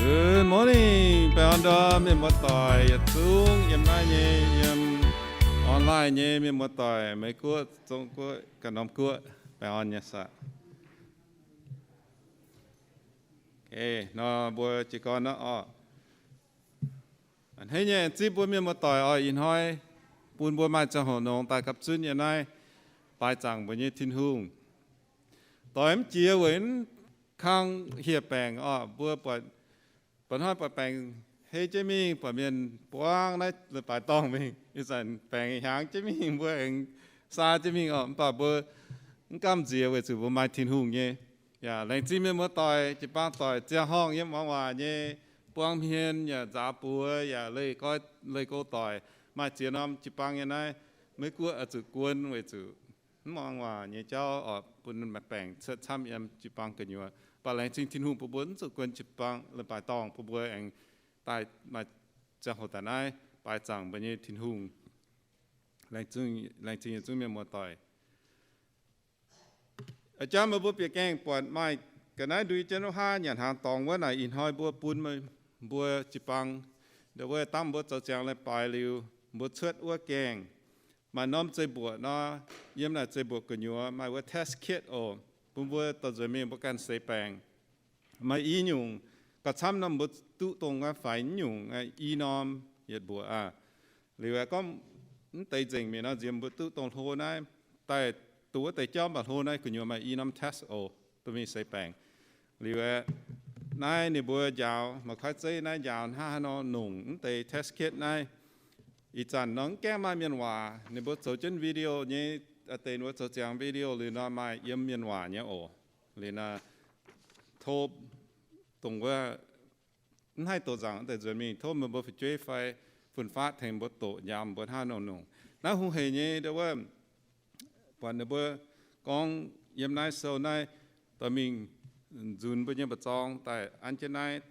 Good morning, baengh orn ndorm mienh muoz-doic yietc zungv yiem naaiv nyei, yiem online nyei mienh muoz-doic, Meiv Guoqv, Zong Guoqv, ganh norm guoqv, baengh orn nyei saah. Nor mbuo jiez gorn nor oc. A'hneiv nyei zipv mbuo mienh muoz-doic oix ih hnoi bun mbuo maaih ziangh hoc nongx daaih gapv zunv yiem naaiv baaix zaangc mbuo nyei Tin-Hungh. Doix mv jiex weic mv kang hieh baengc oc, mbuo buatc, buatc hnoi buatc baengc hei jienv mingh, buatc mienh buangv naaiv leiz-baaix dorngh mingh. Ih zanc baengc hiaangx jienv mingh, mbuo aengx saa jienv mingh oc. Mv baac mbuo mv gamh nziex weic zuqc mbuo maaih Tin-Hungh nyei. Yaac laengz zingh mienh muoz-doic jiu-baang doic ziangh horngh yiem muangx waac nyei, buang hmien yaac nzaaux buoz yaac leih go, leih go doic. Maaih ziex norm jiu-baang yiem naaiv, Meiv Guoqv oix zuqc guon weic zuqc mv muangx waac nyei jauv oc, bun maaih baengc cuotv camv yiem jiu-baang gu'nyuoz. Mv baac laengz zingh Tin-Hungh bun mbuo mv zuqc guon jiu-baang, leiz-baaix dorngh, bun mbuo aengx daaih maaih ziangh hoc daaih naaiv baaix zaangc mbuo nyei Tin-Hungh. Laengz zingh yietc zungv mienh muoz-doic. A'jang meih mbuo bieqc gaengh buatc maaih ga'naaiv ndui jienv wuov haav nyanc hnaangx dorngx wuov naaic, ih hnoi mbuo bun mbuo jiu-baang, ndau wuov dangh mbuo zoux ziangx leiz-baaix liuz, mbuo cuotv wuov gaengh maaih norm zeiv-mbuoqc nor, yiem naaic zeiv-mbuoqc gu'nyuoz maaih wuov test kit oc, bun mbuo dorh nzuonx mingh mbuo ganh seix baengc. Maaih i nyungc, gauh camv norm mbuo duqv dongh faix nyungc i norm yietc mbuoqc aqv. Liuz aeqv, gorngv mv deix nzengc mienh nor, nziex mbuo duqv dongh hlo naaiv, daaih duqv wuov deix jauv mv baac hlo naaiv gu'nyuoz maaih i norm test oc, dorh mingh seix baengc. Liuz aeqv, naaiv ninh mbuo njaaux, maaih kuaaiv zeiv naaiv njaaux hnangv haaix nor nongc mv deix test kit naaiv. Ih zanc nor mv gaengh maaih mienh waac, ninh mbuo zoux jienv video nyei, deix ninh mbuo zoux ziangx video liuz nor maaih yiem mienh waac nyei oc. Liuz nor, tov dongh wuov mv haih doqc nzaangc deix nzuonx mingh, tov meih mbuo fu'jueiv fai fun-faqv tengx mbuo doqc njaaux mbuo hnangv nor nongc. Naaiv hungh hec nyei ndau wuov, buatc ninh mbuo gorngv yiem naaiv sou naaiv dorh mingh nzunc mbuo nyei mba'zorng daaih an jienv naaiv,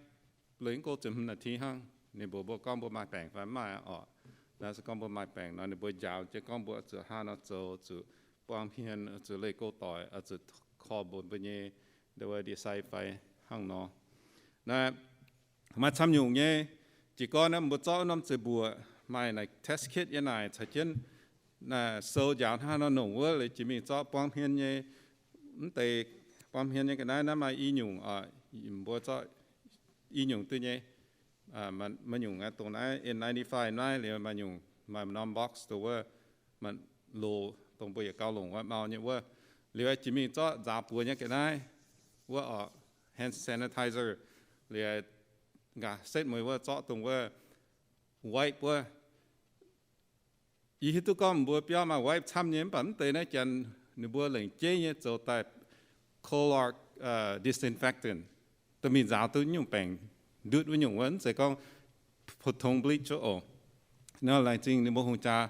leiz mv go ziepc hmz naaiv ti hnangv. Ninh mbuox mbuo gorngv mbuo maaih baengc fai mv maaih oc. Naaiv se gorngv mbuo maaih baengc nor, ninh mbuo njaaux jienv gorngv mbuo zuqc hnangv nor zoux, zuqc buang hmien, zuqc leih go doic, zuqc korv-mbuox mbuo nyei ndau wuov ndie-sai fai hnangv nor. Naaiv maaih camv nyungc nyei. Jiez gorn naaiv mbuo zorqv norm zeiv-mbuoqc maaih naaic test kit yiem naaic caux jienv sou njaaux hnangv nor nongc wuov, liuz jiex mingh zorqv buang hmien nyei, mv deix buang hmien nyei ga'naaiv naaiv maaih i nyungc oc. Mbuo zorqv i nyungc duqv nyei. Maaih nyungc dongh naaiv N ninety-five naaiv, liuz maaih nyungc maaih norm box dongh wuov, maaih loz dongh mbuo yietc gauh longc wuov mau nyei wuov. Liuz jiex mingh zorqv nzaaux buoz nyei ga'naaiv wuov oc, hand sanitizer. Liuz nqa'haav setv mueiz wuov zorqv dongh wuov wipe wuov. Yie hiuv duqv gorngv mbuo biauv maaih wipe camv nyei, mv baac mv deix naaiv janx ninh mbuo lengc jeiv nyei zoux daaih Clorox disinfectant, dorh mingh nzaaux duqv nyungc baengc ndutv wuov nyungc wuov, mv zeiz gorngv 普通 bleach oc. Nor laengz zingh ninh mbuo hungh jaa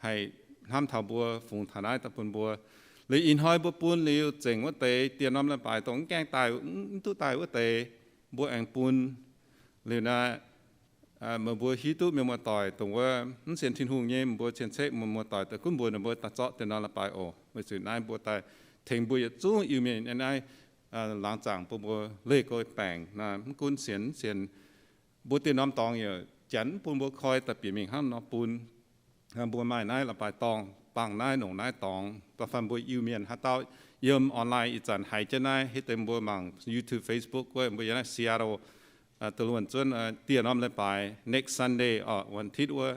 haih hnamv taux mbuo, fungx taux naaiv daaih bun mbuo. Liuz ih hnoi mbuo bun liuz zengc wuov deix dieh norm leiz-baaix dongh mv gaengh daaih, mv duqv daaih wuov deix, mbuo aengx bun. Liuz naaiv, meih mbuo hiuv duqv mienh muoz-doic dongh wuov mv sienx Tin-Hungh nyei, mbuo cien-ceqv mienh muoz-doic daaih gunv mbuox ninh mbuo daaih zorqv dieh norm leiz-baaix oc. Weic zuqc naaiv mbuo daaih tengx mbuo yietc zungv Iu-Mienh yiem naaiv laangz zaangc bun mbuo leih go baengc. Naaiv mv gunv sienx mv sienx, mbuo dieh norm dorngx yaac janx mv bun mbuo koi daaih bieqc mingh hnangv nor bun. Mbuo maaih naaiv leiz-baaix dorngh, bangh naaiv nongc naaiv dorngx. Da'faanh mbuo Iu-Mienh haaix dauh yiem online ih zanc haiz jienv naaiv, hitv deix mbuo mangc YouTube, Facebook wuov, mbuo yiem naaiv Seattle, da'luonx zuonv dieh norm leiz-baaix, next Sunday oc, วันอาทิตย์ wuov,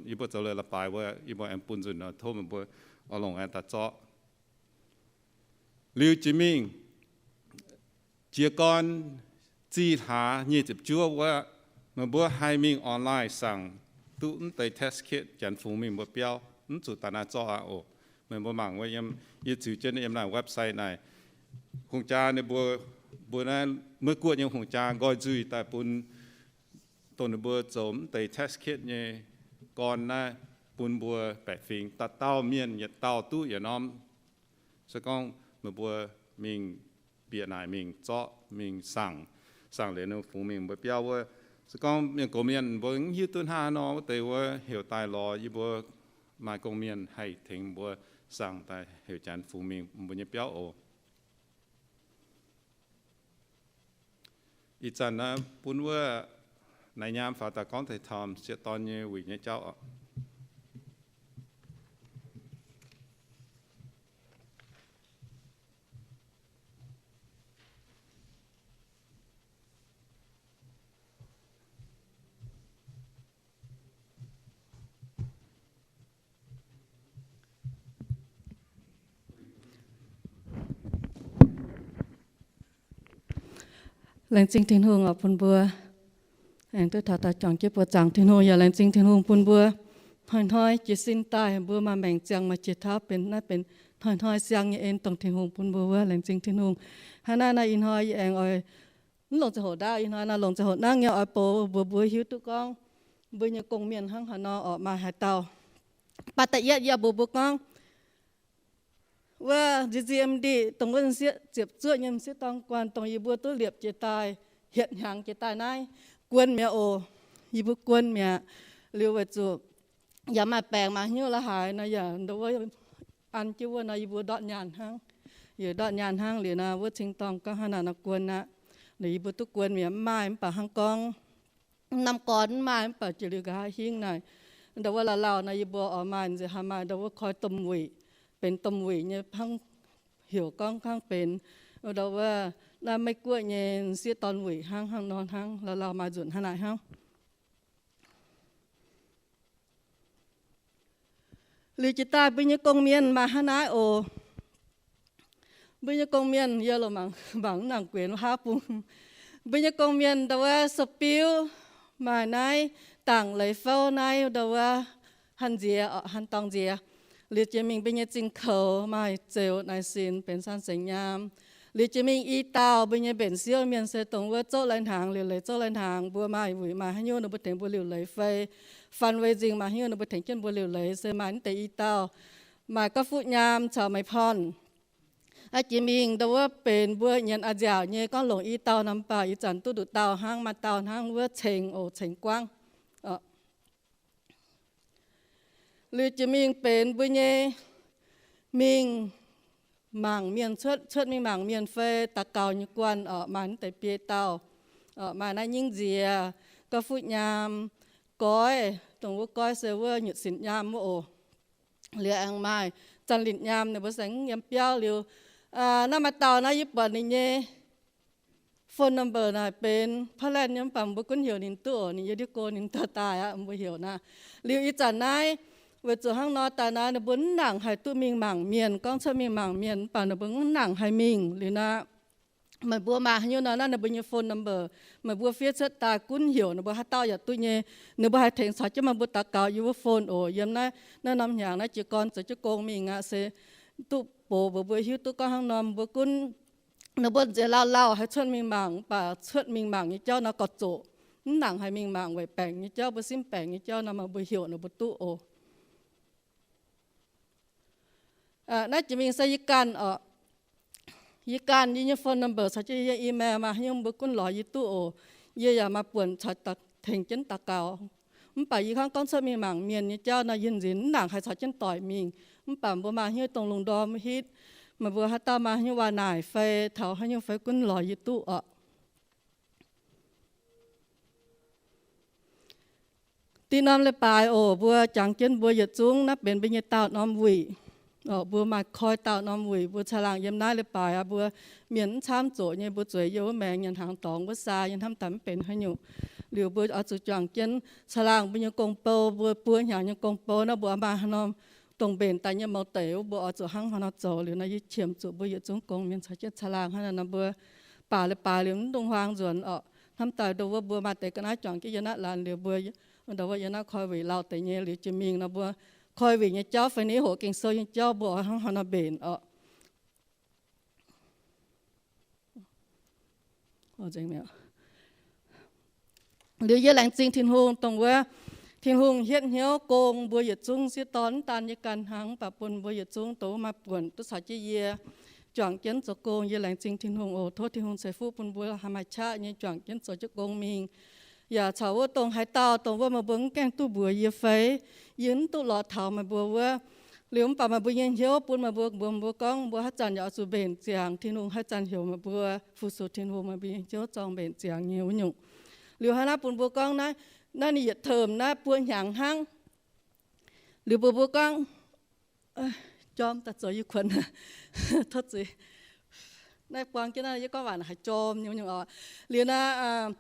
yie mbuo zoux leiz-baaix wuov, yie mbuo aengx bun nzunc nor, tov meih mbuo oix longc aengx daaih zorqv. Liuz jiex mingh jiez gorn zih hlaax nyic ziepc juov wuov, meih mbuo haih mingh online saangc duqv mv deix test kit janx fungx mingh mbuo biauv, mv zuqc daaih naaiv zorqv aqv oc. Meih mbuo mangc wuov, yiem, yie ziux jienv yiem naaiv website naaic, hungh jaa ninh mbuo, mbuo naaiv Meiv Guoqv nyei hungh jaa nqoi nzuih daaih bun dongh ninh mbuo zoux mv deix test kit nyei gorn naaiv bun mbuo baeqc fingx, dauh dauh mienh yietc dauh duqv yietc norm. Se gorngv meih mbuo mingh bieqc naaic mingh zorqv mingh saangc, saangc liuz ninh fungx mingh mbuo biauv wuov. Se gorngv mienh gox mienh mbuo mv hiuv duqv hnangv haaix nor wuov deix wuov, heuc daaih lorz yie mbuo maaih gong-mienh haih tengx mbuo saangc daaih heuc janx fungx mingh mbuo nyei biauv oc. Ih zanc naaiv bun wuov naaiv nyaam faaux daaih gorngv taux sieqv dorn nyei wuic nyei jauv oc. Laengz zingh Tin-Hungh oc bun mbuo. Aengx duqv taux daaih juangc jienv buoz-zaangc Tin-Hungh yaac laengz zingh Tin-Hungh bun mbuo. Hnoi-hnoi jiez sin daaih mbuo maaih maengc ziangh maaih jiex tauv benx naaiv benx hnoi-hnoi siang nyei en dongh Tin-Hungh bun mbuo wuov. Laengz zingh Tin-Hungh. Hnangv naaiv naaiv ih hnoi yie aengx oix mv longc ziangh hoc ndaauv, ih hnoi naaiv longc ziangh hoc naaiv nyei oix box mbuox mbuo hiuv duqv gorngv mbuo nyei gong-mienh hnangv haaix nor oc, maaih haaix dauh. Baac da'yietv yie mbuox mbuo gorngv wuov Z C M D dongh wuov m'sieqv ziepc zuoqv nyei m'sieqv dorn guanh dongh yie mbuo duqv liepc jiez daaih hietc hnyangx jiez daaih naaiv, guon mi'aqv oc. Yie mbuo guon mi'aqv. Liuz weic zuqc yaac maaih baengc maaih hnyouv la'haaix nor yaac ndau wuov an jienv wuov nor yie mbuo ndortv nyaanh hnangv. Yie ndortv nyaanh hnangv liuz nor wuov cing-dorngh gorngv hnangv naaic nor guon aqv. Liuz yie mbuo duqv guon mi'aqv, mv maaih mv baac hnangv gorngv mv norm gorn mv maaih mv baac jiex liuz nqa'haav hingv naaic, ndau wuov lauh lauh nor yie mbuo oix maaih nziex haih maaih ndau wuov koi domh wuic, benx domh wuic nyei hnangv, heuc gorngv hnangv benx ndau wuov naaiv Meiv Guoqv nyei m'sieqv dorn wuic hnangv, hnangv nor hnangv, lauh lauh maaih nzunc hnangv naaic hnangv. Liuz jiex daaih mbuo nyei gong-mienh maaih hnangv naaiv oc. Mbuo nyei gong-mienh yie loz mangc, mangc mv nangc guenx haav bung. Mbuo nyei gong-mienh ndau wuov sou-biuv maaih naaiv dangc leiz fouv naaiv ndau wuov han nziex, han dorngx nziex. Liuz jiex mingh mbuo nyei zingh koux maaih zeux naaic sinx benx san sengx nyaam. Liuz jiex mingh i dauh mbuo nyei mbenc siouv mienh se dongh wuov zouv lai-hnaangx, liuc leiz zouv lai-hnaangx, mbuo maaih wuic maaih haaix nyungc ninh mbuo tengx mbuo liuc leiz fai fundraising maaih haaix nyungc ninh mbuo tengx jienv mbuo liuc leiz se maaih naaiv deix i dauh. Maaih Gauv Fuqv Nyaam caux Meih Porn. Aa, jiex mingh ndau wuov benx mbuo nyienz a'nziaauc nyei gorngv longc i dauh nor mv baac ih zanc duqv nduqc dauh hnangv, maaih dauh hnangv wuov Ceng oc, Ceng Guangv. Liuz jiex mingh benx mbuo nyei mingh mangc mienh cuotv, cuotv mingh mangc mienh fai daux gaux nyei guanh oc, maaih naaiv deix biei dauh. Maaih naaiv Nyingv Nziex, Gauv Fuqv Nyaam, Goiv, dongh wuov Goiv se wuov Nyutc Sinc Nyaam wuov oc. Liuz aengx maaih Zanc Litc Nyaam, ninh mbuo se mv yiem biauv liuz. Naaiv maaih dauh naaiv yie buatc ninh nyei phone number naaic benx Portland nyei mv baac mbuo gunv heuc ninh duqv oc, ninh yiem ndiev go ninh dorh daaih aqv, mbuo heuc naaiv. Liuz ih zanc naaiv weic zuqc hnangv nor daaih naaiv ninh mbuo mv nangc haih duqv mingh mangc mienh, gorngv cuotv mingh mangc mienh mv baac ninh mbuo mv nangc haih mingh liuz naaiv. Meih mbuo maaih haaix nyungc nor naaiv ninh mbuo nyei phone number, meih mbuo fiev cuotv daaih gunv heuc ninh mbuo haaix dauh yaac duqv nyei. Ninh mbuo haih tengx caux jienv meih mbuo daux gaux yiem wuov phone oc. Yiem naaiv, naaiv norm hnyangx naaiv jiez gorn zoux jienv gong mingh aqv se duqv box mbuox mbuo hiuv duqv gorngv hnangv nor mbuo gunv ninh mbuo nziex lauh lauh haih cuotv mingh mangc, mv baac cuotv mingh mangc nyei jauv nor gorx-zoqc, mv nangc haih mingh mangc weic baengc nyei jauv, mbuo simv baengc nyei jauv nor, meih mbuo heuc ninh mbuo duqv oc. Naaiv jiex mingh se yie ganh oc. Yie ganh yie nyei phone number caux jienv yie nyei email maaih haaix nyungc mbuo gunv lorz yie duqv oc. Yie yaac maaih buonc caux tengx jienv daux gaux. Mv baac yie hnangv gorngv cuotv mingh mangc mienh nyei jauv nor, yie nzin mv nangc haih caux jienv doic mingh. Mv baac mbuo maaih haaix nyungc dongh lungh ndorm hitv, meih mbuo haaix dauh maaih haaix nyungc waac naaic fai taux haaix nyungc fai gunv lorz yie duqv oc. Dinh norm leiz-baaix oc, mbuo jangx jienv mbuo yietc zungv naaiv benx mbuo nyei daauh norm wuic. Mbuo maaih koi daauh norm wuic, mbuo caangh laangh yiem naaiv leiz-baaix aqv. Mbuo mienh mv camv zoqc nyei, mbuo zueiz yiem wuov maengx nyanc hnaangx dorngx, wuov saa nyei, hnamv daaih mv benx haaix nyungc. Liuz mbuo oix zuqc juangc jienv caangh laangh mbuo nyei gong-bou, mbuo buo hnyangx nyei gong-bou naaiv mbuo maaih haaix norm dongh mbenc daaih nyei mouz deic, mbuo oix zuqc hnangv haaix nor zoux. Liuz naaiv yie qiemx zuqc mbuo yietc zungv gong mienh caux jienv caangh laangh hnangv naaiv nor mbuo baac leiz-baaix liuz mv dungx huaang nzuonx oc. Hnamv daaih ndau wuov mbuo maaih deix ga'naaiv juangc jienv yie naaiv laanh liuz mbuo ndau wuov yie naaiv koi wuic lauh deix nyei liuz jiex mingh nor mbuo koi wuic nyei jauv fai ni hoqc Ging-Sou nyei jauv mbuo oix hnangv haaix nor mbenc oc. Liuz yie laengz zingh Tin-Hungh dongh wuov Tin-Hungh hietv hnyouv gong mbuo yietc zungv sieqv dorn, mv daan yie ganh hnangv, mv baac bun mbuo yietc zungv dongh wuov maaih buonc duqv caux jienv yie juangc jienv zoux gong. Yie laengz zingh Tin-Hungh oc. Tov Tin-Hungh ceix fuqv bun mbuo haih maaih qaqv nyei juangc jienv zoux jienv gong mingh. Yaac caux wuov dongh haaix dauh dongh wuov meih mbuo mv gaengh duqv mbuox yie fai yie mv duqv lorz taux meih mbuo wuov Liuz mv baac meih mbuo nyei hnyouv bun meih mbuo, mbuox mbuo gorngv mbuo haaix zanc yaac oix zuqc mbenc ziangx Tin-Hungh, haaix zanc heuc meih mbuo fu-sux Tin-Hungh, meih mbuo nyei hnyouv zorng mbenc ziangx nyei wuov nyungc. Liuz hnangv naaiv bun mbuo gorngv naaiv, naaiv ninh yietc term naaiv buo hnyangx hnangv. Liuz mbuo mbuo gorngv, jorm daaih zoux yie kuonx, tov zuiz. Naaiv buang jienv naaiv yie gorngv waac haiz jorm nyei wuov nyungc oc. Liuz naaiv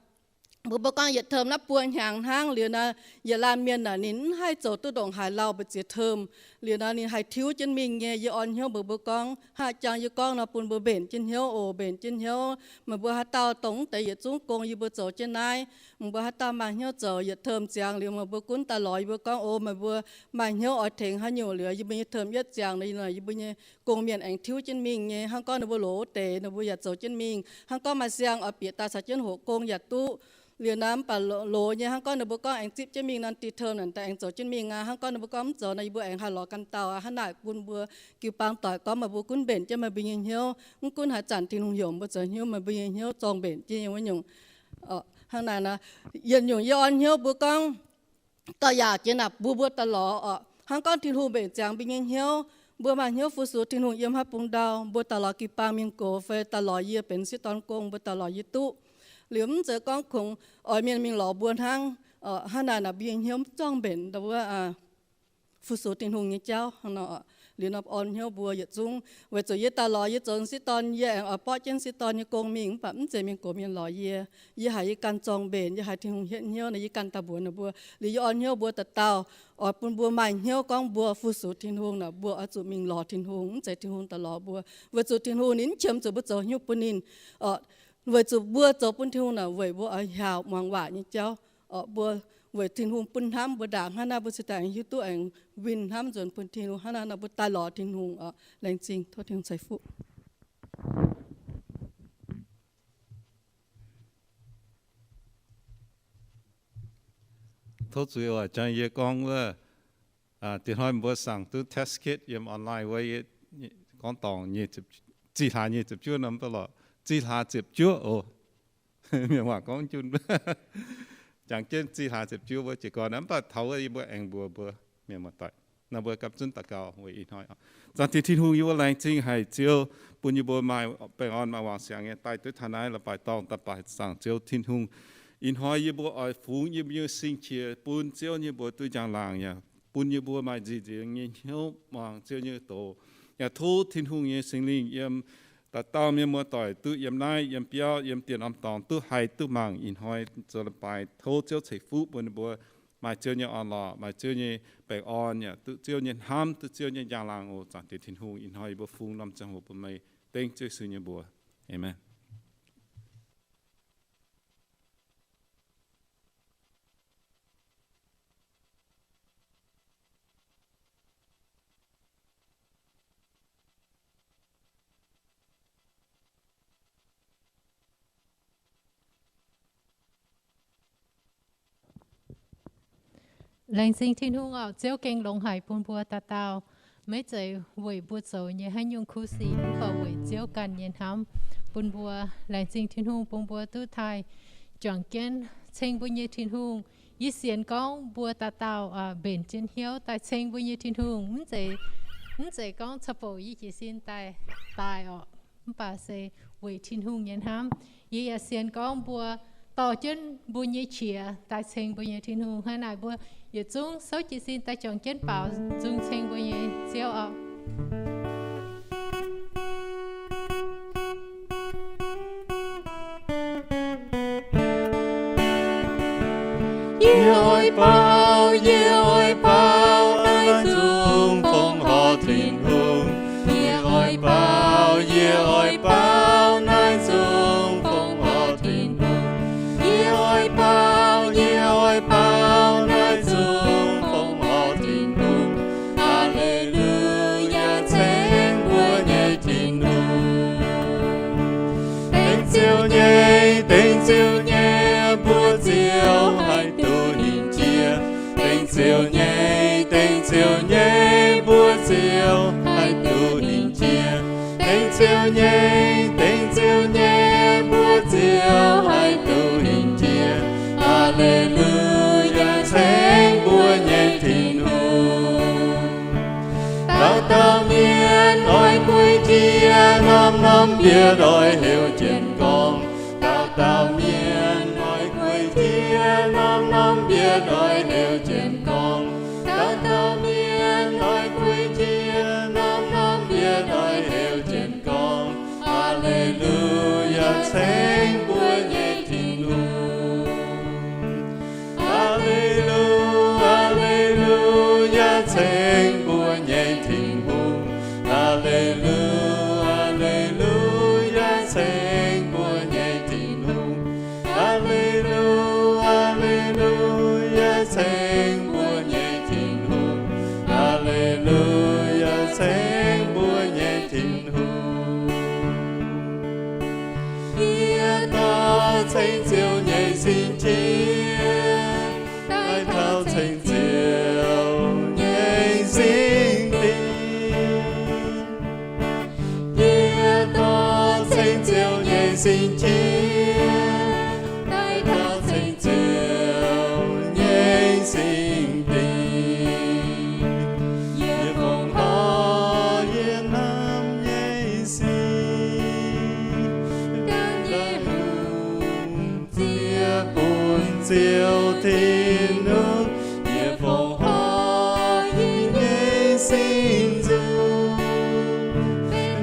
mbuo mbuo gorngv yietc term naaiv buo hnyangx hnangv. Liuz naaiv yietc laanh mienh naaic ninh mv haih zoux duqv ndongc haaix lauh mbu'ziex term. Liuz naaiv ninh haih tiuv jienv mingh nyei. Yie orn hnyouv mbuox mbuo gorngv, haaix jangx yie gorngv nor bun mbuo mbenc jienv hnyouv oc, mbenc jienv hnyouv. Meih mbuo haaix dauh dongh mv deix yietc zungv gong yie mbuo zoux jienv naaiv, meih mbuo haaix dauh maaih hnyouv zoux yietc term ziangx liuz meih mbuo gunv daaih lorz yie mbuo gorngv, o, meih mbuo maaih hnyouv oix tengx haaix nyungc liuz yie mbuo nyei term yietv ziangx nor, yie mbuo nyei gong-mienh aengx tiuv jienv mingh nyei. Hnangv gorngv ninh mbuo loz deix, ninh mbuo yaac zoux jienv mingh. Hnangv gorngv maaih siang oix bieqc daaih caux jienv hoqc gong yaac duqv. Liuz naaiv mv baac loz nyei, hnangv gorngv ninh mbuo gorngv aengx zipv jienv mingh nor, da'term naaic daaih aengx zoux jienv mingh aqv. Hnangv gorngv ninh mbuo gorngv mv zoux nor, yie mbuo aengx haih lorz ganh dauh aqv. Hnangv naaic bun mbuo jiu-baang doic gorngv meih mbuo gunv mbenc jienv meih mbuo nyei hnyouv. Mv gunv haaix zanc Tin-Hungh heuc mbuo zoux hnyouv, meih mbuo nyei hnyouv zorng mbenc jienv nyei wuov nyungc. Hnangv naaic nor, yietc nyungc yie orn hnyouv mbuo gorngv, dorh yaac jiex naaic mbuo mbuo daaih lorz oc. Hnangv gorngv Tin-Hungh mbenc ziangx mbuo nyei hnyouv, mbuo maaih hnyouv fu-sux Tin-Hungh yiem haaix bung ndau, mbuo daaih lorz jiu-baang mienh gox fai daaih lorz yie benx sieqv dorn gong, mbuo daaih lorz yie duqv. Liuz mv zeiz gorngv kungx oix mienh mingh lorz mbuo hnangv. Hnangv naaic naaic mbuo nyei hnyouv mv zorng mbenc ndau wuov fu-sux Tin-Hungh nyei jauv hnangv nor. Liuz nor orn hnyouv mbuo yietc zungv, weic zuqc yie daaih lorz yie zoux sieqv dorn, yie aengx oix borqv jienv sieqv dorn nyei gong mingh, mv baac mv zeiz mienh gox mienh lorz yie. Yie haiz yie ganh zorng mbenc, yie haiz Tin-Hungh hietv hnyouv nor, yie ganh daaih mbuox ninh mbuo. Liuz yie orn hnyouv mbuo dauh dauh, oix bun mbuo maaih hnyouv gorngv mbuo fu-sux Tin-Hungh nor, mbuo oix zuqc mingh lorz Tin-Hungh, mv zeiz Tin-Hungh daaih lorz mbuo. Weic zuqc Tin-Hungh ninh mv qiemx zuqc mbuo zoux haaix nyungc bun ninh. Weic zuqc mbuo zoux bun Tin-Hungh naaic weic mbuo oix hiaaux muangx waac nyei jauv. Mbuo weic Tin-Hungh bun hnamv mbuo ndaangc, hnangv naaiv mbuo cingx daaih aengx hiuv duqv aengx winh hnamv nzuonx bun Tin-Hungh, hnangv naaiv nor mbuo daaih lorz Tin-Hungh oc. Laengz zingh, tov Tin-Hungh ceix fuqv. Tov zuiz oc, jangx yie gorngv wuov, diex hnoi mbuo saangc duqv test kit yiem online wuov, gorngv dorngc zih hlaax nyic ziepc juov nor, mv baac lorqc, zih hlaax ziepc juov oc. Mienh waac gorngv junh. Jangx jienv zih hlaax ziepc juov wuov jiez gorn, mv baac taux wuov yie mbuo aengx mbuox mbuo mienh muoz-doic nor, mbuo gapv zunv daux gaux weic ih hnoi. Zaangc Diex Tin-Hungh, yie mbuo laengz zingh haic Ziouv, bun yie mbuo maaih baengh orn maaih wangc siangx nyei daaih duqv taux naaiv, la'baaix dorngh daaih baix zaangc Ziouv Tin-Hungh. Ih hnoi yie mbuo oix fungx yie mbuo nyei sing-qiex bun Ziouv nyei mbuox duqv njang-laangc yaac bun yie mbuo maaih nziex nzengc nyei hnyouv muangx Ziouv nyei doz. Yaac tov Tin-Hungh nyei Singx Lingh yiem dauh dauh mienh muoz-doic duqv yiem naaiv, yiem biauv, yiem dieh norm dorngx duqv haih duqv mangc ih hnoi zoux la'baaix. Tov Ziouv ceix fuqv bun ninh mbuo maaih Ziouv nyei orn-lorqc, maaih Ziouv nyei baengh orn, yaac duqv Ziouv nyei hnamv, duqv Ziouv nyei njang-laangc oc. Zaangc Diex Tin-Hungh, ih hnoi yie mbuo fungx norm ziangh hoc bun meih dengv Ziouv Yesu nyei mbuox. Aamen. Laengz zingh Tin-Hungh oc. Ziouv gengh longx haic bun mbuo dauh dauh, maiv zeiz weic mbuo zoux nyei haaix nyungc kuv sic, mv baac weic Ziouv ganh nyei hnamv bun mbuo. Laengz zingh Tin-Hungh bun mbuo duqv taaih juangc jienv ceng mbuo nyei Tin-Hungh. Yie sienx gorngv mbuo dauh dauh mbenc jienv hnyouv daaih ceng mbuo nyei Tin-Hungh, mv zeiz, mv zeiz gorngv ca'bouc yie jiez sin daaih daaih oc, mv baac se weic Tin-Hungh nyei hnamv. Yie yaac sienx gorngv mbuo dorh jienv mbuo nyei qiex daaih ceng mbuo nyei Tin-Hungh. Hnangv naaic mbuo yietc zungv souv jiez sin daaih juangc jienv baaux nzung ceng mbuo nyei Ziouv oc. Yie oix baaux, yie oix baaux naaiv nzung fongc horc Tin-Hungh. Yie oix baaux, yie oix baaux naaiv nzung fongc horc Tin-Hungh. Yie oix baaux, yie oix baaux naaiv nzung fongc horc Tin-Hungh. Aa^le^lu^yaa, ceng mbuo nyei Tin-Hungh. Dengv Ziouv nyei, dengv Ziouv nyei, mbuo Ziouv haih duqv hingh jiex. Dengv Ziouv nyei, dengv Ziouv nyei, mbuo Ziouv haih duqv hingh jiex. Dengv Ziouv nyei, dengv Ziouv nyei, mbuo Ziouv haih duqv hingh jiex. Aa^le^lu^yaa, ceng mbuo nyei Tin-Hungh. Dauh dauh mienh oix guei jiex, norm-norm mbietv oix heuc jienv gorngv. Dauh dauh mienh oix guei jiex, norm-norm mbietv oix heuc jienv gorngv. Dauh dauh mienh oix guei jiex, norm-norm mbietv oix heuc jienv gorngv. Aa^le^lu^yaa, ceng mbuo nyei Tin-Hungh. Aa^le^lu, aa^le^lu^yaa, ceng mbuo nyei Tin-Hungh. Aa^le^lu, aa^le^lu^yaa, ceng mbuo nyei Tin-Hungh. Aa^le^lu, aa^le^lu^yaa, ceng mbuo nyei Tin-Hungh. Aa^le^lu^yaa, ceng mbuo nyei Tin-Hungh. Yie dorh ceng Ziouv nyei sing-qiemx daaih taux ceng Ziouv nyei sing dingc. Yie dorh ceng Ziouv nyei sing-qiemx daaih taux ceng Ziouv nyei sing dingc. Yie fongc horc yie hnamv nyei sing, dangh yie hungh ziex bun Ziouv Tin-Hungh. Yie fongc horc yie nyei sing nzung,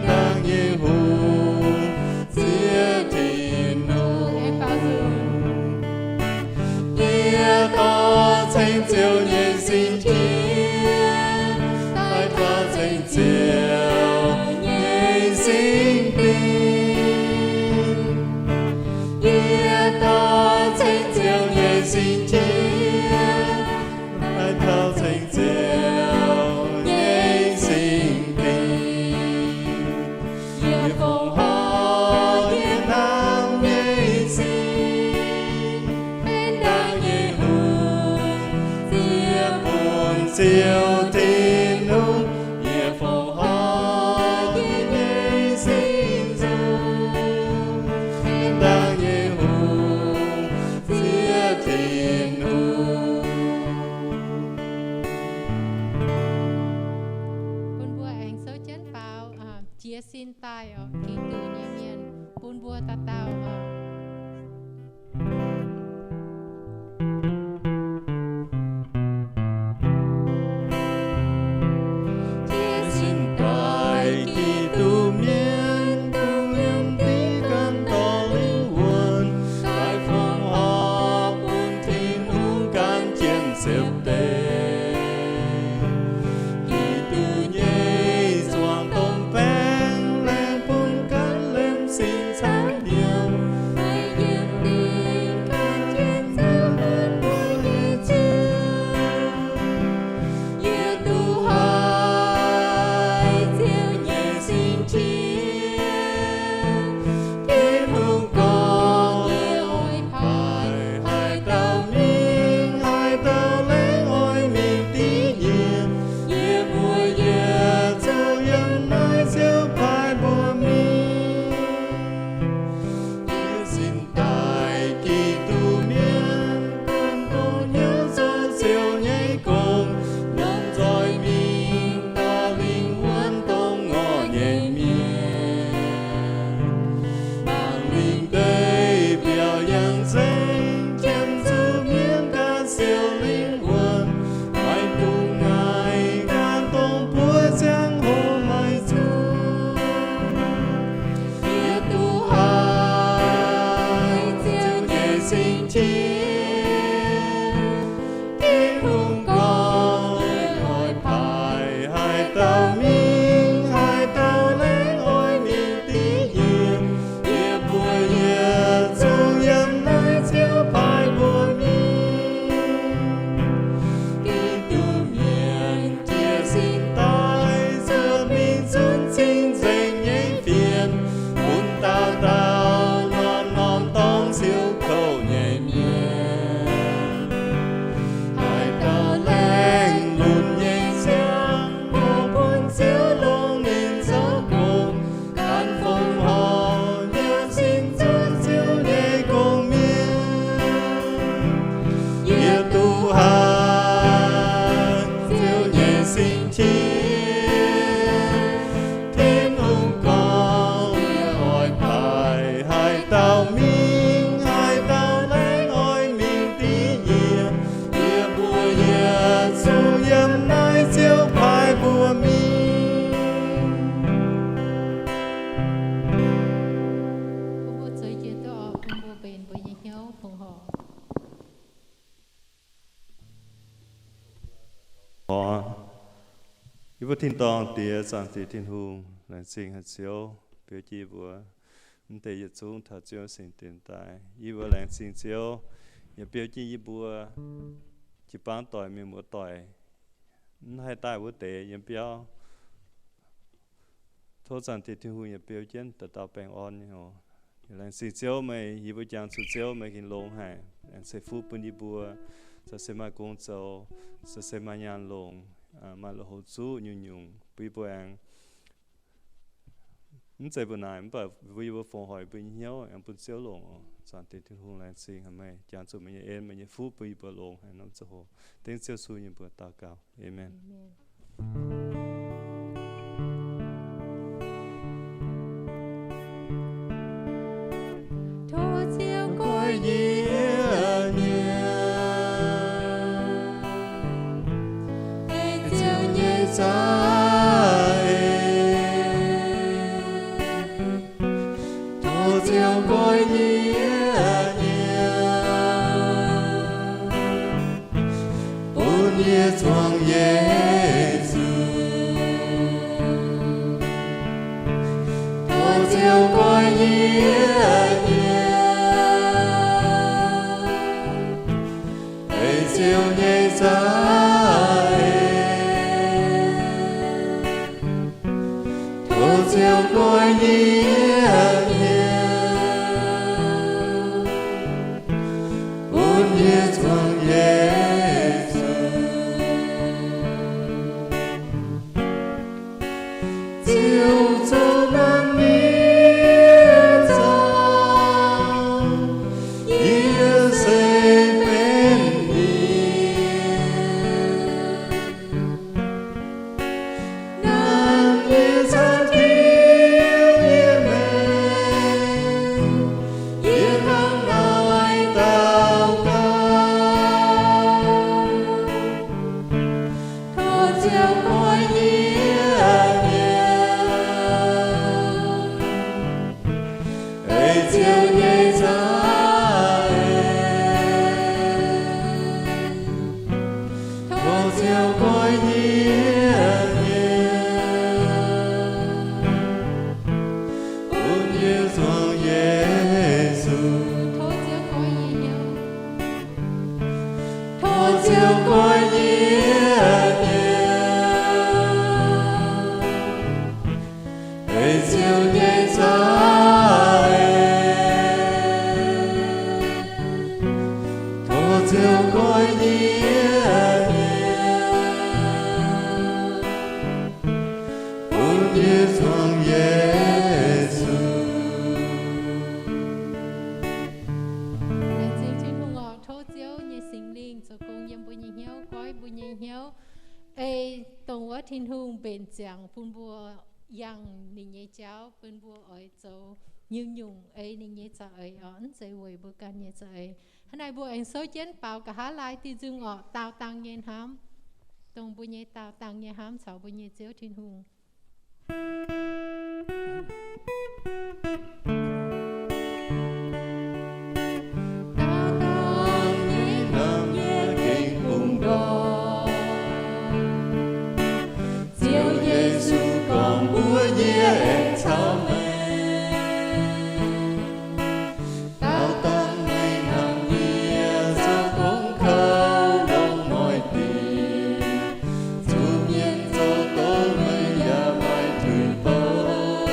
dangh yie hungh ziex Tin-Hungh. Yie dorh ceng Ziouv nyei sing-qiemx daaih taux ceng Ziouv nyei sing dingc. Yie dorh ceng Ziouv nyei sing-qiemx daaih taux ceng Ziouv nyei sing dingc. Yie fongc horc yie hnamv nyei sing, dangh yie hungh ziex bun Ziouv Tin-Hungh. Yie fongc horc yie nyei sing nzung, dangh yie hungh ziex Tin-Hungh. Bun mbuo aengx souv jienv faaux, aa, Jiez Sin Daaih Orqc, Giduc Nyei Mienh, bun mbuo dauh dauh, aa, jiez sin daaih Giduc Mienh, dongh yiem diqv gan dorh lingh wuonh daaih fongc horc bun Tin-Hungh gan jienv ziepc deix. Giduc nyei zuangx dongh baeng laengz bun gan lemh sin caaiv hnyouv, haih yiem dingc gan jienv Ziouv bun mbuo nyei Ziouv. Yie duqv haiz Ziouv nyei sing-qiemx. Tin-Hungh gorngv, yie oix paaiv haaix dauh mingh, haaix dauh laengz oix mingh div yie, yie mbuo yietc zungv yiem naaiv Ziouv paaiv mbuo mingh. Jiez sin daaih Giduc Mienh, gan dongh hnyouv zoux Ziouv nyei gong, longc nzoih mingh daaih lingh wuonh dongh ngorc nyei mienh. Mangc lingh deic-bouc yangh nzengc, qiemx zuqc mienv ga'sie lingh wuonh, maiv dungx ngaih gan dongh buov ziangh hoc maiv zuqc. Yie duqv haiz Ziouv nyei sing-qiemx. Tin-Hungh gorngv, yie oix paaiv haaix dauh mingh, haaix dauh laengz oix mingh div yie, yie mbuo yietc zungv yiem naaiv Ziouv paaiv mbuo mingh. Giduc Mienh jiez sin daaih zuqc mingh zunv cing-nzengc nyei fienx, bun dauh dauh norm-norm dorngx siou kouv nyei mienh. Wuov tin-dorngh Diex, Zaangc Diex Tin-Hungh, laengz zingh haic Ziouv biux jienv yie mbuo mv deix yietc zungv taux Ziouv singx dienx daaih. Yie mbuo laengz zingh Ziouv, yaac biux jienv yie mbuo jiu-baang doic, mienh muoz doic, mv haih daaih wuov deix yiem biauv. Tov Zaangc Diex Tin-Hungh yaac biux jienv dauh dauh baengh orn nyei oc. Laengz zingh Ziouv meih, yie mbuo jangx zuqc Ziouv meih gengh longx haic, aengx ceix fuqv bun yie mbuo, zoux se maaih gong zoux, zoux se maaih nyaanh longc, maaih lui-houx zuqv nyungc-nyungc bun yie mbuo aengx mv zeiz mbu'naaic, mv baac bun yie mbuo fongc hoic mbuo nyei hnyouv aengx bun Ziouv longc oc. Zaangc Diex Tin-Hungh, laengz zingh haic meih, jangx zuqc meih nyei en, meih nyei fuqv bun yie mbuo longx haic norm ziangh hoc. Dengv Ziouv Yesu nyei mbuox daux gaux. Aamen. Tov Ziouv goiv yie mienh, ei Ziouv nyei za'eix. Tov Ziouv goiv yie mienh, bun yie zuangx Yesu. Tov Ziouv goiv yie mienh, ei Ziouv nyei za'eix. Tov Ziouv goiv yie mienh, bun yie zuangx Yesu. Ziouv zoux naanc mienh zoux, yie se benx ninh. Naanc mienh zoux diuv yie maengc, yie hnangv naaiv daux gaux. Tov Ziouv goiv yie mienh, ei Ziouv nyei za'eix. Tov Ziouv goiv yie mienh, bun yie zuangx Yesu. Tov Ziouv goiv yie mienh, tov Ziouv goiv yie mienh, ei Ziouv nyei za'eix. Tov Ziouv goiv yie mienh, bun yie zuangx Yesu. Laengz zingh Tin-Hungh oc. Tov Ziouv nyei Singx Lingh zoux gong yiem mbuo nyei hnyouv, goiv mbuo nyei hnyouv, ei dongh wuov Tin-Hungh mbenc ziangx bun mbuo yangh ninh nyei jauv, bun mbuo oix zoux nyungc-nyungc ei ninh nyei za'eix oc, mv zeiz weic mbuo ganh nyei za'eix. Hnangv naaic mbuo aengx souv jienv baaux nqa'haav laai diuh nzung oc, daauh dangh nyei hnamv, dongh mbuo nyei daauh dangh nyei hnamv caux mbuo nyei Ziouv Tin-Hungh. Daauh dangh nyei hnamv yie gengh bungx nqoi. Ziouv Yesu gorngv mbuox yie, aengx caux meih. Daauh dangh meih hnamv yie, zoux gong kouv longc noic dingc, zuqc mienh zoux doz meih yaac maaih tuix bouc.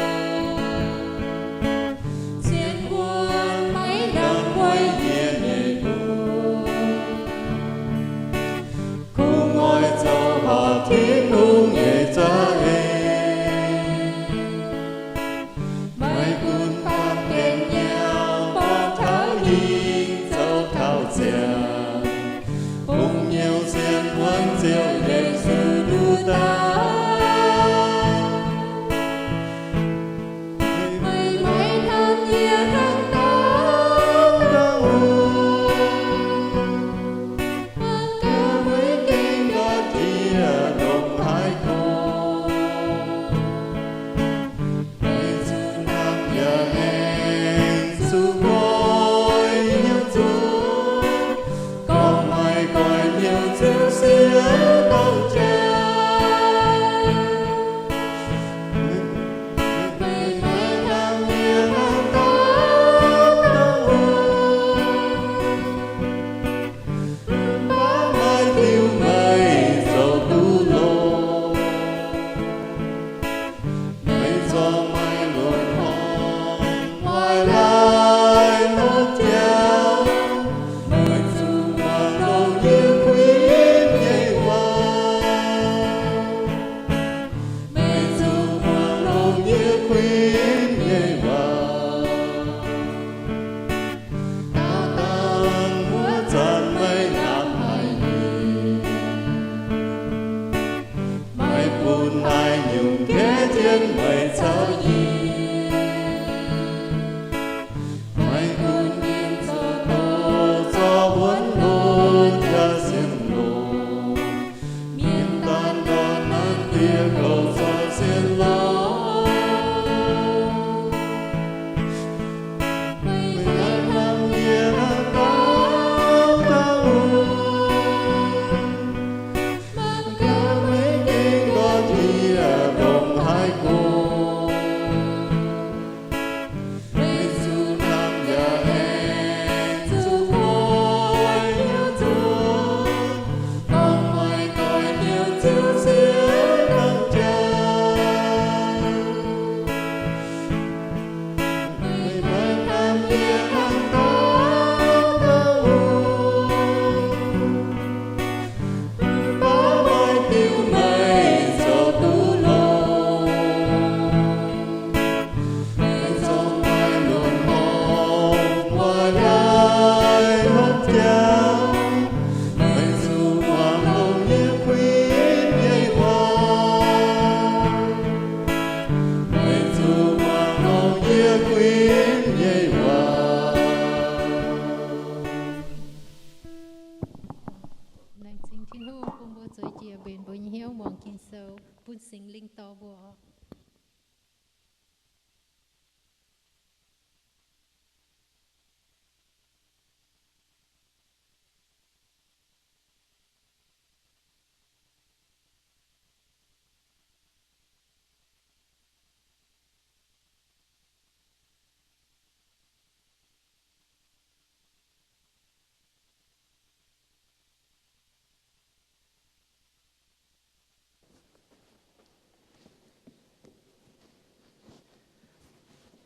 Laengz zingh Tin-Hungh bun mbuo zueiz jiex mbenc mbuo nyei hnyouv muangx Ging-Sou, bun Singx Lingh dorh mbuo oc.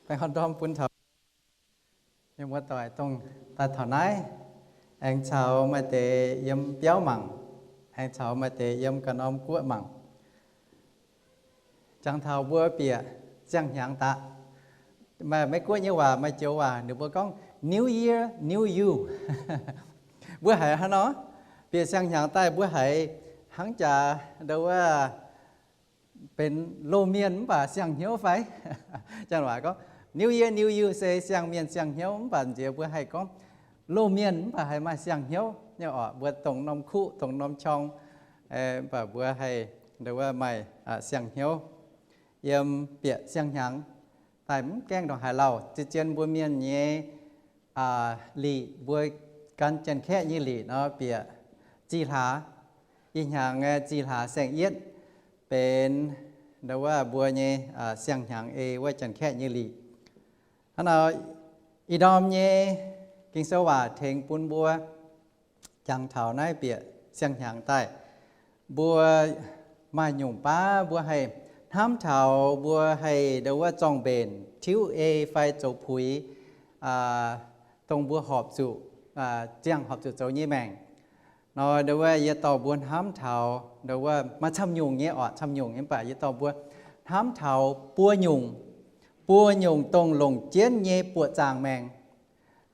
Baengh orn ndorm bun taux mienh muoz-doic dongh daaih taux naaiv, aengx caux maaih deix yiem biauv mangc, aengx caux maaih deix yiem ganh norm guoqv mangc. Jangx taux mbuo bieqc siang-hnyangx daaih, maaih Meiv-Guoqv nyei waac, maaih joux waac ninh mbuo gorngv New Year, New You. Mbuo haiz hnangv nor, bieqc siang-hnyangx daaih mbuo haiz hnangv jaax ndo wuov benx loz-mienh mv baac siang-hnyouv fai? Janx waac gorngv New Year, New You se siang-mienh siang-hnyouv, mv baac nziex mbuo haih gorngv loz-mienh mv baac haiz maaih siang-hnyouv nyei oc. Mbuo dongh norm kuqv, dongh norm qorng, mv baac mbuo haih ndo wuov maaih siang-hnyouv. Yiem bieqc siang-hnyangx daaih mv gaengh ndongc haaix lauh, zien-zien mbuo mienh nyei liqc, mbuo gan Janx-Kaeqv nyei liqc nor bieqc zih hlaax. Ih hnyangx zih hlaax saeng-yietv benx ndo wuov mbuo nyei siang-hnyangx ei wuov Janx-Kaeqv nyei liqc. Hnangv nor, ih ndorm nyei Ging-Sou waac tengx bun mbuo jangx taux naaiv bieqc siang-hnyangx daaih, mbuo maaih nyungc baav mbuo haih hnamv taux mbuo haih ndo wuov zorng-mbenc tiuv ei fai zoux puix, dongh mbuo horpc zuqc, ziangh horpc zuqc zoux nyei maengc. Nor ndo wuov yie dorh mbuo hnamv taux ndo wuov maaih camv nyungc nyei oc, camv nyungc nyei, mv baac yie dorh mbuo hnamv taux buo nyungc, buo nyungc dongh longc jienv nyei buoqc zaangc maengc.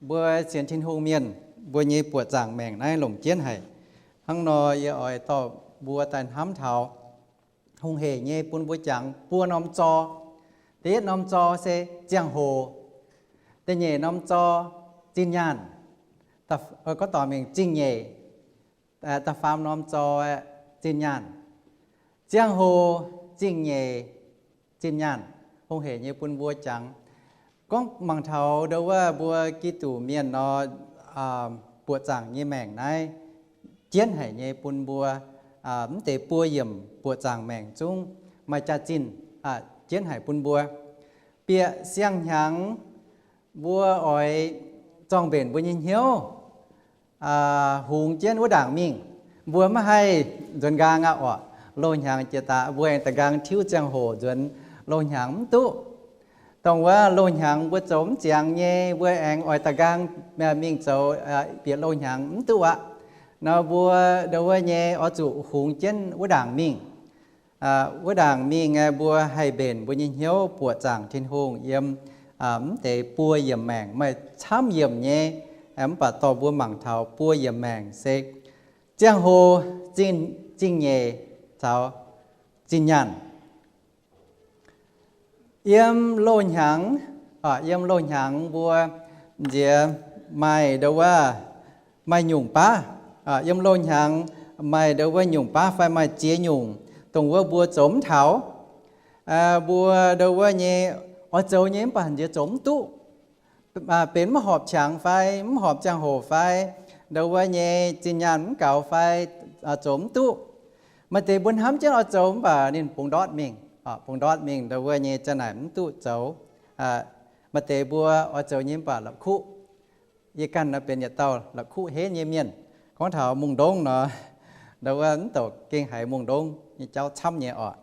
Mbuo sienx Tin-Hungh mienh, mbuo nyei buoqc zaangc maengc naaiv longc jienv haic. Hnangv nor yie oix dorh mbuo daaih hnamv taux hungh heic nyei bun mbuo jangx buo norm zor. Da'yietv norm zor se ziangh hoc. Da'nyeic norm zor zinh nyaanh, gorngv dorngc mingh zingh nyeic. Da'faam norm zor zinh nyaanh. Ziangh hoc, zingh nyeic, zinh nyaanh, hungh heic nyei bun mbuo jangx. Gorngv mangc taux ndo wuov mbuo Giduc mienh nor, buoqc zaangc nyei maengc naaiv jienv haic nyei bun mbuo. Mv deix buo yiemc buoqc zaangc maengc zungv maaih jaax-zinh jienv haic bun mbuo. Bieqc siang-hnyangx mbuo oix zorng-mbenc mbuo nyei hnyouv, hungx jienv wuov ndaangc mingh. Mbuo maiv haih nzuonx nqaang aqv oc. Loz-hnyangx jiex daaih mbuo aengx da'nqaang tiuv ziangh hoc nzuonx loz-hnyangx mv duqv. Dongh wuov loz-hnyangx mbuo zoux mv ziangx nyei, mbuo aengx oix da'nqaang mingh zoux bieqc loz-hnyangx mv duqv aqv. Nor mbuo ndo wuov nyei oix zuqc hungx jienv wuov ndaangc mingh. Wuov ndaangc mingh mbuo haih mbenc mbuo nyei hnyouv buoqc zaangc Tin-Hungh yiem mv deix buo yiemc maengc, maaih camv yiemc nyei, mv baac dorh mbuo mangc taux buo yiemc maengc se ziangh hoc, zingh nyeic caux zinh nyaanh. Yiem loz-hnyangx, yiem loz-hnyangx mbuo nziex maaih ndo wuov, maaih nyungc baav. Yiem loz-hnyangx maaih ndo wuov nyungc baav fai maaih ziex nyungc, dongh wuov mbuo zoux mv taux. Mbuo ndo wuov nyei oix zoux nyei mv baac nziex zoux mv duqv. Benx mv horpc qangx fai mv horpc ziangh hoc fai, ndo wuov nyei zinh nyaanh mv gaux fai, zoux mv duqv. Maaih deix mbuo hnamv jienv oix zoux mv baac ninh bungx ndortv mingh, bungx ndortv mingh ndo wuov nyei za'naaic mv duqv zoux. Maaih deix mbuo oix zoux nyei mv baac la'kuqv. Yie ganh nor benx yietc dauh la'kuqv henv nyei mienh. Gorngv taux mungh-ndongv nor, ndo wuov mv douc gengh haiz mungh-ndongv nyei jauv camv nyei oc.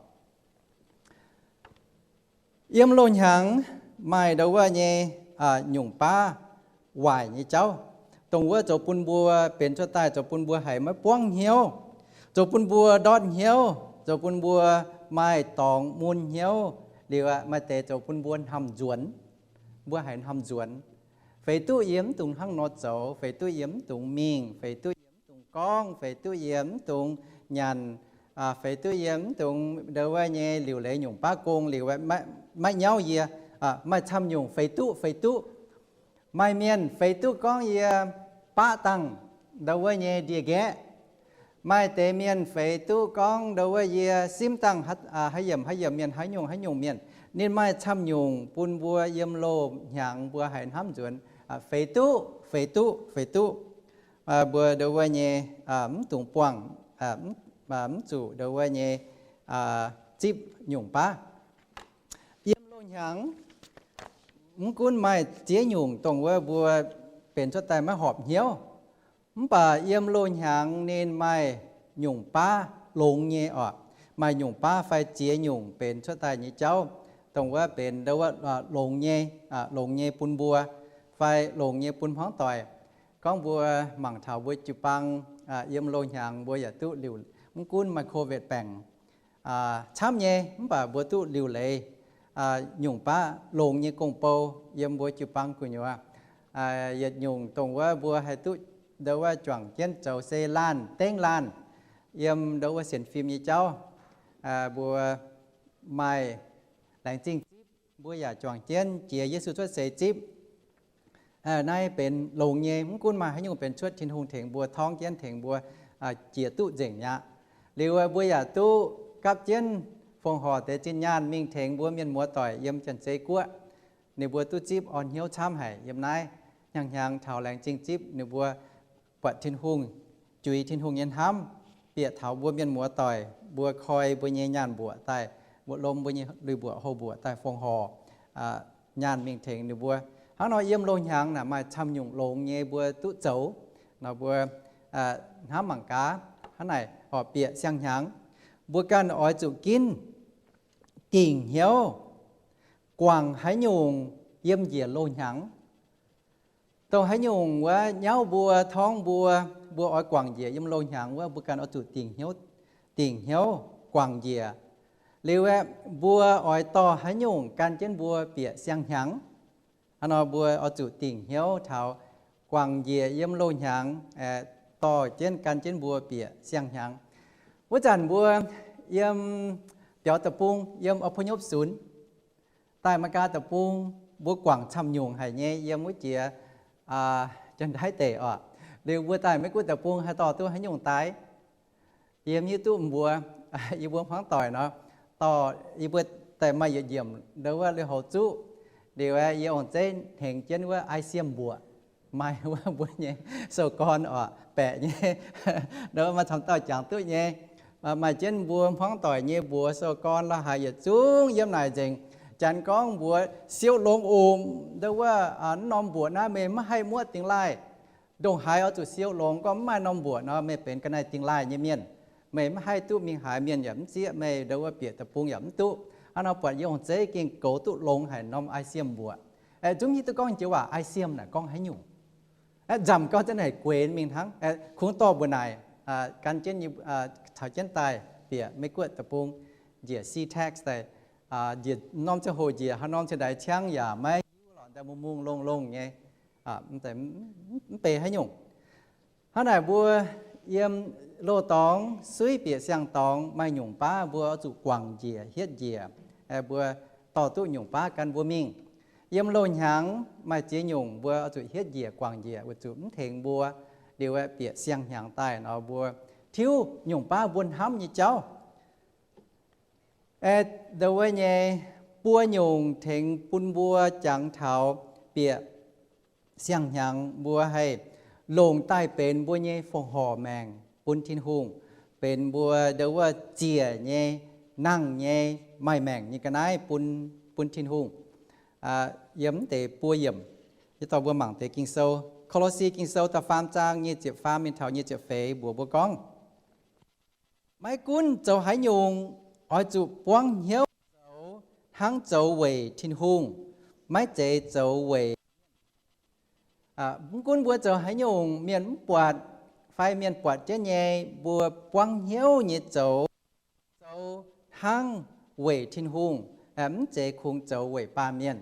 Yiem loz-hnyangx maaih ndo wuov nyei nyungc baav waaic nyei jauv, dongh wuov zoux bun mbuo benx cuotv daaih zoux bun mbuo haiz maiv buangv hnyouv, zoux bun mbuo ndortv hnyouv, zoux bun mbuo maaih dorngx mun hnyouv, liuz aqv maaih deix zoux bun mbuo hnamv nzuonx. Mbuo haiz hnamv nzuonx, feix duqv yie mv dungx hnangv nor zoux, feix duqv yie mv dungx mingh, feix duqv yie mv dungx gorngv, feix duqv yie mv dungx nyanc, feix duqv yie mv dungx ndau wuov nyei liuc leiz nyungc baav gong liuz maiv nyauv yie, maaih camv nyungc feix duqv, feix duqv. Maaih mienh feix duqv gorngv yie baqv dangh ndau wuov nyei ndie-nqaeqv. Maaih deix mienh feix duqv gorngv ndau wuov yie simv dangh haaix yiemc haaix yiemc mienh, haaix nyungc haaix nyungc mienh. Ninh maaih camv nyungc bun mbuo yiem loz-hnyangx mbuo haiz hnamv nzuonx, feix duqv, feix duqv, feix duqv. Mbuo ndau wuov nyei mv dungx buangh, mv zuqc ndau wuov nyei zipv nyungc baav. Yiem loz-hnyangx, mv gunv maaih ziex nyungc dongh wuov mbuo benx cuotv daaih maiv horpc hnyouv, mv baac yiem loz-hnyangx ninh maaih nyungc baav longx nyei oc. Maaih nyungc baav fai ziex nyungc benx cuotv daaih nyei jauv, dongh wuov benx ndau wuov longx nyei, longx nyei bun mbuo fai longx nyei bun hmuangv doic. Gorngv mbuo mangc taux mbuo jiu-baang yiem loz-hnyangx mbuo yaac duqv liuc, mv gunv maaih COVID baengc camv nyei, mv baac mbuo duqv liuc leiz nyungc baav longx nyei gong-bou yiem mbuo jiu-baang gu'nyuoz. Yietc nyungc dongh wuov mbuo haih duqv ndau wuov juangc jienv zoux se laanh dengv laanh yiem ndau wuov sienx fim nyei jauv. Mbuo maaih laengz zingh zipv, mbuo yaac juangc jienv jiex Yesu cuotv seix zipv. Naaiv benx longx nyei, mv gunv maaih haaix nyungc benx cuotv, Tin-Hungh tengx mbuo, torngv jienv tengx mbuo jiex duqv nzengc mi'aqv. Liuz mbuo yaac duqv gapv jienv fongc horc deix zinh nyaanh mingh tengx mbuo mienh muoz doic yiem Janx-Zei Guoqv. Ninh mbuo duqv zipv orn hnyouv camv haic yiem naaiv. Hnyangx-hnyangx taux laengz zingh zipv ninh mbuo buatc Tin-Hungh, juix Tin-Hungh nyei hnamv, bieqc taux mbuo mienh muoz doic, mbuo koi mbuo nyei nyaanh mbuoqc daaih, mbuo lomh mbuo nyei lui-mbuoqc houh mbuoqc daaih fongc horc nyaanh mingh tengx ninh mbuo. Hnangv nor yiem loz-hnyangx naaic maaih camv nyungc longx nyei mbuo duqv zoux nor, mbuo hnamv mangc gaax. Hnangv naaic horpc bieqc siang-hnyangx, mbuo ganh oix zuqc ginv dingc hnyouv guangc haaix nyungc yiem njiec loz-hnyangx. Dongh haaix nyungc wuov nyauv mbuo, torngv mbuo, mbuo oix guangc njiec yiem loz-hnyangx wuov, mbuo ganh oix zuqc dingc hnyouv, dingc hnyouv guangc njiec. Liuz aeqv, mbuo oix dorh haaix nyungc gan jienv mbuo bieqc siang-hnyangx. Hnangv nor mbuo oix zuqc dingc hnyouv taux guangc njiec yiem loz-hnyangx, dorh jienv gan jienv mbuo bieqc siang-hnyangx. Wuov zanc mbuo yiem biaux deic-bung, yiem อพยพศูนย์ daaih America deic-bung, mbuo guangc camv nyungc haic nyei yiem wuov jiex Janx-Taiv deic oc. Liuz mbuo daaih Meiv-Guoqv deic-bung haih dorh duqv haaix nyungc daaih? Yie mv hiuv duqv mbuox yie mbuo hmuangv doic nor, dorh yie mbuo daaih maaih yietc nyiemc ndau wuov lui-houx zuqv. Liuz yie ong-zeiv hnengx jienv wuov ai siem mbuoqc, maaih wuov mbuo nyei sou gorn oc, baeqc nyei, ndau wuov maaih camv dauh jangx duqv nyei. Maaih jienv mbuo hmuangv doic nyei mbuox sou gorn la'haaix yietc zungv yiem naaic nzengc. Janx gorngv mbuox siou longx oc, ndau wuov mv norm mbuoqc naaiv meih maiv haih muoqv dingx laaih. Ndongc haaix oix zuqc siou longx, gorngv mv maaih norm mbuoqc nor meih benx ga'naaiv dingx laaih nyei mienh. Meih mv haih duqv mingh haaix, mienh yaac mv zieqv meih, ndau wuov bieqc deic-bung yaac mv duqv. Hnangv nor buatc yie ong-zeiv gengh goux duqv longx haic norm ai siem mbuoqc. Aeqv, zungv hiuv duqv gorngv joux waac ai siem naaic gorngv haaix nyungc. Aeqv, nzamc gauh za'naaic gueix mingh hnangv. Aeqv, kungx dorh mbuo naaic gan jienv, caux jienv daaih bieqc Meiv-Guoqv deic-bung njiec SeaTac daaih, njiec norm ziangh hoc njiec haaix norm cingx daaih ciangv yaac maiv hiuv lorqc, ndaaih mungh mungh longh longh nyei, mv bei haaix nyungc. Hnangv naaic mbuo yiem loz-dorngx suiv bieqc siang-dorngx maaih nyungc baav mbuo oix zuqc guangc njiec hietv njiec, mbuo dorh duqv nyungc baav gan mbuo mingh. Yiem loz-hnyangx maaih ziex nyungc mbuo oix zuqc hietv njiec guangc njiec weic zuqc mv tengx mbuo liuz bieqc siang-hnyangx daaih nor mbuo tiuv nyungc baav mbuo hnamv nyei jauv. Aeqv, ndau wuov nyei buo nyungc tengx bun mbuo jangx taux bieqc siang-hnyangx mbuo haih longc daaih benx mbuo nyei fongc horc maengc bun Tin-Hungh, benx mbuo ndau wuov ziec nyei, nangh nyei, maaih maengc nyei ga'naaiv bun, bun Tin-Hungh. Yiem mv deix buo yiemc, yie dorh mbuo mangc deix Ging-Sou. Ko^lo^si Ging-Sou da'faam zaang nyic ziepc faam mingh taux nyic ziepc feix mbuox mbuo gorngv, maiv gunv zoux haaix nyungc, oix zuqc buangv hnyouv zoux hnangv zoux weic Tin-Hungh, maiv zeiz zoux weic Mv gunv mbuo zoux haaix nyungc mienh mv buatc, fai mienh buatc jienv nyei, mbuo buangv hnyouv nyei zoux, zoux hnangv weic Tin-Hungh, mv zeiz kungx zoux weic baamh mienh.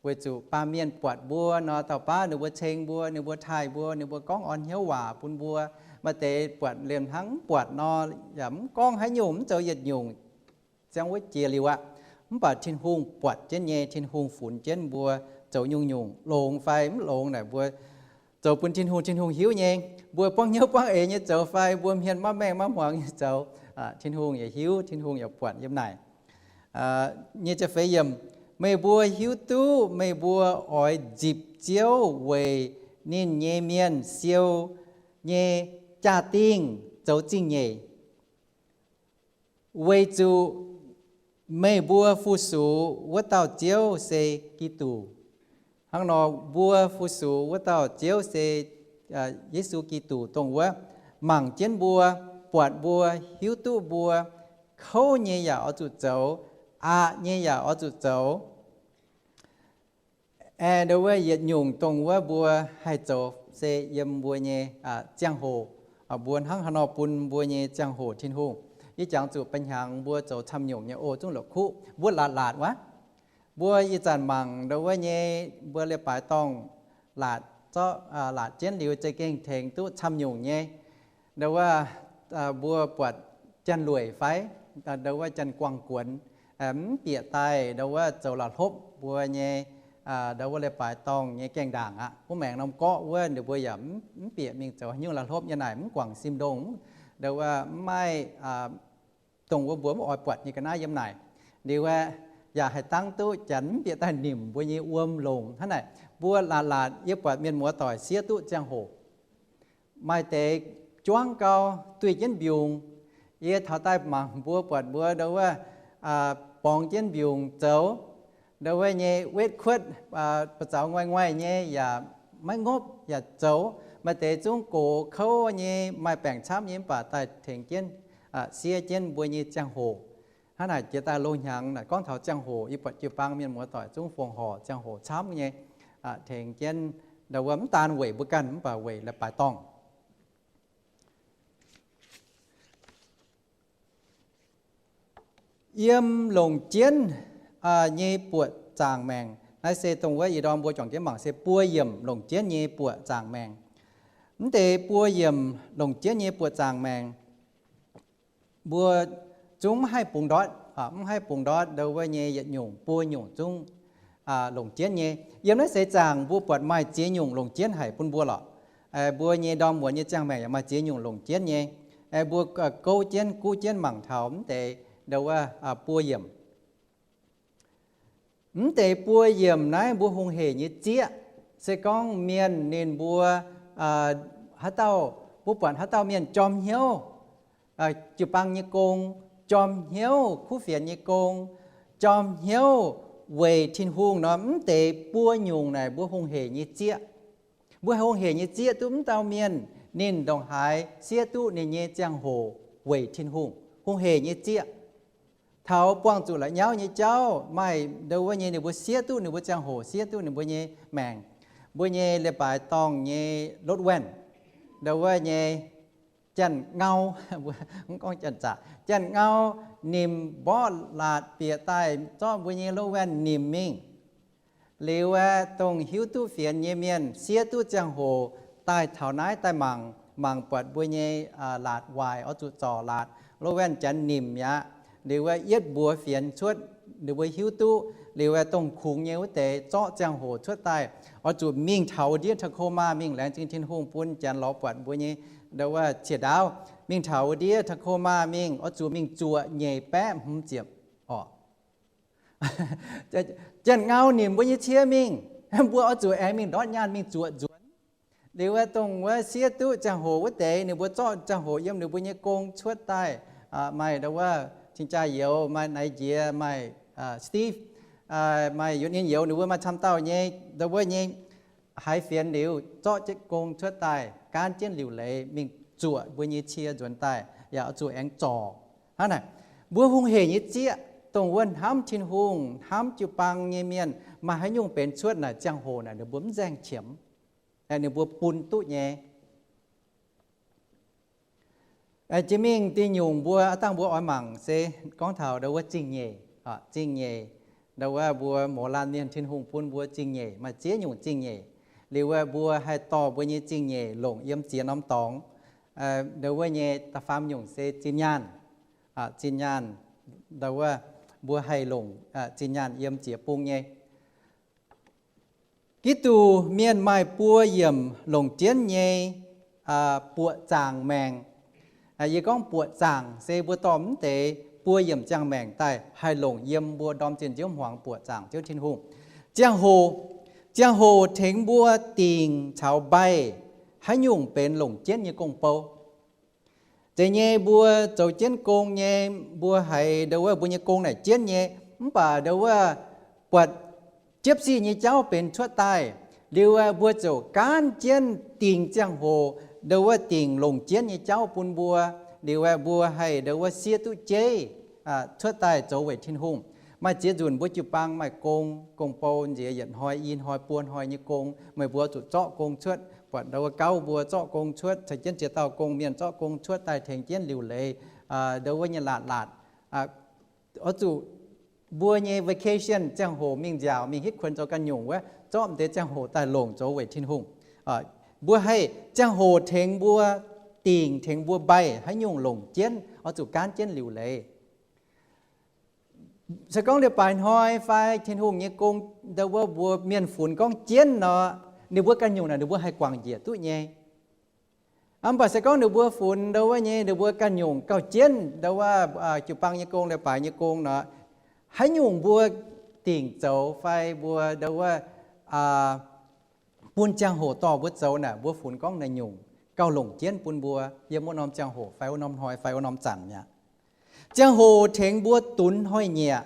Weic zuqc baamh mienh buatc mbuo nor, dauh baav ninh mbuo ceng mbuo, ninh mbuo taaih mbuo, ninh mbuo gorngv orn hnyouv waac bun mbuo. Maaih deix buatc liemh hnangv mv buatc nor, yaac mv gorngv haaix nyungc, mv zoux yietc nyungc, ziangh wuov jiex liuz aqv. Mv baac Tin-Hungh buatc jienv nyei, Tin-Hungh funx jienv mbuo zoux nyungc-nyungc, longx fai mv longx naaic, mbuo zoux bun Tin-Hungh, Tin-Hungh hiuv nyei. Mbuo buangv hnyouv buangv eix nyei zoux fai mbuo hmien maiv maengh maiv hmuangx nyei zoux, Tin-Hungh yaac hiuv, Tin-Hungh yaac buatc yiem naaic. Nyic ziepc feix yiemc, meih mbuo hiuv duqv meih mbuo oix nzipc Ziouv weic ninh nyei mienh siou nyei jaa-dingh zoux zingh nyeic, weic zuqc meih mbuo fu-sux wuov dauh Ziouv se Giduc. Hnangv nor, mbuo fu-sux wuov dauh Ziouv se Yesu Giduc, dongh wuov mangc jienv mbuo, buatc mbuo, hiuv duqv mbuo, kouv nyei yaac oix zuqc zoux, aqc nyei yaac oix zuqc zoux. Aengx ndo wuov yietc nyungc dongh wuov mbuo haih zoux se yiem mbuo nyei ziangh hoc, mbuo hnangv haaix nor bun mbuo nyei ziangh hoc Tin-Hungh. Yie jangx zuqc ba'hnyangx mbuo zoux camv nyungc nyei oc, zungv la'kuqv mbuo laatc laatc wuov. Mbuo ih zanc mangc ndo wuov nyei, mbuo leiz-baaix dorngh laatc zorqv, laatc jienv liuz za'gengh tengx duqv camv nyungc nyei. Ndo wuov, mbuo buatc janx-lueic fai ndo wuov janx-guangc guonx mv bieqc daaih ndo wuov zoux la'hlopv mbuo nyei, ndo wuov leiz-baaix dorngh nyei gaengh ndaangc aqv. Wuov maengc norm gorqv wuov ninh mbuo yaac mv bieqc mingh zoux haaix nyungc la'hlopv nyei naaic, mv guangc sim ndongh, ndo wuov mv maaih dongh wuov mbuo mv oix buatc nyei ga'naaiv yiem naaic. Liuz aeqv, yaac haih dangv duqv janx mv bieqc daaih nimc mbuo nyei wuom longc hnangv naaic. Mbuo laatc laatc yie buatc mienh muoz-doic siev duqv ziangh hoc. Maaih deix juangv gau duih jienv mbiungc. Yie taux daaih mangc mbuo buatc mbuo ndo wuov borngz jienv mbiungc zoux, ndo wuov nyei wetv kuotv, ba'zaux nguaih-nguaih nyei yaac maiv ngopv yaac zoux. Maaih deix zungv gox kouv nyei, maaih baengc camv nyei mv baac daaih tengx jienv, siev jienv mbuo nyei ziangh hoc. Hnangv naaic jiex daaih loz-hnyangx naaic gorngv taux ziangh hoc, yie buatc jiu-baang mienh muoz-doic zungv fongc horc ziangh hoc camv nyei, tengx jienv ndo wuov mv daan weic mbuo ganh mv baac weic leiz-baaix dorngh. Yiem longc jienv nyei buoqc zaangc maengc. Naaiv se dongh wuov ih ndorm mbuo juangc jienv mangc se buo yiemc longc jienv nyei buoqc zaangc maengc. Mv deix buo yiemc longc jienv nyei buoqc zaangc maengc, mbuo zungv mv haih bungx ndortv, mv haih bungx ndortv ndo wuov nyei yietc nyungc buo nyungc zungv longc jienv nyei. Yiem naaiv seix zaangc mbuo buatc maaih ziex nyungc longc jienv haic bun mbuo lorqc. Mbuo nyei ndorm muonz nyei ziangh maengc yaac maaih ziex nyungc longc jienv nyei. Mbuo gouv jienv, guv jienv mangc taux mv deix ndo wuov buo yiemc. Mv deix buo yiemc naaiv mbuo hungh heic nyei zieqv, se gorngv mienh ninh mbuo haaix dauh, mbuo buatc haaix dauh mienh jorm hnyouv, jiu-baang nyei gong, jorm hnyouv kuv fienx nyei gong, jorm hnyouv weic Tin-Hungh nor, mv deix buo nyungc naaic mbuo hungh heic nyei zieqv. Mbuo hungh heic nyei zieqv duqv mv dauh mienh ninh ndongc haaix siev duqv ninh nyei ziangh hoc weic Tin-Hungh, hungh heic nyei zieqv. Taux buangh zuqc la'nyauv nyei jauv, maaih ndo wuov nyei ninh mbuo siev duqv ninh mbuo ziangh hoc, siev duqv ninh mbuo nyei maengc. Mbuo nyei leiz-baaix dorngh nyei lotv waenh, ndo wuov nyei janx-ngau, mv gorngv janx-zaqc, janx-ngau nimc mborqv laatc bieqc daaih zorqv mbuo nyei lotv waenh nimc mingh. Liuz aeqv, dongh hiuv duqv fienx nyei mienh siev duqv ziangh hoc daaih taux naaiv daaih mangc, mangc buatc mbuo nyei laatc waaic oix zuqc zorc laatc, lotv waenh janx nimc mi'aqv. Liuz aeqv, yietv mbuox fienx cuotv ninh mbuo hiuv duqv. Liuz aeqv, dongh kungx nyei wuov deix zorqv ziangh hoc cuotv daaih, oix zuqc mingh taux wuov ndiev Tacoma mingh, laengz zingh Tin-Hungh bun janx lorz buatc mbuo nyei ndo wuov ciex ndaauv. Mingh taux wuov ndiev Tacoma mingh, oix zuqc mingh zuoqc nyeic baeqv hmz ziepc orqc. Janx-ngau nimc mbuo nyei cie mingh, mbuo oix zuqc aengx mingh ndortv nyaanh mingh zuoqc nzuonx. Liuz aeqv, dongh wuov siev duqv ziangh hoc wuov deix ninh mbuo zorqv ziangh hoc yiem ninh mbuo nyei gong cuotv daaih. Maaih ndo wuov cing-jaa youz, maaih naaiv njiec, maaih Steve, maaih Yunh Ninh youz, ninh mbuo maaih camv dauh nyei ndo wuov nyei haiz fienx liuz zorqv jienv gong cuotv daaih, gaanv jienv liuc leiz mingh zuoqc mbuo nyei cie nzuonx daaih, yaac oix zuqc aengx zorc. Hnangv naaic, mbuo hungh heic nyei zieqv, dongh wuov hnamv Tin-Hungh, hnamv jiu-baang nyei mienh, maaih haaix nyungc benx cuotv naaic ziangh hoc naaic ninh mbuo mv nzaeng qiemx. ninh mbuo bun duqv nyei. Jiex mingh dih nyungc mbuo, aa, dangh mbuo oix mangc se gorngv taux ndau wuov zingh nyeic, zingh nyeic. Ndau wuov mbuo mouz laanh mienh, Tin-Hungh bun mbuo zingh nyeic, maaih ziex nyungc zingh nyeic. Liuz wuov mbuo haih dorh mbuo nyei zingh nyeic longc yiem ziex norm dorngx. Ndau wuov nyei da'faam nyungc se zinh nyaanh. Zinh nyaanh, ndau wuov mbuo haih longc zinh nyaanh yiem ziex bung nyei. Giduc mienh maaih buo yiemc longc jienv nyei buoqc zaangc maengc. Yie gorngv buoqc zaangc se mbuo dorh mv deix buo yiemc ziangh maengc daaih haih longc yiem mbuo ndorm zinh nziouv hmuangx buoqc zaangc Ziouv Tin-Hungh. Ziangh hoc, ziangh hoc tengx mbuo dingc caux mbaih haaix nyungc benx longc jienv nyei gong-bou. Zeiz nyei, mbuo zoux jienv gong nyei, mbuo haiz ndau wuov mbuo nyei gong naaic jienv nyei, mv baac ndau wuov buatc jiepv sic nyei jauv benx cuotv daaih, liuz mbuo ziouc gaanv jienv dingc ziangh hoc ndau wuov dingc longc jienv nyei jauv bun mbuo, liuz mbuo haih ndau wuov siev duqv jeiv cuotv daaih zoux weic Tin-Hungh. Maaih ziex nzunc mbuo jiu-baang maaih gong, gong-bou nziex yietc hnoi, i hnoi, buo hnoi nyei gong, meih mbuo zuqc zorqv gong cuotv, buatc ndau wuov gauv mbuo zorqv gong cuotv, caux jienv ziex dauh gong mienh zorqv gong cuotv daaih tengx jienv liuc leiz ndau wuov nyei laatc laatc. Oix zuqc mbuo nyei vacation ziangh hoc mingh nziaauc mingh hitv kuonx zoux ganh nyungc wuov, zorqv m'deix ziangh hoc daaih longc zoux weic Tin-Hungh. Mbuo haih ziangh hoc tengx mbuo dingc, tengx mbuo mbaih haaix nyungc longc jienv, oix zuqc gaanv jienv liuc leiz. Se gorngv leiz-baaix hnoi fai Tin-Hungh nyei gong ndau wuov mbuo mienh funx gorngv jienv nor, ninh mbuo ganh nyungc naaic ninh mbuo haih guangc njiec duqv nyei. Mv baac se gorngv ninh mbuo funx ndau wuov nyei ninh mbuo ganh nyungc gauh jienv ndau wuov jiu-baang nyei gong, leiz-baaix nyei gong nor, haaix nyungc mbuo dingc zoux fai mbuo ndau wuov bun ziangh hoc dorh mbuo zoux naaic, mbuo funx gorngv naaiv nyungc gauh longc jienv bun mbuo yiem wuov norm ziangh hoc fai wuov norm hnoi fai wuov norm zanc mi'aqv. Ziangh hoc tengx mbuo dunx hnoi-nyieqc.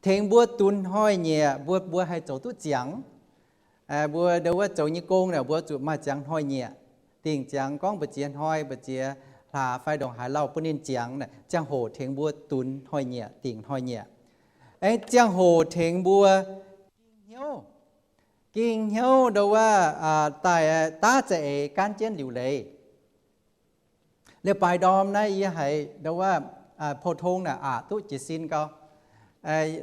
Tengx mbuo dunx hnoi-nyieqc, mbuo, mbuo haih zoux duqv ziangx. Mbuo ndau wuov zoux nyei gong naaic, mbuo zuqc maaih ziangx hnoi-nyieqc. Dingc ziangx gorngv mbu'ziex hnoi, mbu'ziex hlaax fai ndongc haaix lauh bun ninh ziangx naaic, ziangh hoc tengx mbuo dunx hnoi-nyieqc, dingc hnoi-nyieqc. Aengx ziangh hoc tengx mbuo ging hnyouv. Ging hnyouv ndau wuov daaih daav za'eix gaanv jienv liuc leiz. Leiz-baaix ndorm naaiv yie haiz ndau wuov pou-tong naaic aqc duqv jiez sin gau.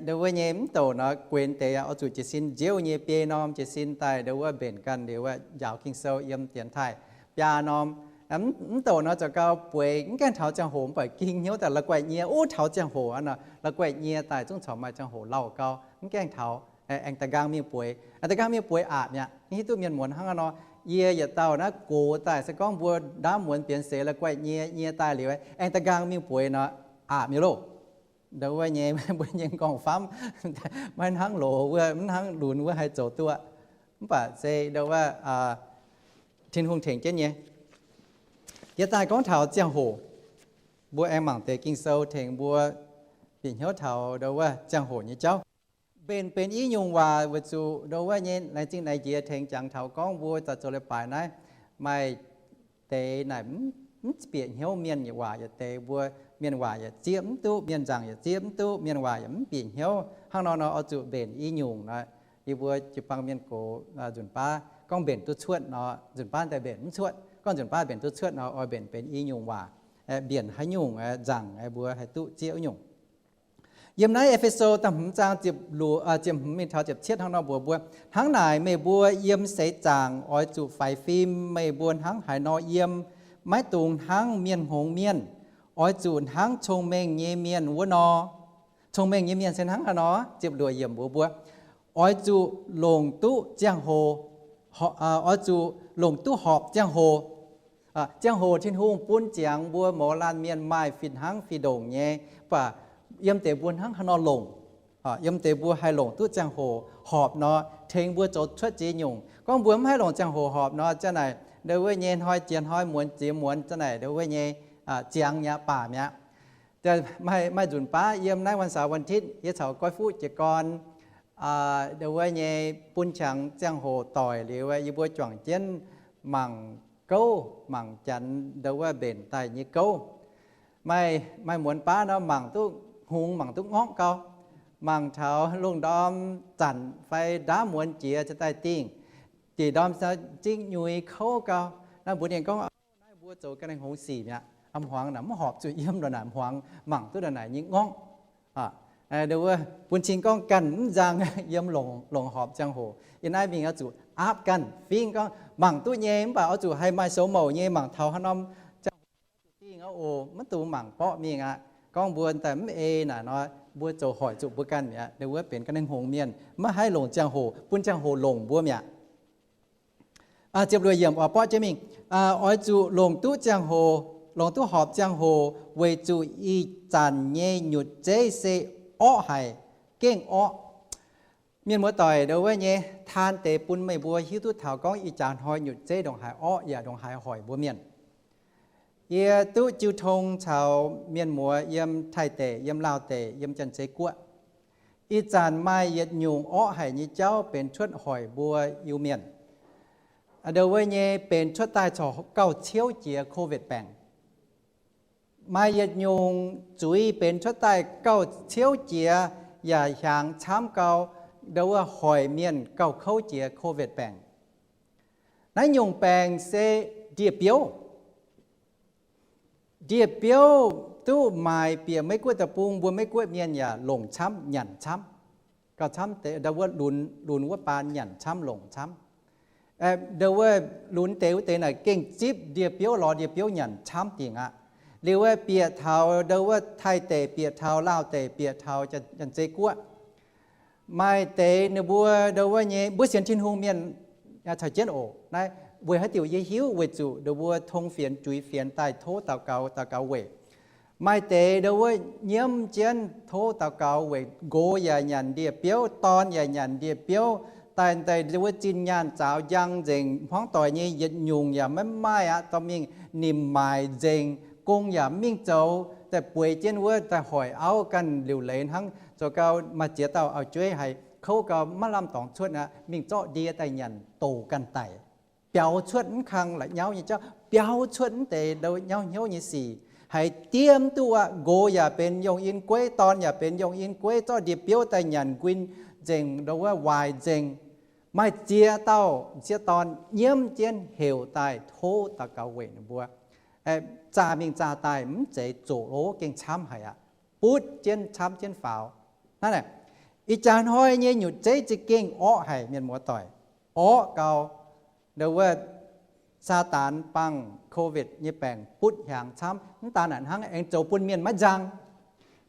Ndau wuov nyei mv douc nor guenx deix oix zuqc jiez sin nziouv nyei biei norm jiez sin daaih ndau wuov mbenc ganh liuz wuov njaaux Ging-Sou yiem dienx taaih biaa norm. Mv douc nor zoux gau bueix mv gaengh taux ziangh hoc mv baac ging hnyouv daaih la'guaih nyie, uv, taux ziangh hoc nor la'guaih nyie daaih zungv corc maaih ziangh hoc lauh gau mv gaengh taux. Aengx da'nqaang mingh bueix, da'nqaang mingh bueix aqc mi'aqv. Hiuv duqv mienh muonz hnangv nor, yie yietc dauh naaiv gox daaih se gorngv mbuo ndaamv muonz bienx seix la'guaih nyie, nyie daaih liuz aengx da'nqaang mingh bueix nor, aqc mi'aqv loh. Ndau wuov nyei mbuo nyei m'nqorngv-famv maiv hnangv loz wuov, mv hnangv lunx wuov haih zoux duqv. Mv baac se ndau wuov Tin-Hungh tengx jienv nyei. Yie daaih gorngv taux ziangh hoc, mbuo aengx mangc deix Ging-Sou tengx mbuo bieqc hnyouv taux ndau wuov ziangh hoc nyei jauv. Mbenc benx i nyungc waac weic zuqc ndau wuov nyei laengz zingh laengz jiex tengx jangx taux gorngv mbuo daaih zoux leiz-baaix naaiv maaih deix naaic mv bieqc hnyouv mienh waac yietc deix, mbuo mienh waac yaac zieqv mv duqv, mienh nzaangc yaac zieqv mv duqv, mienh waac yaac mv bieqc hnyouv. Hnangv nor nor oix zuqc mbenc i nyungc nor, yie mbuo jiu-baang mienh gox nzunc baav gorngv mbenc duqv cuotv nor, nzunc baav daaih mbenc mv cuotv. Gorngv nzunc baav mbenc duqv cuotv nor, oix mbenc benx i nyungc waac, mbienc haaix nyungc nzaangc mbuo haih duqv zieqv wuov nyungc. Yiem naaiv E^fe^so da'hmz zaang ziepc hmz mingh taux ziepc cietv hnangv nor mbuox mbuo, hnangv naaic meih mbuo yiem seix zaangc oix zuqc faix fim meih mbuo hnangv haaix nor yiem, maiv dungx hnangv mienh hngongx mienh, oix zuqc hnangv cong-mengh nyei mienh wuov nor. Cong-mengh nyei mienh se hnangv haaix nor? Ziepc luoqc yiemc mbuox mbuo, oix zuqc longc duqv ziangh hoc, oix zuqc longc duqv horpc ziangh hoc. Ziangh hoc Tin-Hungh bun ziangx mbuo mouz laanh mienh maaih fih hnangv fih ndongc nyei, mv baac yiem deix mbuo hnangv haaix nor longc. Yiem deix mbuo haih longc duqv ziangh hoc horpc nor, tengx mbuo zoux cuotv ziex nyungc. Gorngv mbuo mv haih longc ziangh hoc horpc nor, za'naaic ndau wuov nyei hnoi jiex hnoi, muonz jiex muonz, za'naaic ndau wuov nyei ziangx mi'aqv, baamh mi'aqv. Maaih nzunc baav yiem naaiv วันเสาร์ วันอาทิตย์ yie caux goiv fuqv jiez gorn ndau wuov nyei bun qangx ziangh hoc doic liuz, yie mbuo juangc jienv mangc gouv, mangc Janx ndau wuov mbenc daaih nyei gouv. Maaih, maaih muonz baav nor mangc duqv hngongx, mangc duqv ngorqv gau, mangc taux lungh ndorm zanc fai ndaamv muonz jiex cingx daaih dingh. Deic ndorm zingv nyuix kouv gau. Naaiv mbuox ninh gorngv, naaiv mbuo zoux ganh hngongx sic mi'aqv. A'hmuangx naaic mv horpc zuqc yiem ndongc naaic hmuangx mangc duqv ndongc naaic nyei ngorngv. Wuov bun cing gorngv ganh mv nzang yiem longc horpc ziangh hoc. Yiem naaiv mingh oix zuqc aapv ganh fingx gorngv mangc duqv nyei, mv baac oix zuqc haih maaih soux mouc nyei mangc taux haaix norm ziangh hoc dingh aqv oc, maiv dungx mangc borqv mingh aqv. Gorngv mbuo daaih mv ei naaic nor, mbuo zoux hoic zuqc mbuo ganh mi'aqv. Wuov benx ganh hngongx mienh maiv haih longc ziangh hoc, bun ziangh hoc longc mbuo mi'aqv. Ziepc luoqc yiemc oix borqv jienv mingh. Oix zuqc longc duqv ziangh hoc, longc duqv horpc ziangh hoc weic zuqc ih zanc nyei nyutc zeiv se orqv haic, gengh orqv. Mienh muoz-doic, ndo wuov nyei taan deix bun meih mbuo hiuv duqv taux gorngv ih jaax hnoi nyutc zeiv ndongc haaix orqv yaac ndongc haaix hoic mbuo mienh. Yie duqv jiu tong caux mienh muoz yiem Taiv deic, yiem Laauv deic, yiem Janx-Zei Guoqv. Ih zanc maaih yietc nyungc orqv haic nyei jauv benx cuotv hoic mbuo Iu-Mienh. Ndo wuov nyei benx cuotv daaih corc gauh ciouv jiex COVID baengc. Maaih yietc nyungc zuiz benx cuotv daaih gauh ciouv jiex yaac hiaangx camv gau, ndo wuov hoic mienh gauh kouv jiex COVID baengc. Naaiv nyungc baengc se ndie-biouv. Ndie-biouv duqv maaic bieqc Meiv Guoqv deic-bung, mbuo Meiv Guoqv mienh yaac longc camv, nyanc camv. Gauh camv deix ndo wuov lunx, lunx wuov baan nyanc camv, longc camv. Ndo wuov lunx deix wuov deix naaic gengh zipv ndie-biouv lorz ndie-biouv nyanc camv dingc aqv. Liuz wuov bieqc taux ndo wuov Taiv deic, bieqc taux Laauv deic, bieqc taux Janx-Zei Guoqv. Maaih deix ninh mbuo ndo wuov nyei mbuo sienx Tin-Hungh mienh caux jienv oc. Naaiv weic haaix diuc yie hiuv? Weic zuqc ndo mbuo tong fienx juix fienx daaih tov daux gaux, daux gaux weic. Maaih deix ndo wuov nyiemv jienv tov daux gaux weic nqox yaac nyanc ndie-biouv, dorn yaac nyanc ndie-biouv, daaih ndo wuov zinh nyaanh zaaux njang nzengc, hmuangv doic nyei yietc nyungc yaac maiv maaih aqv. Dorh mingh nimc maaic nzengc, gong yaac mv mingh zoux, daaih bueix jienv wuov daaih hoic auv ganh liuc leiz hnangv. Zoux gau maaih ziex dauh auv-jueiv haiz kouv gau maiv lamh dorngx cuotv aqv, mingh zorqv ndie daaih nyanc doc ganh daic. Biaux cuotv mv kang la'nyauv nyei jauv, biaux cuotv mv deix ndo nyauv hnyouv nyei sic. Haiz diev mv duqv aqv, nqox yaac benx yongh in gueiv, dorn yaac benx yongh in gueiv, zorqv ndie-biouv daaih nyanc nquin nzengc, ndo wuov waaic nzengc. Maaih ziex dauh m'sieqv dorn nyiemv jienv heuc daaih tov daux gaux weic ninh mbuo. Zaah mingh zaah daaih mv zeiz zoqc lo gengh camv haic aqv. Butv jienv camv jienv faaux. Hnangv naaic, ih jaax hnoi nyei nyutc zeiv za'gengh orqv haic, mienh muoz-doic. Orqv gau, ndo wuov Saadaan bangh COVID nyei baengc butv hiaangx camv. Mv daan naaic hnangv, aengx zoux bun mienh maiv nzang.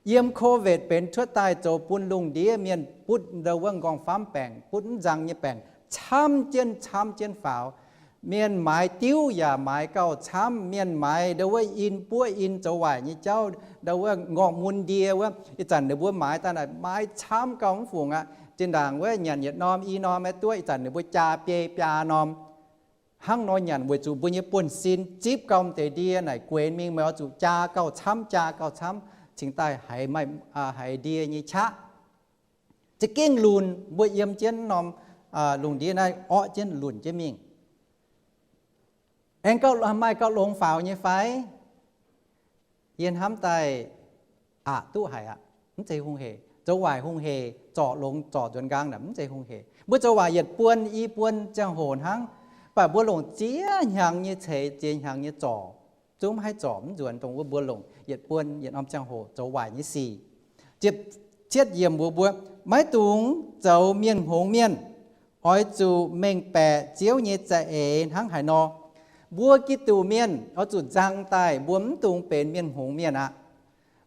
Yiem COVID benx cuotv daaih zoux bun lungh ndiev mienh butv ndo wuov nqorngv-famv baengc, butv mv nzang nyei baengc camv jienv camv jienv faaux. Mienh maaiz diuv yaac maaiz gauh camv. Mienh maaiz ndo wuov in buov in zoux waaic nyei jauv, ndo wuov ngorngh mun ndie wuov. Ih zanc ninh mbuo maaiz daaih naaic maaiz camv gauh mv fungc aqv. Zinh ndaangc wuov nyanc yietc norm i norm maiv duqv, ih zanc ninh mbuo jaa biei biaa norm. Hnangv nor nyanc weic zuqc mbuo nyei buonv-sin zipv gau m'deix ndie naaic guenx mingh, meih oix zuqc jaa gauh camv, jaa gauh camv, cingx daaih haiz maaih, haiz ndie nyei qaqv. Za'gengh lunc, mbuo yiem jienv norm lungh ndiev naaiv orqv jienv lunc jienv mingh. Aengx gauh maaih gauh longx faaux nyei fai? Yie hnamv daaih aqc duqv haic aqv. Mv zeiz hungh hec. Zoux waaic hungh hec, zorc longx zorc nzuonx nqaang naaic mv zeiz hungh hec. Mbuo zoux waaic yietc buon i buon ziangh hoc hnangv, mv baac mbuo longc ziex hnyangx nyei ceix, ziex hnyangx nyei zorc, zungv mv haih zorc mv nzuonx dongh wuov mbuo longc yietc buon yietc norm ziangh hoc zoux waaic nyei sic. Ziepc cietv yiemc mbuox mbuo, maiv dungx zoux mienh hngongx mienh. Oix zuqc mengh baeqc Ziouv nyei za'eix hnangv haaix nor. Mbuo Giduc mienh oix zuqc nzang daaih, mbuo mv dungx benx mienh hngongx mienh aqv.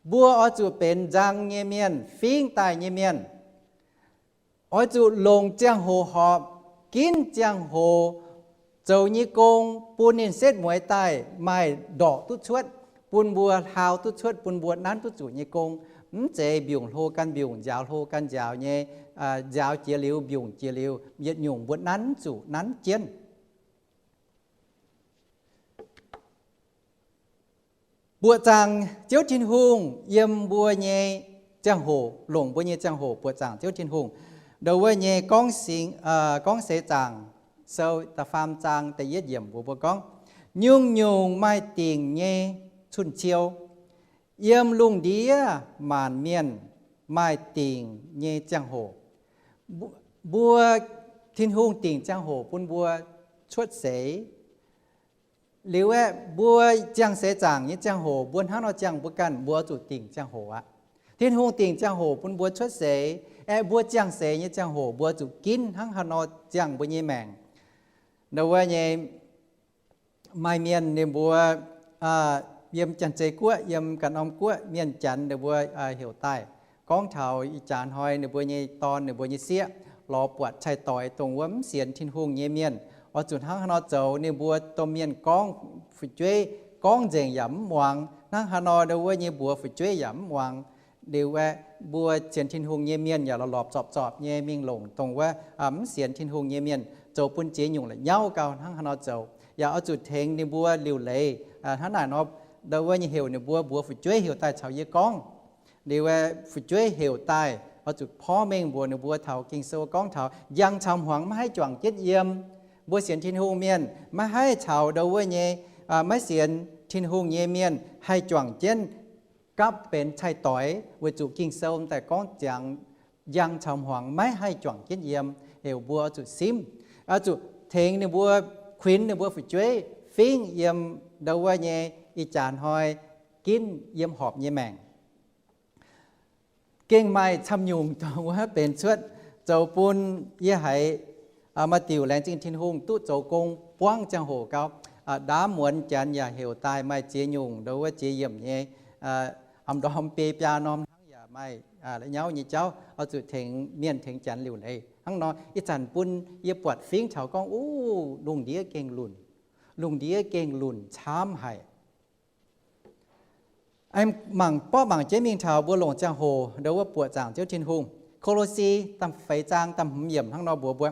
Mbuo oix zuqc benx nzang nyei mienh, fingx daaih nyei mienh. Oix zuqc longc ziangh hoc horpc, ginv ziangh hoc zoux nyei gong, bun ninh setv mueiz daaih maaih ndorqc duqv cuotv, bun mbuo hlau duqv cuotv, bun mbuo nanv duqv zuqc nyei gong. Mv zeiz mbiungc hlo gan mbiungc, nziaaux hlo gan nziaaux nyei, nziaaux jiex liuz, mbiungc jiex liuz, yietc nyungc mbuo nanv zuqc nanv jienv. Mbuoqc zaangc Ziouv Tin-Hungh yiem mbuo nyei ziangh hoc, longc mbuo nyei ziangh hoc buoqc zaangc Ziouv Tin-Hungh. Ndo wuov nyei Gorngv Seix Zaangc Sou da'faam zaang da'yietv yiemc mbuox mbuo gorngv, nyungc-nyungc maaih dingc nyei cun-ciou. Yiem lungh ndiev maanc mienh maaih dingc nyei ziangh hoc. Mbuo Tin-Hungh dingc ziangh hoc bun mbuo cuotv seix. Liuz aeqv, mbuo ziangh seix zaangc nyei ziangh hoc, mbuo hnangv nor ziangh mbuo ganh, mbuo oix zuqc dingc ziangh hoc aqv. Tin-Hungh dingc ziangh hoc bun mbuo cuotv seix, aeqv, mbuo ziangh seix nyei ziangh hoc, mbuo zuqc ginv hnangv haaix nor ziangh mbuo nyei maengc. Ndau wuov nyei maaih mienh ninh mbuo yiem Janx-Zei Guoqv, yiem ganh norm guoqv, mienh Janx ninh mbuo heuc daaih gorngv taux ih jaax hnoi ninh mbuo nyei dorn, ninh mbuo nyei sieqv lorz buatc cai-doix dongh wuov mv sienx Tin-Hungh nyei mienh, oix zuqc hnangv haaix nor zoux. Ninh mbuo domh mienh gorngv fu'jueiv gorngv nzengc yaac mv muangx, hnangv haaix nor ndau wuov nyei mbuox fu'jueiv yaac mv muangx. Liuz aeqv, mbuo sienx Tin-Hungh nyei mienh yaac lorpc lorpc zorpc zorpc nyei mingh longc dongh wuov mv sienx Tin-Hungh nyei mienh zoux bun ziex nyungc la'nyauv gau hnangv haaix nor zoux. Yaac oix zuqc tengx ninh mbuo liuc leiz hnangv naaic nor, ndau wuov nyei heuc ninh mbuo mbuox fu'jueiv heuc daaih caux yie gorngv. Liuz aeqv, fu'jueiv heuc daaih, oix zuqc porv mengh mbuox ninh mbuo taux Ging-Sou gorngv taux njang caux hmuangx maiv haih juangc jienv yiem. Mbuo sienx Tin-Hungh mienh maiv haih caux ndau wuov nyei maiv sienx Tin-Hungh nyei mienh haih juangc jienv gapv benx cai-doix, weic zuqc Ging-Sou daaih gorngv ziangx njang caux hmuangx maiv haih juangc jienv yiem. Heuc mbuo oix zuqc simv, oix zuqc tengx ninh mbuo, kuinx ninh mbuo fu'jueiv fingv yiem ndau wuov nyei ih jaax hnoi ginv yiem horpc nyei maengc. Gengh maaih camv nyungc dongh wuov benx cuotv zoux bun yie haiz maaih diuc laengz zingh Tin-Hungh duqv zoux gong buangv ziangh hoc gau. Ndaamv muonz Janx yaac heuc daaih maaih ziex nyungc ndau wuov ziex yiemc nyei, am ndorm biei biaa norm hnangv yaac maaih la'nyauv nyei jauv, oix zuqc tengx mienh tengx Janx liuc leiz. Hnangv nor ih zanc bun yie buatc fingv taux gorngv, uv, lungh ndiev gengh lunc, lungh ndiev gengh lunc camv haic. Mangc borqv mangc jienv mingh taux mbuo longc ziangh hoc ndau wuov buoqc zaangc Ziouv Tin-Hungh. Ko^lo^si da'feix zaang da'hmz yiemc hnangv nor mbuox mbuo,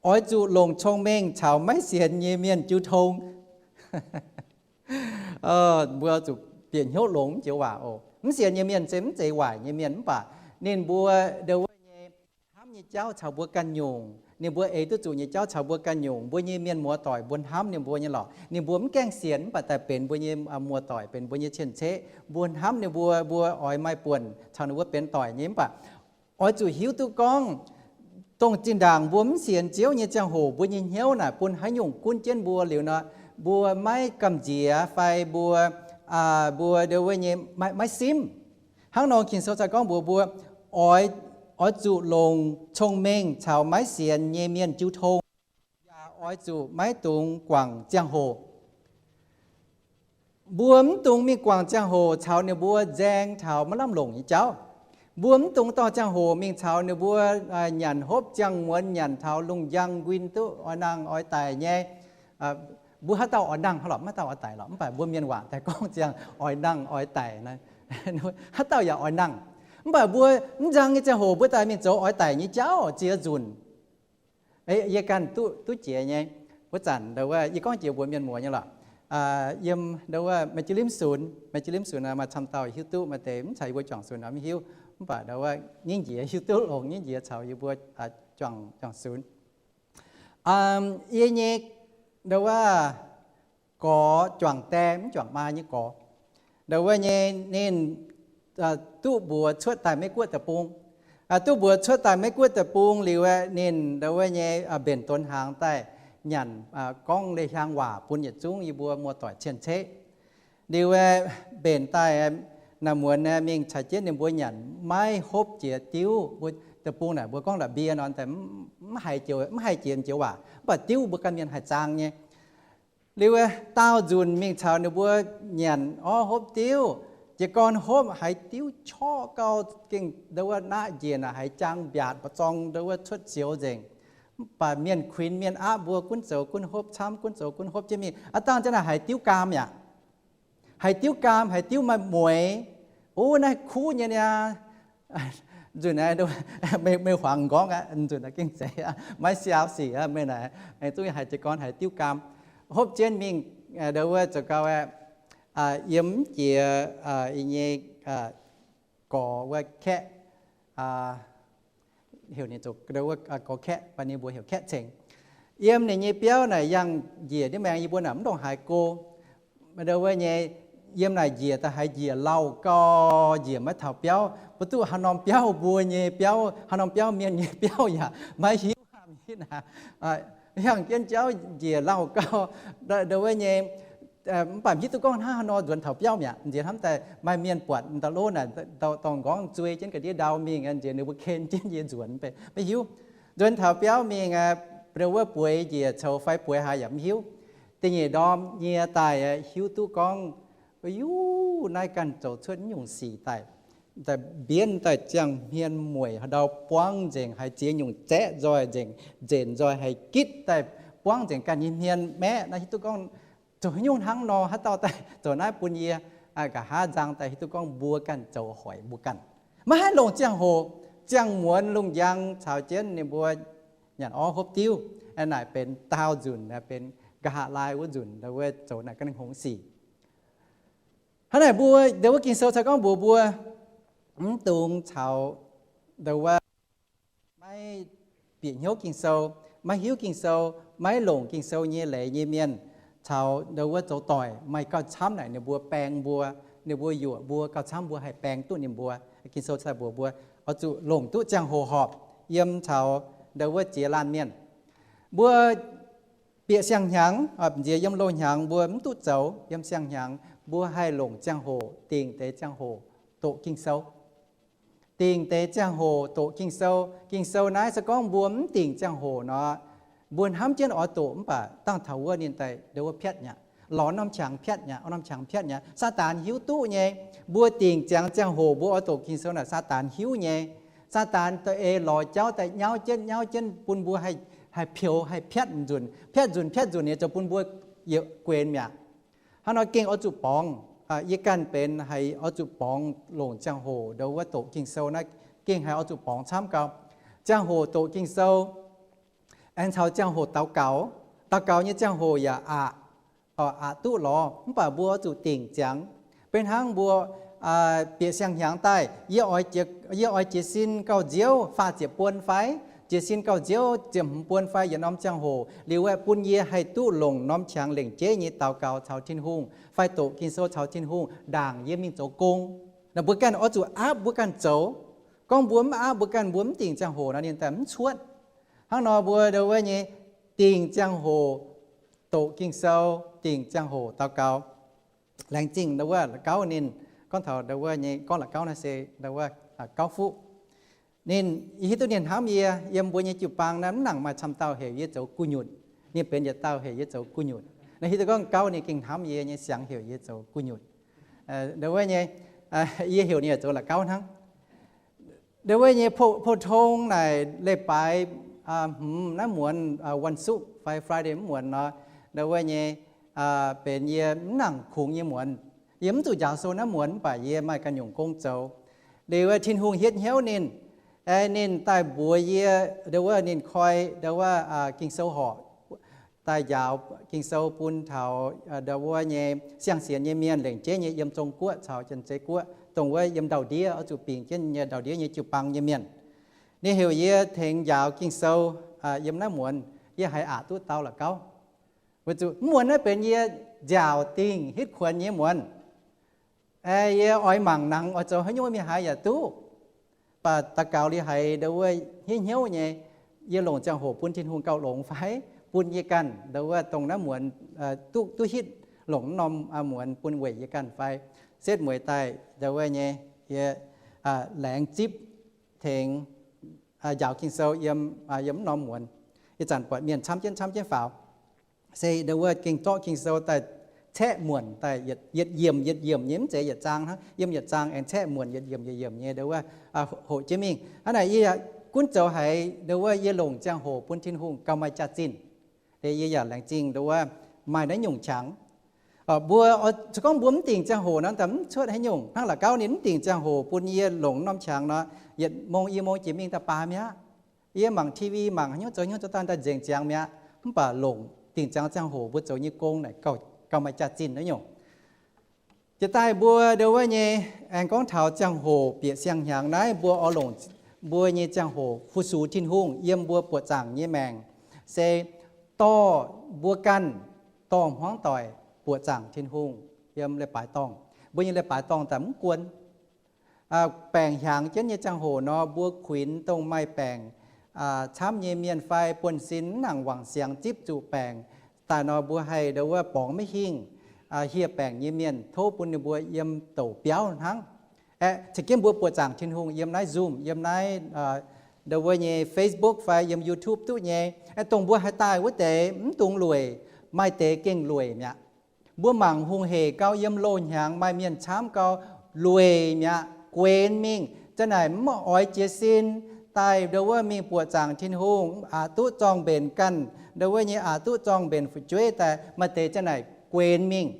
oix zuqc longc cong-mengh caux maiv sienx nyei mienh jiu tong. Mbuo zuqc bieqc hnyouv longx mv joux waac oc. Mv sienx nyei mienh se mv zeiz waaic nyei mienh mv baac ninh mbuo ndau wuov nyei hnamv nyei jauv caux mbuo ganh nyungc, ninh mbuo eix duqv zuqc nyei jauv caux mbuo ganh nyungc. Mbuo nyei mienh muoz-doic mbuo hnamv ninh mbuo nyei lorqc. Ninh mbuo mv gaengh sienx mv baac daaih benx mbuo nyei muoz-doic, benx mbuo nyei cien-ceqv. Mbuo hnamv ninh mbuo, mbuo oix maaih buonc caux ninh mbuo benx doic nyei. Mv baac oix zuqc hiuv duqv gorngv dongh zinh ndaangc mbuo mv sienx Ziouv nyei ziangh hoc, mbuo nyei hnyouv naaic bun haaix nyungc gunv jienv mbuo liuz nor, mbuo maiv gamh nziex fai mbuo, mbuo ndau wuov nyei maiv, maiv simv. Hnangv nor Ging-Sou cai gorngv mbuox mbuo, oix, oix zuqc longc cong-mengh caux maiv sienx nyei mienh jiu tong, yaac oix zuqc maiv dungx guangc ziangh hoc. Mbuo mv dungx mingh guangc ziangh hoc caux ninh mbuo nzaeng taux maiv lamh longc nyei jauv. Mbuo mv dungx dorh ziangh hoc mingh caux ninh mbuo nyanc hopv ziangh muonz, nyanc taux lungh njang nquin duqv oix nangh oix daic nyei. Mbuo haaix dauh oix nangh lorqc, maiv dauh oix daic lorqc, mv baac mbuo mienh waac daaih gorngv ziangh oix nangh oix daic naaiv, haaix dauh yaac oix nangh. Mv baac mbuo mv nzang nyei ziangh hoc mbuo daaih mingh zoux oix daic nyei jauv ziex nzunc. Yie ganh duqv, duqv jiex nyei. Wuov zanc ndau wuov yie gorngv jiex mbuox mienh muoz nyei lorqc. Yiem ndau wuov maaih jienv limv sunx, maaih jienv limv sunx maaih camv dauh hiuv duqv, maaih deix mv caux yie mbuo juangc sunx mv hiuv. Mv baac ndau wuov nyienv njiec hiuv duqv longx, nyienv njiec caux yie mbuo juangc, juangc sunx. Yie nyei ndau wuov gorx, juangc die mv juangc maa nyei gorx, ndau wuov nyei ninh duqv mbuox cuotv daaih Meiv Guoqv deic-bung. Duqv mbuox cuotv daaih Meiv Guoqv deic-bung liuz, ninh ndau wuov nyei mbenc donx hnaangx daaih nyanc, gorngv leiz-hiaang waac bun yietc zungv yie mbuo muoz-doic cien-ceqv. Liuz mbenc daaih naaic muonz mingh caux jienv ninh mbuo nyanc maiv hopv jiex diuv. Mbuo deic-bung naaic mbuo gorngv la'mbie nor, mv haiz joux, mv haiz jiex joux waac, mv baac diuv mbuo ganh mienh haih zaang nyei. Liuz daauh nzunc mingh caux ninh mbuo nyanc orv hopv diuv, jiez gorn hopv haiz diuv corc gau, gengh ndau wuov naqv njiec naaic haiz jaang mbiaatc mba'zorng ndau wuov cuotv zioux nzengc. Mv baac mienh kuinx mienh aapv mbuo gunv zoux gunv hopv camv, gunv zoux gunv hopv jienv mingh. Aav dangh jienv naaic haiz diuv gaam yaac, haiz diuv gaam, haiz diuv maaih mueix. Ov, naaiv kuv nyei niaa. Nzunc naaiv meih huangx nqorngv aqv, nzunc naaiv gengh zeiz aqv, maiv siau sic aqv, meih naaic zungv haiz jiez gorn haiz diuv gaam. Hopv jienv mingh ndau wuov zoux gau aqv, yiem mv jiex nyei gorx wuov kaeqv, heuc ninh zoux gorx kaeqv, baac ninh mbuox heuc kaeqv cengx. Yiem ninh nyei biauv naaic yangh njiec ndiev maengx, yie mbuo naaic mv ndongc haaix go. Ndau wuov nyei, yiem naaic njiec daaih haiz njiec lauh gau, njiec maiv taux biauv. Mbuo duqv haaix norm biauv mbuo nyei biauv, haaix norm biauv mienh nyei biauv yaac maiv hiuv haic. Hiangx jienv jauv njiec lauh gau, ndau wuov nyei, mv baac hiuv duqv gorngv hnangv haaix nor nzuonx taux biauv mi'aqv. Nziex hnamv daaih maaih mienh buatc ndau lov naaic, dorngx nqorngv zuei jienv ga'ndiev ndau mingh, nziex ninh mbuo ken jienv yie nzuonx, maiv hiuv. Nzuonx taux biauv mingh, ndau wuov bueix njiec coux fai bueix haaix yaac mv hiuv. Da'nyeic ndorm nyie daaih hiuv duqv gorngv, yuv, naaiv ganh zoux cuotv nyungc sic daaih, daaih mbienv daaih ziangh hmien mueic, haaix ndau buangv nzengc, haiz ziex nyungc zaeqv nzoih nzengc, nzenc nzoih haiz gitv daaih buangv nzengc ganh nyei hmien maeqv. Naaiv hiuv duqv gorngv zoux haaix nyungc hnangv nor, haaix dauh daaih zoux naaiv bun yie? Nqa'haav nzang daaih hiuv duqv gorngv mbuo ganh zoux hoic mbuo ganh. Maiv haih longc ziangh hoc, ziangh muonz lungh njang caux jienv ninh mbuo nyanc orv hopv diuv, naaic benx daauh nzunc, benx nqa'haav laai wuov nzunc, ndau wuov zoux naaic ganh hngongx sic. Hnangv naaic mbuo, ndau wuov Ging-Sou caux gorngv mbuox mbuo, mv dungx caux ndau wuov maiv bieqc hnyouv Ging-Sou, maiv hiuv Ging-Sou, maiv longc Ging-Sou nyei leiz nyei mienh caux ndau wuov zoux doic, maaih gauh camv naaic ninh mbuo baeng mbuo, ninh mbuo yuoqc mbuo, gauh camv mbuo haih baeng duqv ninh mbuo. Ging-Sou caux mbuox mbuo oix zuqc longc duqv ziangh hoc horpc yiem caux ndau wuov ziex laanh mienh. Mbuo bieqc siang-hnyangx, nziex yiem loz-hnyangx mbuo mv duqv zoux, yiem siang-hnyangx mbuo haih longc ziangh hoc, dingc deix ziangh hoc doqc Ging-Sou. Dingc deix ziangh hoc doqc Ging-Sou. Ging-Sou naaiv se gorngv mbuo mv dingc ziangh hoc nor, mbuo hnamv jienv oix doqc mv baac dangh taux wuov ninh daaih ndau wuov piatv mi'aqv, lorz norm qangx piatv mi'aqv, norm qangx piatv mi'aqv. Saadaan hiuv duqv nyei. Mbuo dingc ziangx ziangh hoc mbuo oix doqc Ging-Sou naaic Saadaan hiuv nyei. Saadaan da'eix lorz jauv daaih nyauv jienv nyauv jienv bun mbuo haih, haih peux haih piatv nzunc, piatv nzunc piatv nzunc nyei zoux bun mbuo guenx mi'aqv. Hnangv nor gengh oix zuqc borngz. Yie ganh benx haiz oix zuqc borngz longc ziangh hoc ndau wuov doqc Ging-Sou naaiv, gengh haiz oix zuqc borngz camv gau. Ziangh hoc doqc Ging-Sou aengx caux ziangh hoc daux gaux. Daux gaux nyei ziangh hoc yaac aqc, aqc duqv lorz, mv baac mbuo oix zuqc dingc ziangx. Beiv hnangv mbuo bieqc siang-hnyangx daaih, yie oix jiez sin gauh nziouv faah ziepc buon fai, jiez sin gauh nziouv ziepc hmz buon fai yietc norm ziangh hoc liuz aeqv, bun yie haih duqv longc norm qangx lengc jeiv nyei daux gaux caux Tin-Hungh fai doqc Ging-Sou caux Tin-Hungh ndaangc yie mingh zoux gong. Naaic mbuo ganh oix zuqc aapv mbuo ganh zoux. Gorngv mbuo mv aapv mbuo ganh, mbuo mv dingc ziangh hoc nor ninh daaih mv cuotv. Hnangv nor mbuo ndau wuov nyei dingc ziangh hoc doqc Ging-Sou, dingc ziangh hoc daux gaux. Laengz zingh ndau wuov la'gauv ninh gorngv taux ndau wuov nyei, gorngv la'gauv naaiv se ndau wuov gauv fuqv. Ninh, yie hiuv duqv ninh hnamv yie. Yiem mbuo nyei jiu-baang naaiv mv nangc maaih camv dauh heuc yie zoux gu'nyutc. Ninh benx yietc dauh heuc yie zoux gu'nyutc. Naaiv hiuv duqv gorngv gauv ninh gengh hnamv yie nyei siangx heuc yie zoux gu'nyutc. Ndau wuov nyei, yie heuc ninh zoux la'gauv hnangv. Ndau wuov nyei pou-tong naaic leiz-baaix hmz naaiv muonz, วันศุกร์ fai Friday mv muonz nor, ndau wuov nyei benx yie mv nangc kungx nyei muonz. Yie mv zuqc njaaux sou naaiv muonz mv baac yie maaih ganh nyungc gong zoux. Liuz Tin-Hungh hietv hnyouv ninh, ninh daaih mbuox yie, ndau wuov ninh koi ndau wuov Ging-Sou horqc, daaih njaaux Ging-Sou bun taux ndau wuov nyei siang-sienx nyei mienh lengc jeiv nyei yiem Zong-Guoqv caux Janx-Zei Guoqv, dongh wuov yiem ndau-ndiev oix zuqc bingx jienv nyei ndau-ndiev nyei jiu-baang nyei mienh. Ninh heuc yie tengx njaaux Ging-Sou yiem naaiv muonz. Yie haiz aqc duqv dau la'gauv. Weic zuqc mv muonz naaiv benx yie nziaauc dingh hitv kuonx nyei muonz. Yie oix mangc nangx oix zoux haaix nyungc mingh haaix yaac duqv. Baac daux gaux liuz haiz ndau wuov hietv hnyouv nyei, yie longc ziangh hoc bun Tin-Hungh gauh longx fai bun yie ganh ndau wuov dongh naaiv muonz duqv, duqv hitv longc mv norm muonz bun weic yie ganh fai. Setv mueiz daaih ndau wuov nyei, yie laengz zipv tengx njaaux Ging-Sou yiem, yiem mv norm muonz. Ih zanc buatc mienh camv jienv camv jienv faaux. Se ndau wuov gengh zorqv Ging-Sou daaih caeqv muonc daaih yietc yiemc yietc yiemc nyei, mv zeiz yietc zaang hnangv, yiem yietc zaang aengx caeqv muonc yietc yiemc yietc yiemc nyei ndau wuov hoqc jienv mingh. Hnangv naaic yie yaac gunv zoux haiz ndau wuov yie longc ziangh hoc bun Tin-Hungh gauh maaih jaax-zinh. Yie yaac laengz zingh ndau wuov maaih naaiv nyungc qangx. Mbuo se gorngv mbuo mv dingc ziangh hoc nor, daaih mv cuotv haaix nyungc. Hnangv la'gauv ninh mv dingc ziangh hoc bun yie longc norm qangx nor, yietc mong i mong jiex mingh daaih baaix mi'aqv. Yie mangc T V mangc haaix nyungc zoux haaix nyungc zoux daaih daaih nzengc ziangx mi'aqv. Mv baac longc dingc ziangx ziangh hoc mbuo zoux nyei gong naaic gauh maaih jaax-zinh naaiv nyungc. Jiex daaih mbuo ndau wuov nyei aengx gorngv taux ziangh hoc bieqc siang-hnyangx naaiv mbuo oix longc mbuo nyei ziangh hoc fu-sux Tin-Hungh yiem mbuo buoqc zaangc nyei maengc, se dorh mbuo ganh dorh hmuangv doic buoqc zaangc Tin-Hungh yiem leiz-baaix dorngh. Mbuo nyei leiz-baaix dorngh daaih mv guon. Baengc hiaangx jienv nyei ziangh hoc nor, mbuo kuinx dongh maaih baengc camv nyei mienh fai buonv-sin mv nangc wangc siangx zipv zuqc baengc daaih nor, mbuo haih ndo wuov borngz maiv hingh, hieh baengc nyei mienh tov bun ninh mbuo yiem douc biauv hnangv. Aeqv, ca'jienv mbuo buoqc zaangc Tin-Hungh yiem naaiv Zoom, yiem naaiv ndo wuov nyei Facebook fai yiem YouTube duqv nyei. Aeqv, dongh mbuo haih daaih wuov deix mv dungx lueic, maaih deix gengh lueic mi'aqv. Mbuo mangc hungh hec gau, yiem loz-hnyangx maaih mienh camv gau, lueic mi'aqv, guenx mingh. Za'naaic mv oix jiez sin daaih ndo wuov mingh buoqc zaangc Tin-Hungh, aqc duqv zorng-mbenc ganh, ndo wuov nyei aqc duqv zorng-mbenc fu'jueiv daaih, maaih deix za'naaic guenx mingh,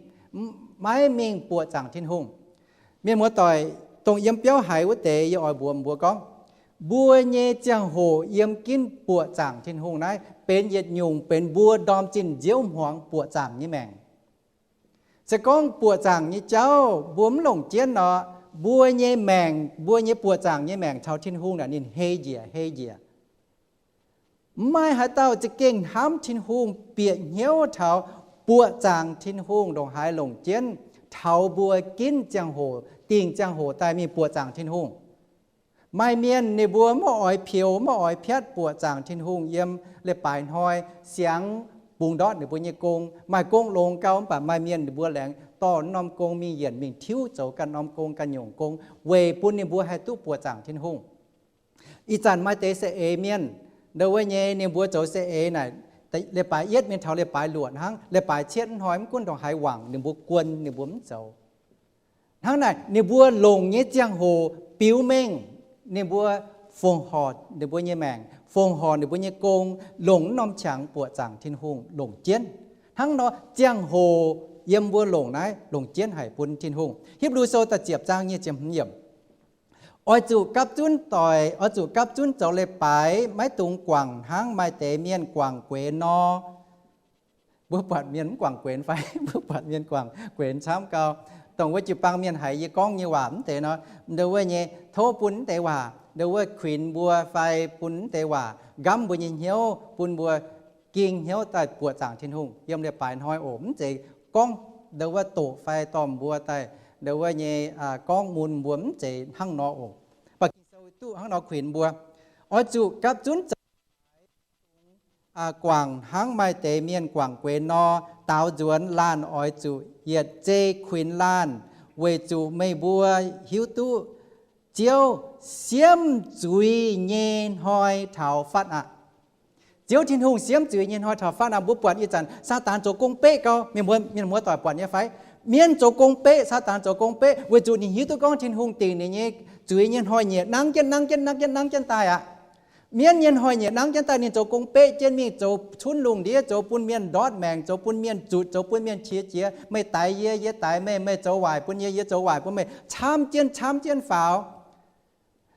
maiv mingh buoqc zaangc Tin-Hungh. Mienh muoz-doic, dongh yiem biauv haiz wuov deix yie oix mbuox mbuo gorngv, mbuo nyei ziangh hoc yiem ginv buoqc zaangc Tin-Hungh naaiv benx yietc nyungc benx mbuo ndorm zinh nziouv hmuangx buoqc zaangc nyei maengc. Se gorngv buoqc zaangc nyei jauv mbuo mv longc jienv nor, mbuo nyei maengc, mbuo nyei buoqc zaangc nyei maengc caux Tin-Hungh naaic ninh hei njiec, hei njiec. Mv maaih haaix dauh za'gengh hnamv Tin-Hungh bieqc hnyouv taux buoqc zaangc Tin-Hungh ndongc haaix longc jienv taux mbuo ginv ziangh hoc, dingc ziangh hoc daaih mingh buoqc zaangc Tin-Hungh. Maaih mienh ninh mbuo maiv oix peux, maiv oix piatv buoqc zaangc Tin-Hungh yiem leiz-baaix hnoi siangx bungx ndortv ninh mbuo nyei gong. Maaih gong longx gau, mv baac maaih mienh ninh mbuo laengz dorh norm gong mingh yienc mingh tiuv zoux ganh norm gong, ganh nyungc gong, weic bun ninh mbuo haih duqv buoqc zaangc Tin-Hungh. Ih zanc maaih deix saeng-eix mienh, ndo wuov nyei ninh mbuo zoux saeng-eix naaic, leiz-baaix yietv mingh taux leiz-baaix luoqc hnangv, leiz-baaix cietv hnoi mv gunv ndongc haaix wangc ninh mbuo guon ninh mbuo mv zoux. Hnangv naaic ninh mbuo longc nyei ziangh hoc biux mengh ninh mbuo fongc horc ninh mbuo nyei maengc, fongc horc ninh mbuo nyei gong, longc mv norm qangx buoqc zaangc Tin-Hungh longc jienv. Hnangv nor ziangh hoc yiem mbuo longc naaiv longc jienv haic bun Tin-Hungh. Hipv^lu Sou da'ziepc zaang nyic ziepc hmz yiemc. Oix zuqc gapv zunv doic, oix zuqc gapv zunv zoux leiz-baaix, maiv dungx guangc hnangv maaih deix mienh guangc guenx nor. Mbuo buatc mienh mv guangc guenx fai? Mbuo buatc mienh guangc guenx camv gau. Dongh wuov jiu-baang mienh haiz yie gorngv nyei waac mv deix nor, ndo wuov nyei tov bun mv deix waac, ndo wuov kuinx mbuo fai bun mv deix waac nqamv mbuo nyei hnyouv, bun mbuo ging hnyouv daaih buoqc zaangc Tin-Hungh. Yiem leiz-baaix hnoi oc, mv zeiz gorngv ndo wuov doqc fai dorh mbuo daaih ndo wuov nyei gorngv mun mbuo, mv zeiz hnangv nor oc. Baac Ging-Sou duqv hnangv nor kuinx mbuo, oix zuqc gapv zunv zoux guangc hnangv maaih deix mienh guangc guenx nor. Daaux nzuonx laanh oix zuqc yietc zei kuinx laanh, weic zuqc meih mbuo hiuv duqv Ziouv siemv zuiz nyei hnoi taux fatv aqv. Ziouv Tin-Hungh siemv zuiz nyei hnoi taux fatv aqv. Mbuo buatc ih zanc Saadaan zoux gong beqv gau, mienh muoz-doic buatc nyei fai? Mienv zoux gong beqv, Saadaan zoux gong beqv, weic zuqc ninh hiuv duqv gorngv Tin-Hungh dingc ninh nyei zuiz nyei hnoi-nyieqc nangv jienv, nangv jienv, nangv jienv, nangv jienv daaih aqv. Mienv nyei hnoi-nyieqc nangv jienv daaih, ninh zoux gong beqv jienv mingh, zoux cunv lungh ndiev, zoux bun mienh ndortv maengc, zoux bun mienh zutc, zoux bun mienh qiex jiez. Meih daix yie, yie daix meih, meih zoux waaic bun yie, yie zoux waaic bun meih, camv jienv camv jienv faaux.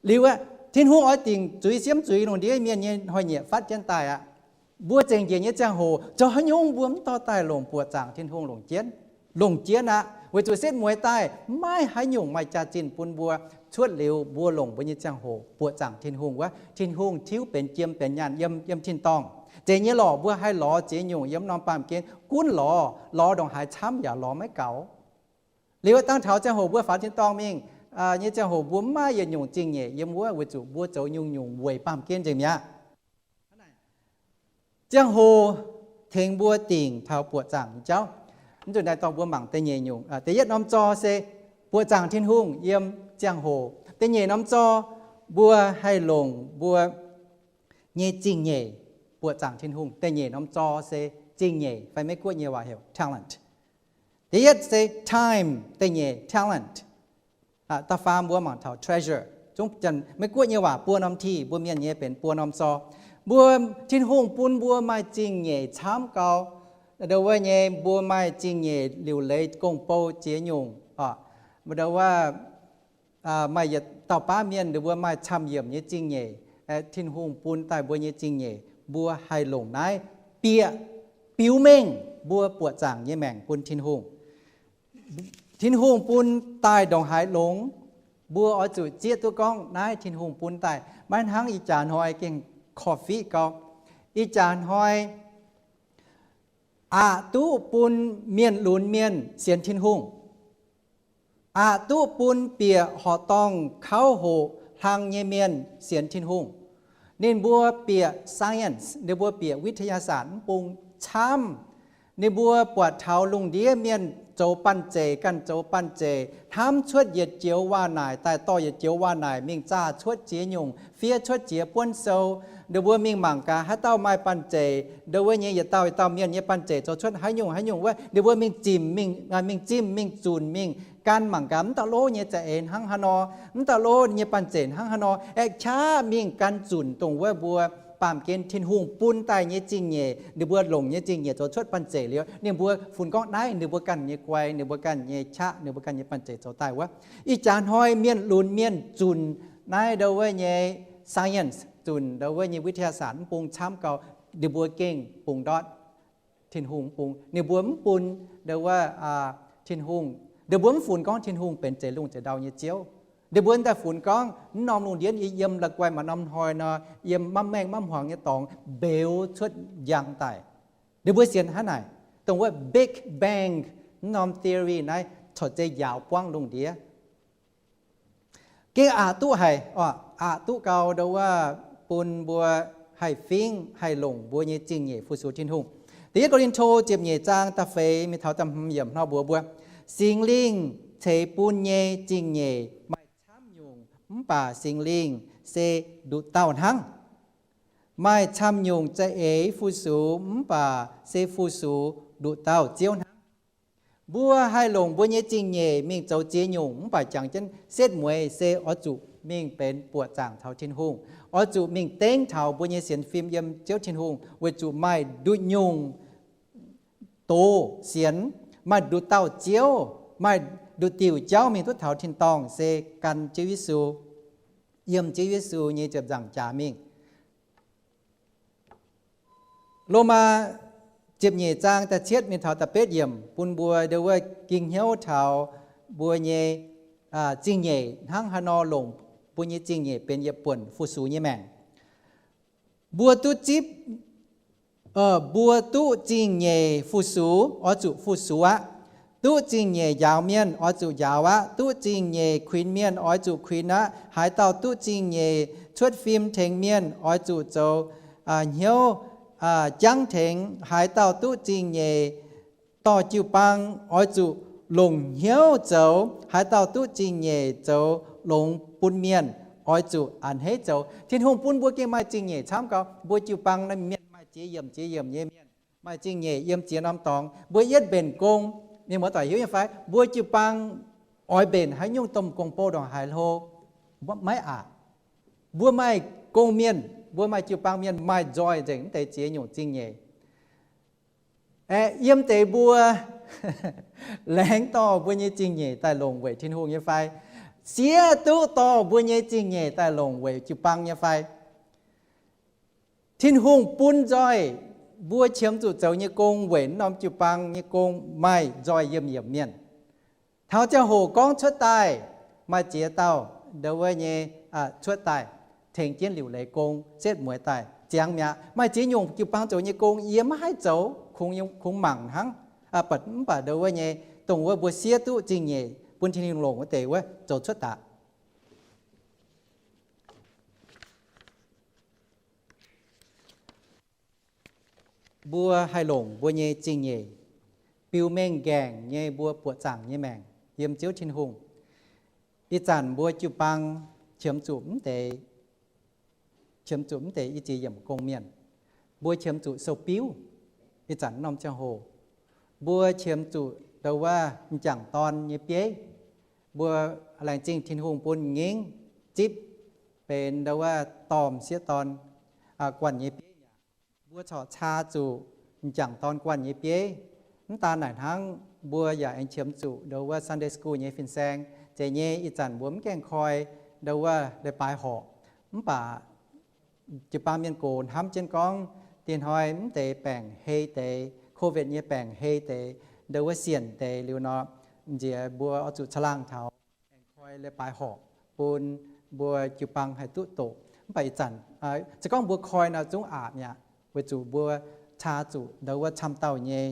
Liuz aeqv, Tin-Hungh oix dingc zuiz siemv zuiz lungh ndiev mienh nyei hnoi-nyieqc fatv jienv daaih aqv. Mbuo zengc njiec nyei ziangh hoc zoux haaix nyungc mbuo mv dorh daaih longc buoqc zaangc Tin-Hungh longc jienv. Longc jienv aqv, weic zuqc setv mueiz daaih maiv maaih haaix nyungc maaih jaax-zinh bun mbuo. Cuotv liuz mbuo longc mbuo nyei ziangh hoc buoqc zaangc Tin-Hungh wuov, Tin-Hungh tiuv benx jiem benx nyaanh yiem, yiem tin-dorngh. Zeiz nyei lorqc, mbuo haih lorz ziex nyungc yiem norm baamh gen, gunv lorz, lorz ndongc haaix camv yaac lorz maiv gaux. Liuz dangh taux ziangh hoc mbuo faaux tin-dorngh mingh nyei ziangh hoc mbuo mv maaih yietc nyungc zingh nyeic yiem wuov, weic zuqc mbuo zoux nyungc-nyungc weic baamh gen nzengc mi'aqv. Ziangh hoc tengx mbuo dingc taux buoqc zaangc nyei jauv. Mv nzunc naaiv dorh mbuo mangc da'nyeic nyungc, da'yietv norm zor se buoqc zaangc Tin-Hungh yiem ziangh hoc. Da'nyeic norm zor mbuo haih longc mbuo nyei zingh nyeic buoqc zaangc Tin-Hungh. Da'nyeic norm zor se zingh nyeic, fai Meiv-Guoqv nyei waac heuc talent. Da'yietv se time, da'nyeic talent. Da'faam mbuo mangc taux treasure. Zungv Meiv-Guoqv nyei waac buo norm T, mbuo Mienh nyei benx buo norm zor. Mbuo, Tin-Hungh bun mbuo maaih zingh nyeic camv gau. Ndo wuov nyei mbuo maaih zingh nyeic liuc leiz gong-bou ziex nyungc. Ndo wuov maaih yietc dauh baav mienh, ninh mbuo maaih camv-yiemc nyei zingh nyeic, Tin-Hungh bun daaih mbuo nyei zingh nyeic, mbuo haih longc naaiv bieqc biux mengh mbuo buoqc zaangc nyei maengc bun Tin-Hungh. Tin-Hungh bun daaih ndongc haaix longx, mbuo oix zuqc zieqv duqv gorngv naaiv Tin-Hungh bun daaih. Maiv hnangv ih jaax hnoi gengh korv-fiqv gau. Ih jaax hnoi aqc duqv bun mienh lunx mienh sienx Tin-Hungh. Aqc duqv bun bieqc horqc dorngh kauv hoqc hlang nyei mienh sienx Tin-Hungh. Ninh mbuo bieqc science, ninh mbuo bieqc วิทยาศาสตร์ mv bung camv. Ninh mbuo buatc taux lungh ndiev mienh zoux banh zeic, ganh zoux banh zeic, hnamv cuotv yietc joux waac-naaic daaih, dorh yietc joux waac-naaic mingh zaah cuotv ziex nyungc, fiev cuotv ziex buonv sou. Ninh mbuo mingh mangc gaax haaix dauh maaih banh zeic, ndau wuov nyei yietc dauh yietc dauh mienh nyei banh zeic zoux cuotv haaix nyungc haaix nyungc wuov, ninh mbuo mingh zimc, mingh, mingh zimv, mingh zunc, mingh gan mangc gaax, mv dauh lov nyei za'eix hnangv haaix nor, mv dauh lov nyei banh zeic hnangv haaix nor, aengx qaqv mingh gan zunc dongh wuov mbuo baamh gen Tin-Hungh bun daaih nyei zingh nyeic, ninh mbuo longc nyei zingh nyeic zoux cuotv banh zeic liuz, ninh mbuo funx gorngv naaiv ninh mbuo ganh nyei guai, ninh mbuo ganh nyei qaqv, ninh mbuo ganh nyei banh zeic zoux daaih wuov. Ih jaax hnoi mienh lunx mienh zunc naaiv ndau wuov nyei science, zunc ndau wuov nyei วิทยาศาสตร์ mv bung camv gau, ninh mbuo gengh bungx ndortv Tin-Hungh mv bung. Ninh mbuo mv bun ndau wuov Tin-Hungh, ninh mbuo mv funx gorngv Tin-Hungh benx zeix lungh zeix ndau nyei Ziouv. Ninh mbuo daaih funx gorngv mv norm lungh ndiev yiem la'guaih maaih norm hnoi nor, yiem mamv maengh mamv hmuangx nyei dorngx mbeux cuotv njang daaih. Ninh mbuo sienx hnangv naaic, dongh wuov Big Bang mv norm theory naaiv corc zeiz njaaux buangv lungh ndiev. Gengh aqc duqv haic, aqc duqv gau ndau wuov bun mbuo haih fingv haih longc mbuo nyei zingh nyeic fu-sux Tin-Hungh. Da'yietv Ko^lin^to ziepc nyeic zaang da'feix mingh taux da'hmz yiemc hnangv mbuox mbuo, Singx Lingh ceix bun nyei zingh nyeic maaih camv nyungc, mv baac Singx Lingh se nduqc dauh hnangv. Maaih camv nyungc za'eix fu-sux, mv baac se fu-sux nduqc dauh Ziouv hnangv. Mbuo haih longc mbuo nyei zingh nyeic mingh zoux ziex nyungc, mv baac jangx jienv setv mueiz se oix zuqc mingh benx buoqc zaangc taux Tin-Hungh, oix zuqc mingh dengv taux mbuo nyei sienx fim yiem Ziouv Tin-Hungh, weic zuqc maaih nduqc nyungc doz sienx, maaih nduqc dauh Ziouv, maaih nduqc diuc jauv mingh duqv taux tin-dorngh se gan Ziouv Yesu, yiem Ziouv Yesu nyei ziepc nzaangc jaax mingh. Lomaa ziepc nyeic zaang da'cietv mingh taux da'betv yiemc bun mbuo ndau wuov ging hnyouv taux mbuo nyei zingh nyeic hnangv haaix nor longc mbuo nyei zingh nyeic benx yietc buonc fu-sux nyei maengc. Mbuo duqv zipv, mbuo duqv zingh nyeic fu-sux oix zuqc fu-sux aqv. Duqv zingh nyeic njaaux mienh oix zuqc njaaux aqv. Duqv zingh nyeic kuinx mienh oix zuqc kuinx aqv. Haaix dauh duqv zingh nyeic cuotv fim tengx mienh oix zuqc zoux hnyouv jangv tengx. Haaix dauh duqv zingh nyeic dorh jiu-baang oix zuqc longc hnyouv zoux. Haaix dauh duqv zingh nyeic zoux longx bun mienh oix zuqc a'hneiv zoux. Tin-Hungh bun mbuo gengh maaih zingh nyeic camv gau. Mbuo jiu-baang naaiv mienh maaih ziex yiemc ziex yiemc nyei mienh, maaih zingh nyeic yiem ziex norm dorngx. Mbuo yietv mbenc gong, mienh muoz-doic hiuv nyei fai? Mbuo jiu-baang oix mbenc haaix nyungc domh gong-bou ndongc haaix hlo? Maiv aqc. Mbuo maaih gong-mienh, mbuo maaih jiu-baang mienh maaih nzoih nzengc mv deix ziex nyungc zingh nyeic. Aeqv, yiem deix mbuo laengz dorh mbuo nyei zingh nyeic daaih longc weic Tin-Hungh nyei fai? Siev duqv dorh mbuo nyei zingh nyeic daaih longc weic jiu-baang nyei fai? Tin-Hungh bun nzoih mbuo qiemx zuqc zoux nyei gong weic mv norm jiu-baang nyei gong maaih nzoih yiemh yiemc mienh. Taux ziangh hoc gorngv cuotv daaih, maaih ziex dauh ndau wuov nyei cuotv daaih tengx jienv liuc leiz gong, setv mueiz daaih ziangx mi'aqv. Maaih ziex nyungc jiu-baang zoux nyei gong yie maiv haih zoux, kungx, kungx mangc hnangv. Mv baac ndau wuov nyei, dongh wuov mbuo siev duqv zingh nyeic bun Tin-Hungh longc wuov deix wuov zoux cuotv daaih. Mbuo haih longc mbuo nyei zingh nyeic biux mengh nqaengc nyei mbuo buoqc zaangc nyei maengc yiem Ziouv Tin-Hungh. Ih zanc mbuo jiu-baang qiemx zuqc mv deix, qiemx zuqc mv deix i ziex yiemc gong-mienh. Mbuo qiemx zuqc sou-biuv. Ih zanc norm ziangh hoc mbuo qiemx zuqc ndau wuov m'jangc dorn nyei bieiv. Mbuo laengz zingh Tin-Hungh bun m'nqingv zipv benx ndau wuov dorh m'sieqv dorn guanh nyei bieiv mi'aqv. Mbuo corc caa zuqc m'jangc dorn guanh nyei bieiv. Mv daan naaic hnangv, mbuo yaac aengx qiemx zuqc ndau wuov Sunday school nyei fin-saeng. Zeiz nyei, ih zanc mbuo mv gaengh koi ndau wuov leiz-baaix horqc. Mv baac jiu-baang mienh gox hnamv jienv gorngv, diex hnoi mv deix baengc hei deix, COVID nyei baengc hei deix, ndau wuov sienc deix liuz nor, nziex mbuo oix zuqc caangh laangh taux aengx koi leiz-baaix horqc bun mbuo jiu-baang haih duqv doqc. Mv baac ih zanc se gorngv mbuo koi nor zungv aqc mi'aqv, weic zuqc mbuo caa zuqc ndau wuov camv dauh nyei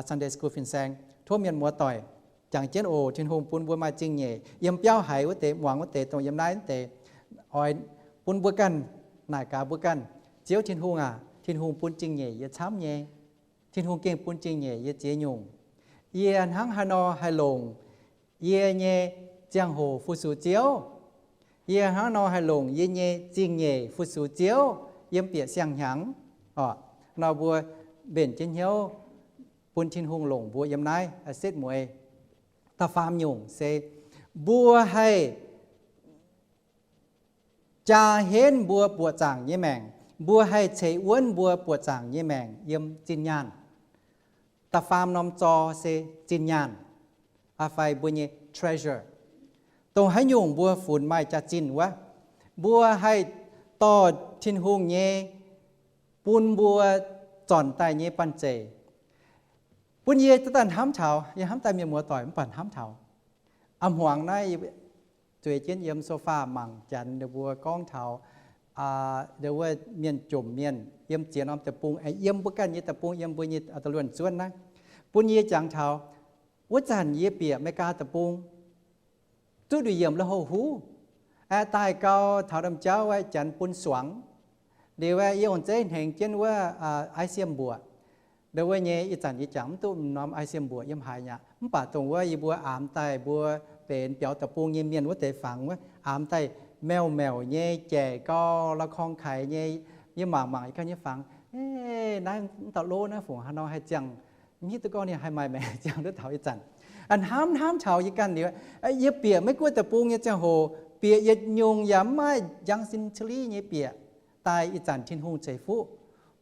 Sunday school fin-saeng. Tov mienh muoz-doic jangx jienv oc. Tin-Hungh bun mbuo maaih zingh nyeic yiem biauv haiz wuov deix, muangx wuov deix, dongh yiem naaiv wuov deix, oix bun mbuo ganh naaic gaax mbuo ganh, Ziouv Tin-Hungh aac, Tin-Hungh bun zingh nyeic yie camv nyei. Tin-Hungh gengh bun zingh nyeic yie ziex nyungc. Yie hnangv haaix nor haih longc yie nyei ziangh hoc fu-sux Ziouv? Yie hnangv nor haih longc yie nyei zingh nyeic fu-sux Ziouv yiem bieqc siang-hnyangx? Orqc, nor mbuo mbenc jienv hnyouv bun Tin-Hungh longc mbuo yiem naaiv setv mueiz. Da'faam nyungc se mbuo haih jaa henv mbuo buoqc zaangc nyei maengc, mbuo haih ceix wuonv mbuo buoqc zaangc nyei maengc yiem zinh nyaanh. Da'faam norm zor se zinh nyaanh, aa, fai mbuo nyei treasure. Dongh haaix nyungc mbuo funx maaih jaax-zinh wuov, mbuo haih dorh Tin-Hungh nyei bun mbuo zornc daaih nyei banh zeic. Bun yie daaih hnamv taux, yie hnamv daaih mienh muoz-doic mv baac hnamv taux a'hmuangx naaiv zueiz jienv yiem sofa mangc janx ninh mbuo gorngv taux, aa, wuov mienh jomc mienh yiem ziex norm deic-bung, aengx yiem mbuo ganh nyei deic-bung, yiem mbuo nyei da'luonh zuonv naaiv. Bun yie jangx taux wuov zanc yie bieqc America deic-bung zuqv nduqc yiemc lui-houx huv, aeqv, daaih gau taux norm jauv aeqv, janx bun suangx. Liuz aeqv, yie ong-zeiv hnengx jienv wuov, aa, I C M mbuoqc. Ndo wuov nyei ih zanc yie jangx mv duqv norm I C M mbuoqc yiem haaix nyaqc, mv baac dongh wuov yie mbuo aamx daaih mbuo benx biaux deic-bung nyei mienh wuov deix fangx wuov, aamx daaih meuh meuc nyei jaic gau, la'korng kaaix nyei. Yie mangc mangc yie ganh nyei fangx, e, naaiv mv dauh lov naaiv fungc haaix nor haih ziangh, mv hiuv duqv gorngv ninh haih maaih maengc ziangh duqv taux ih zanc. Hnamv hnamv taux yie ganh liuz, yie bieqc Meiv Guoqv deic-bung nyei ziangh hoc, bieqc yietc nyungc yaac mv maaih njang sin cili nyei bieqc. Daaih ih zanc Tin-Hungh ceix fuqv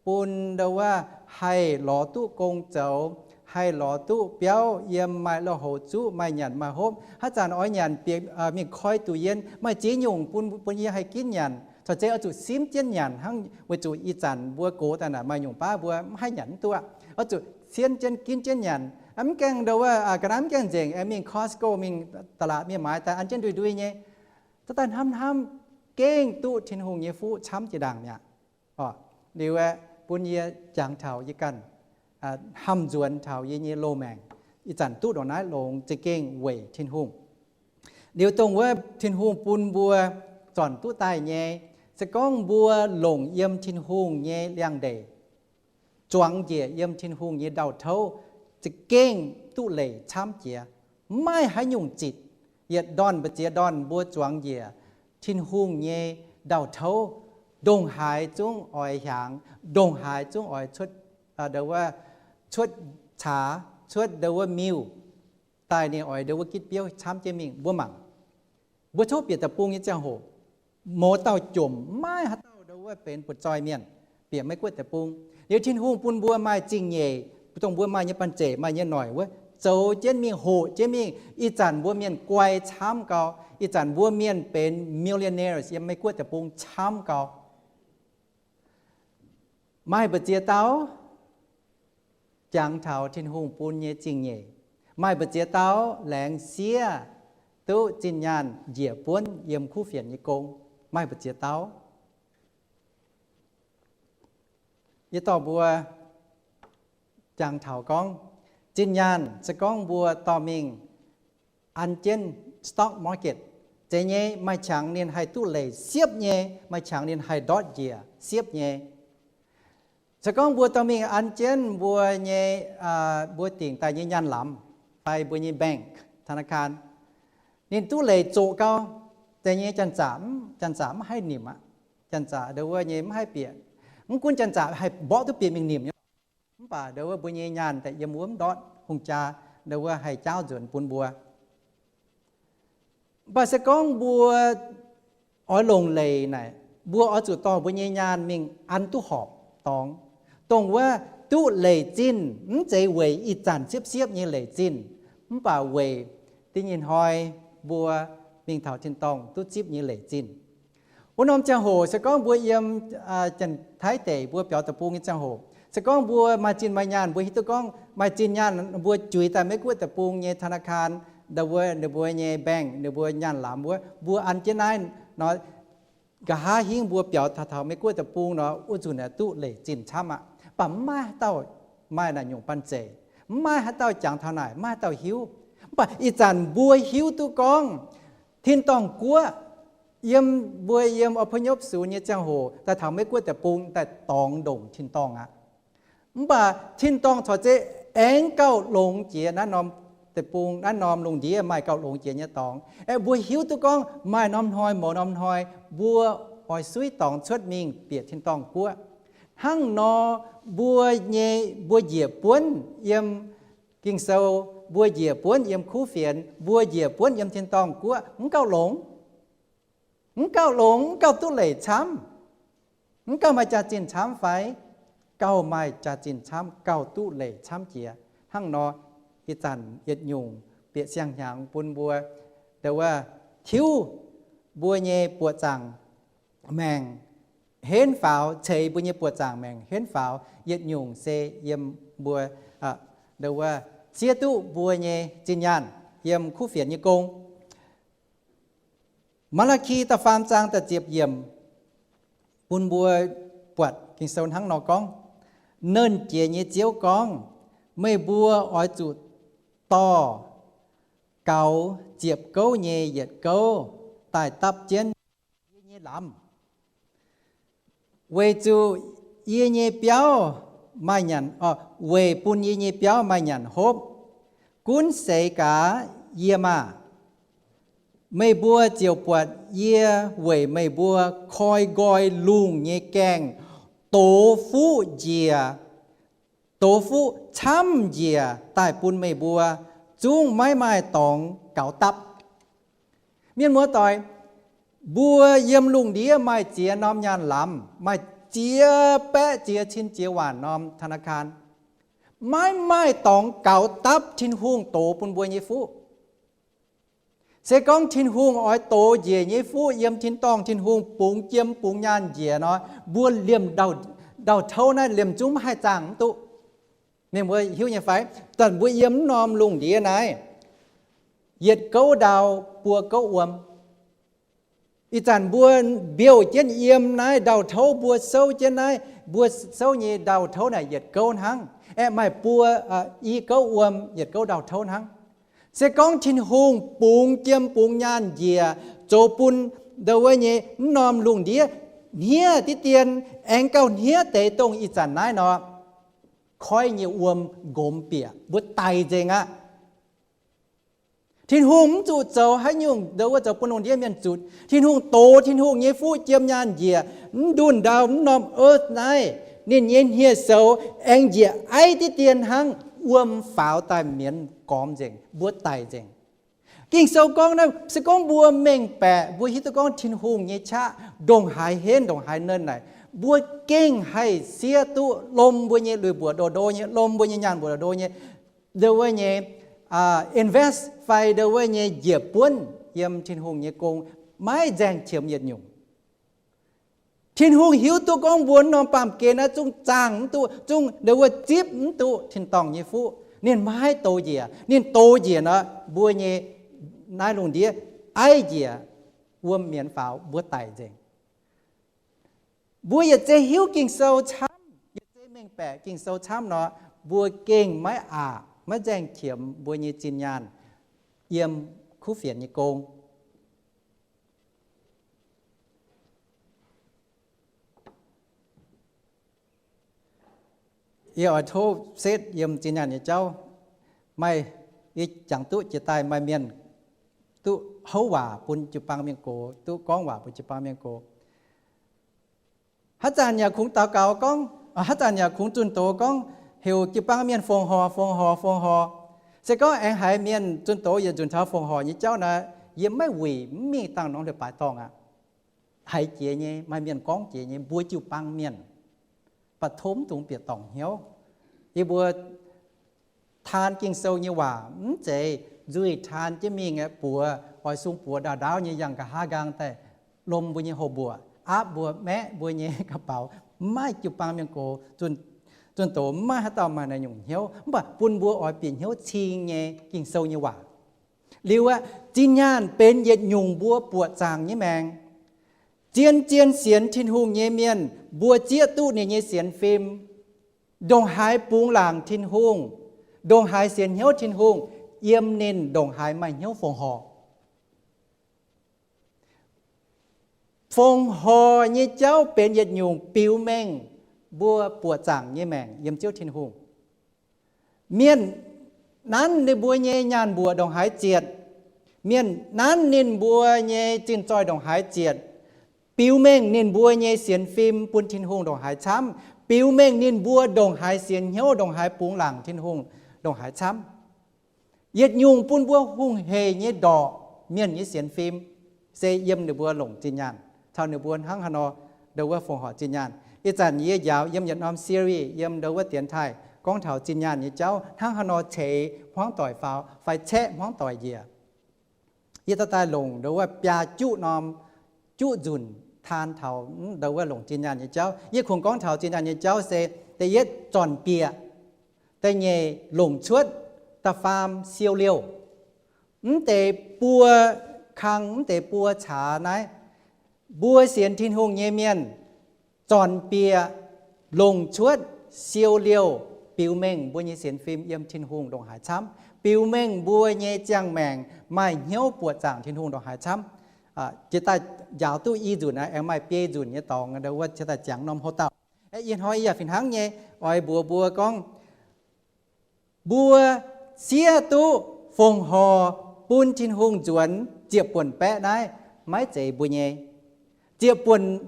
bun ndo wuov haih lorz duqv gong zoux, haih lorz duqv biauv yiem, maaih lui-houx zuqv, maaih nyanc maaih hopv. Haaix zanc oix nyanc bieqc mingh koi duqc yien, maaih ziex nyungc bun, bun yie haih ginv nyanc. Corc zeiz oix zuqc simv jienv nyanc hnangv, weic zuqc ih zanc mbuo gox daaih naaic maaih nyungc baav mbuo mv haih nyanc mv duqv, oix zuqc simv jienv ginv jienv nyanc. Mv gaengh ndo wuov ga'naaiv mv gaengh nzengc, aengx mingh Costco, mingh ตลาด mingh maaiz daaih an jienv ndui ndui nyei. Daaih hnamv hnamv, gengh duqv Tin-Hungh nyei fuqv camv jiex ndaangc mi'aqv. Liuz aeqv, bun yie jangx taux yie ganh hnamv nzuonx taux yie nyei loz-maengc, ih zanc duqv ndongc naaiv longx za'gengh weic Tin-Hungh. Liuz dongh wuov Tin-Hungh bun mbuo zornc duqv daaih nyei, se gorngv mbuo longc yiem Tin-Hungh nyei liangx-ndeic, zuangx njiec yiem Tin-Hungh nyei ndau-touv, za'gengh duqv leic camv jiex. Maiv maaih haaix nyungc zitc, yietc ndorn mbu'ziex ndorn mbuo zuangx njiec Tin-Hungh nyei ndau-touv, ndongc haaix zungv oix hiaangx, ndongc haaix zungv oix cuotv, ndo wuov, cuotv caax, cuotv ndo wuov miuc, daaih ninh oix ndo wuov gitv biouv camv jienv mingh. Mbuo mangc, mbuo tov bieqc deic-bung nyei ziangh hoc, mouz dauh jomc, maiv haaix dauh ndo wuov benx butv-zoih mienh, bieqc Meiv Guoqv deic-bung. Liuz Tin-Hungh bun mbuo maaih zingh nyeic, dongh mbuo maaih nyei banh zeic, maaih nyei noic wuov, zoux jienv mingh, hoqc jienv mingh. Ih zanc mbuo mienh guai camv gau. Ih zanc mbuo mienh benx millionaires yiem Meiv Guoqv deic-bung camv gau. Maaih mbu'ziex dauh jangx taux Tin-Hungh bun nyei zingh nyeic. Maaih mbu'ziex dauh laengz sieqv duqv zinh nyaanh njiec buonv yiem kuv fienx nyei gong. Maaih mbu'ziex dauh. Yie dorh mbuo jangx taux gorngv, zinh nyaanh se gorngv mbuo dorh mingh an jienv stock market, zeiz nyei maaih qangx ninh haih duqv leic siepv nyei, maaih qangx ninh haih ndortv njiec siepv nyei. Se gorngv mbuo dorh mingh an jienv mbuo nyei, mbuo dingc daaih nyei nyaanh lamz fai mbuo nyei bank, ธนาคาร, ninh duqv leic zoqc gau, zeiz nyei janx-zaqc, janx-zaqc mv haih nimc aqv. Janx-zaqc ndo wuov nyei mv haih bieqc, mv gunv janx-zaqc haih mborqv duqv bieqc mingh nimc nyei. Mv baac ndo wuov mbuo nyei nyaanh daaih yiem wuov mv ndortv, hungh jaa ndo wuov haih jaauv nzuonx bun mbuo. Mv baac se gorngv mbuo oix longc leic naaic, mbuo oix zuqc dorh mbuo nyei nyaanh mingh an duqv horpc dorngx. Dongh wuov duqv leic zinh mv zeiz weic ih zanc siepv-siepv nyei leic zinh, mv baac weic da'nyeic hnoi mbuo mingh taux tin-dorngh duqv zipv nyei leic zinh. Wuov norm ziangh hoc se gorngv mbuo yiem Janx-Taiv deic mbuo biaux deic-bung nyei ziangh hoc, se gorngv mbuo maaih zinh maaih nyaanh, mbuo hiuv duqv gorngv maaih zinh nyaanh mbuo juix daaih Meiv Guoqv deic-bung nyei ธนาคาร, ndo wuov ninh mbuo nyei bank, ninh mbuo nyaanh lamz wuov, mbuo an jienv naaiv nor, nqa'haav hingv mbuo biaux taux Meiv Guoqv deic-bung nor, wuov nzunc aeqv duqv leic zinh camv aqv. Mv baac mv maaih haaix dauh maaih naaic nyungc banh zeic, mv maaih haaix dauh jangx taux naaic, mv maaih haaix dauh hiuv. Mv baac ih zanc mbuo hiuv duqv gorngv tin-dorngh guoqv Yiem mbuo yiem อพยพศูนย์ nyei ziangh hoc daaih taux Meiv Guoqv deic-bung daaih dorngx ndongc tin-dorngh aqv. Mv baac tin-dorngh corc zeiz aengx gauh longx jiex naaiv norm deic-bung, naaiv norm lungh ndiev maaih gauh longx jiex nyei dorngx. Aeqv, mbuo hiuv duqv gorngv maaih norm hnoi mouz norm hnoi mbuo oix suiv dorngx cuotv mingh bieqc tin-dorngh guoqv. Hnangv nor mbuo nyei, mbuo njiec buonv yiem Ging-Sou, mbuo njiec buonv yiem kuv fienx, mbuo njiec buonv yiem tin-dorngh guoqv mv gauh longx. Mv gauh longx, mv gauh duqv leic camv. Mv gauh maaih jaax-zinh camv fai? Gauh maaih jaax-zinh camv, gauh duqv leic camv jiex. Hnangv nor, ih zanc yietc nyungc bieqc siang-hnyangx bun mbuo, ndo wuov, tiuv mbuo nyei buoqc zaangc maengc henv faaux, ceix mbuo nyei buoqc zaangc maengc henv faaux, yietc nyungc se yiem mbuo, ndo wuov, zieqv duqv mbuo nyei zinh nyaanh yiem kuv fienx nyei gong. Maa^laa^ki da'faam zaang da'ziepc yiemc bun mbuo buatc Ging-Sou hnangv nor gorngv, Nernh Jiex nyei Ziouv gorngv, meih mbuo oix zuqc dorh gaux ziepc gouv nyei yietc gouv daaih dapv jienv yie nyei lamz. Weic zuqc yie nyei biauv maaih nyanc, weic bun yie nyei biauv maaih nyanc hopv. Gunv seix gaax yie maah! Meih mbuo ziouc buatc yie weic meih mbuo koi nqoi lungh nyei gaengh dox fuqv njiec, dox fuqv camv njiec daaih bun meih mbuo, zungv maiv maaih dorngx gaux dapv. Mienh muoz-doic, mbuo yiem lungh ndiev maaih ziex norm nyaanh lamz, maaih ziex baeqv ziex cin ziex waanc norm ธนาคาร, maiv maaih dorngx gaux dapv Tin-Hungh dox bun mbuo nyei fuqv. Se gorngv Tin-Hungh oix dox njiec nyei fuqv yiem tin-dorngh, Tin-Hungh bungx jiem bungx nyaanh njiec nor, mbuo liemh ndau-touv naaiv liemh zungv maiv haih zaangh mv duqv. Mienh mbuo hiuv nyei fai? Zanc mbuo yiem mv norm lungh ndiev naaiv, yietc gouv ndau buo gouv wuom. Ih zanc mbuo mbiouh jienv yiem naaiv ndau-touv, mbuo souv jienv naaiv, mbuo souv nyei ndau-touv naaic yietc gouv hnangv, aeqv, maaih buo, i gouv wuom yietc gouv ndau-touv hnangv. Se gorngv Tin-Hungh bungx jiem bungx nyaanh njiec zoux bun ndo wuov nyei mv norm lungh ndiev hniev diqv dien, aengx gauh hniev deix dongh ih zanc naaiv nor, koiv nyei wuom nqomz bieqc, mbuo daic nzengc aqv. Tin-Hungh mv zuqc zoux haaix nyungc ndo wuov zoux bun lungh ndiev mienh zutc. Tin-Hungh dox Tin-Hungh nyei fuqv jiem nyaanh njiec, mv ndunh ndau mv norm earth naaiv, ninh nyei hniev-soux aengx njiec aiv diqv dien hnangv, wuom faaux daaih mienz gormx nzengc, mbuo daic nzengc. Ging-Sou gorngv naaiv, se gorngv mbuo mengh baeqc, mbuo hiuv duqv gorngv Tin-Hungh nyei qaqv ndongc haaix henv ndongc haaix nernh naaic, mbuo gengh haih siev duqv lomh mbuo nyei lui-mbuoqc ndo ndo nyei, lomh mbuo nyei nyaanh mbuoqc ndo ndo nyei, ndo wuov nyei, invest fai ndo wuov nyei njiec buonv yiem Tin-Hungh nyei gong, maiv nzaeng qiemx yietc nyungc. Tin-Hungh hiuv duqv gorngv mbuo norm baamh gen naaiv zungv zaangh mv duqv, zungv ndo wuov zipv mv duqv tin-dorngh nyei fuqv. Ninh maiv dox njiec. Ninh dox njiec nor, mbuo nyei naaiv lungh ndiev aiv njiec, wuom mienz faaux, mbuo daic nzengc. Mbuo yietc zei hiuv Ging-Sou camv, yietc zei mengh baeqc Ging-Sou camv nor, mbuo gengh maiv aqc, maiv nzaeng qiemx mbuo nyei zinh nyaanh yiem kuv fienx nyei gong. Yie oix tov setv yiem zinh nyaanh nyei jauv. Maaih, yie jangx duqv jiex daaih maaih mienh duqv houv waac bun jiu-baang mienh gox, duqv gorngv waac bun jiu-baang mienh gox. Haaix zanc yaac kungx daux gaux gorngv, haaix zanc yaac kungx zunh doz gorngv heuc jiu-baang mienh fongc horc, fongc horc, fongc horc. Se gorngv aengx haiz mienh zunh doz yietc nzunc taux fongc horc nyei jauv naaic, yie maiv wuic, mv mingh dangh norm leiz-baaix dorngh aqv. Haiz jiex nyei, maaih mienh gorngv jiex nyei, mbuo jiu-baang mienh, baac tov mv dungx bieqc dorngc hnyouv. Yie mbuo taan Ging-Sou nyei waac mv zeiz nzuih taan jienv mingh aeqv, buoz oix sung buoz ndaauv ndaauv nyei yangh nqa'haav nqaang daaih lomh mbuo nyei houx mbuoqc, aapv mbuo maeqv mbuo nyei ga'baux. Mv maaih jiu-baang mienh gox zunh doz, mv maaih haaix dauh maaih naaiv nyungc hnyouv. Mv baac bun mbuo oix bieqc hnyouv cing nyei Ging-Sou nyei waac. Liuz aqv, zinh nyaanh benx yietc nyungc mbuo buoqc zaangc nyei maengc. Zien-zien sienx Tin-Hungh nyei mienh, mbuo zieqv duqv ninh nyei sienx fim, ndongc haaix bungx laangc Tin-Hungh, ndongc haaix sienx hnyouv Tin-Hungh, yiem ninh ndongc haaix maaih hnyouv fongc horc. Fongc horc nyei jauv benx yietc nyungc biux mengh mbuo buoqc zaangc nyei maengc yiem Ziouv Tin-Hungh. Mienh nanv ninh mbuo nyei nyaanh mbuoqc ndongc haaix zietc, mienh nanv ninh mbuo nyei zinh zoih ndongc haaix zietc, biux mengh ninh mbuo nyei sienx fim bun Tin-Hungh ndongc haaix camv, biux mengh ninh mbuo ndongc haaix sienx hnyouv, ndongc haaix bungx laangc Tin-Hungh ndongc haaix camv. Yietc nyungc bun mbuo hungh heic nyei ndorqc mienh nyei sienx fim se yiem ninh mbuo longc zinh nyaanh caux ninh mbuo hnangv haaix nor ndo wuov fongc horc zinh nyaanh. Ih zanc yie njaaux yiem yietc norm series yiem ndo wuov dienx taaih gorngv taux zinh nyaanh nyei jauv hnangv haaix nor ceix hmuangv doic faaux fai caeqv hmuangv doic njiec. Yie dorh daaih longc ndo wuov biaa juqv norm juqv nzunc taan taux ndo wuov longc zinh nyaanh nyei jauv. Yie kungx gorngv taux zinh nyaanh nyei jauv se da'yietv zornc bieqc, da'nyeic longc cuotv, da'faam siou liouh. Mv deix buo kang, mv deix buo caax naaiv, mbuo sienx Tin-Hungh nyei mienh zornc bieqc, longc cuotv, siou liouh biux mengh mbuo nyei sienx fim yiem Tin-Hungh ndongc haaix camv, biux mengh mbuo nyei ziangh maengc maaih hnyouv buoqc zaangc Tin-Hungh ndongc haaix camv. Jiex daaih njaaux duqv i nzunc aengx maaih biei nzunc nyei dorngx ndo wuov jiex daaih ziangx norm houv dauh. Ih hnoi yaac fih hnangv nyei oix mbuox mbuo gorngv, mbuo siev duqv fongc horc bun Tin-Hungh nzuonx ziepc buonc baeqv naaiv maiv zeiz mbuo nyei. Ziepc buonc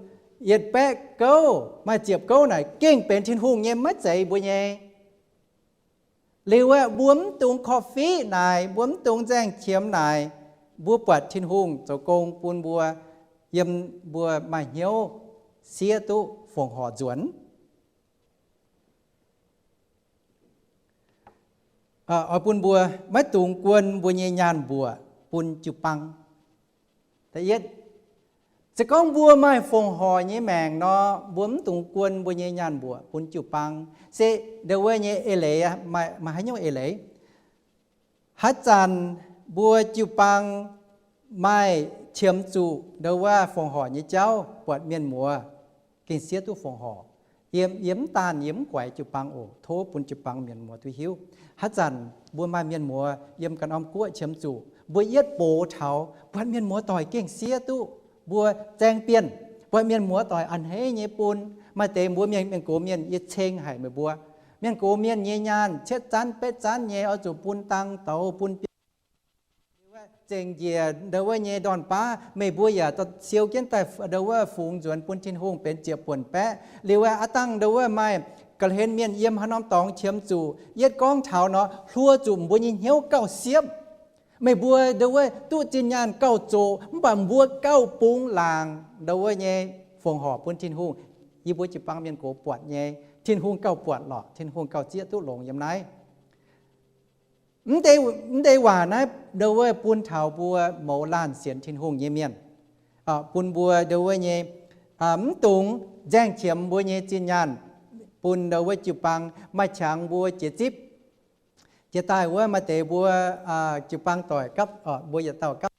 yietc baeqv gouv maaih ziepc gouv naaic gengh benx Tin-Hungh nyei, maiv zeiz mbuo nyei. Liuz aeqv, mbuo mv dungx korv-fiqv naaic, mbuo mv dungx nzaeng qiemx naaic, mbuo buatc Tin-Hungh zoux gong bun mbuo, yiem mbuo maaih hnyouv siev duqv fongc horc nzuonx. Oix bun mbuo maiv dungx guon mbuo nyei nyaanh mbuoqc bun jiu-baang. Da'yietv, se gorngv mbuo maaih fongc horc nyei maengc nor, mbuo mv dungx guon mbuo nyei nyaanh mbuoqc bun jiu-baang. Se ndo wuov nyei eix leiz, maaih haaix nyungc eix leiz? Haaix zanc mbuo jiu-baang maaih qiemx zuqc ndo wuov fongc horc nyei jauv buatc mienh muoz, gengh siev duqv fongc horc. Yie, yie mv daanh, yie mv guaix jiu-baang oc. Tov bun jiu-baang mienh muoz duqv hiuv. Haaix zanc mbuo maaih mienh muoz yiem ganh norm guoqv qiemx zuqc, mbuo yietv box taux, buatc mienh muoz doic gengh siev duqv, mbuo zaeng bienh, buatc mienh muoz doic a'hneiv nyei bun. Maaih deix mbuo mienh, mienh gox mienh, yie ceng haic meih mbuo, mienh gox mienh nyei nyaanh cietv zanv betv zanv nyei oix zuqc bun dang douz bun biauv. Liuz aeqv, zengc njiec ndo wuov nyei ndorn-baav, meih mbuo yaac siou jienv daaih ndo wuov fungx nzuonx bun Tin-Hungh benx ziepc buonc baeqv. Liuz aeqv, aav dangh ndo wuov maaih ga'hlen mienh yiem haaix norm dorngx qiemx zuqc, yietv gorngv taux nor, hluo zuqc mbuo nyei hnyouv gauh siepv. Meih mbuo ndo wuov duqv zinh nyaanh gauh zoqc, mv baac mbuo gauh bungx laangc ndo wuov nyei fongc horc bun Tin-Hungh. Yie mbuo jiu-baang mienh gox buatc nyei, Tin-Hungh gauh buatc lorqc, Tin-Hungh gauh zieqv duqv longx yiem naaiv. Mv deix, mv deix waac naaiv ndo wuov bun taux mbuo mouz laanh sienx Tin-Hungh nyei mienh, bun mbuo ndo wuov nyei mv dungx nzaeng qiemx mbuo nyei zinh nyaanh bun ndo wuov jiu-baang, maaih qangx mbuo jiex zipv. Jiex daaih wuov maaih deix mbuo jiu-baang doic gapv, mbuo yietc dauh gapv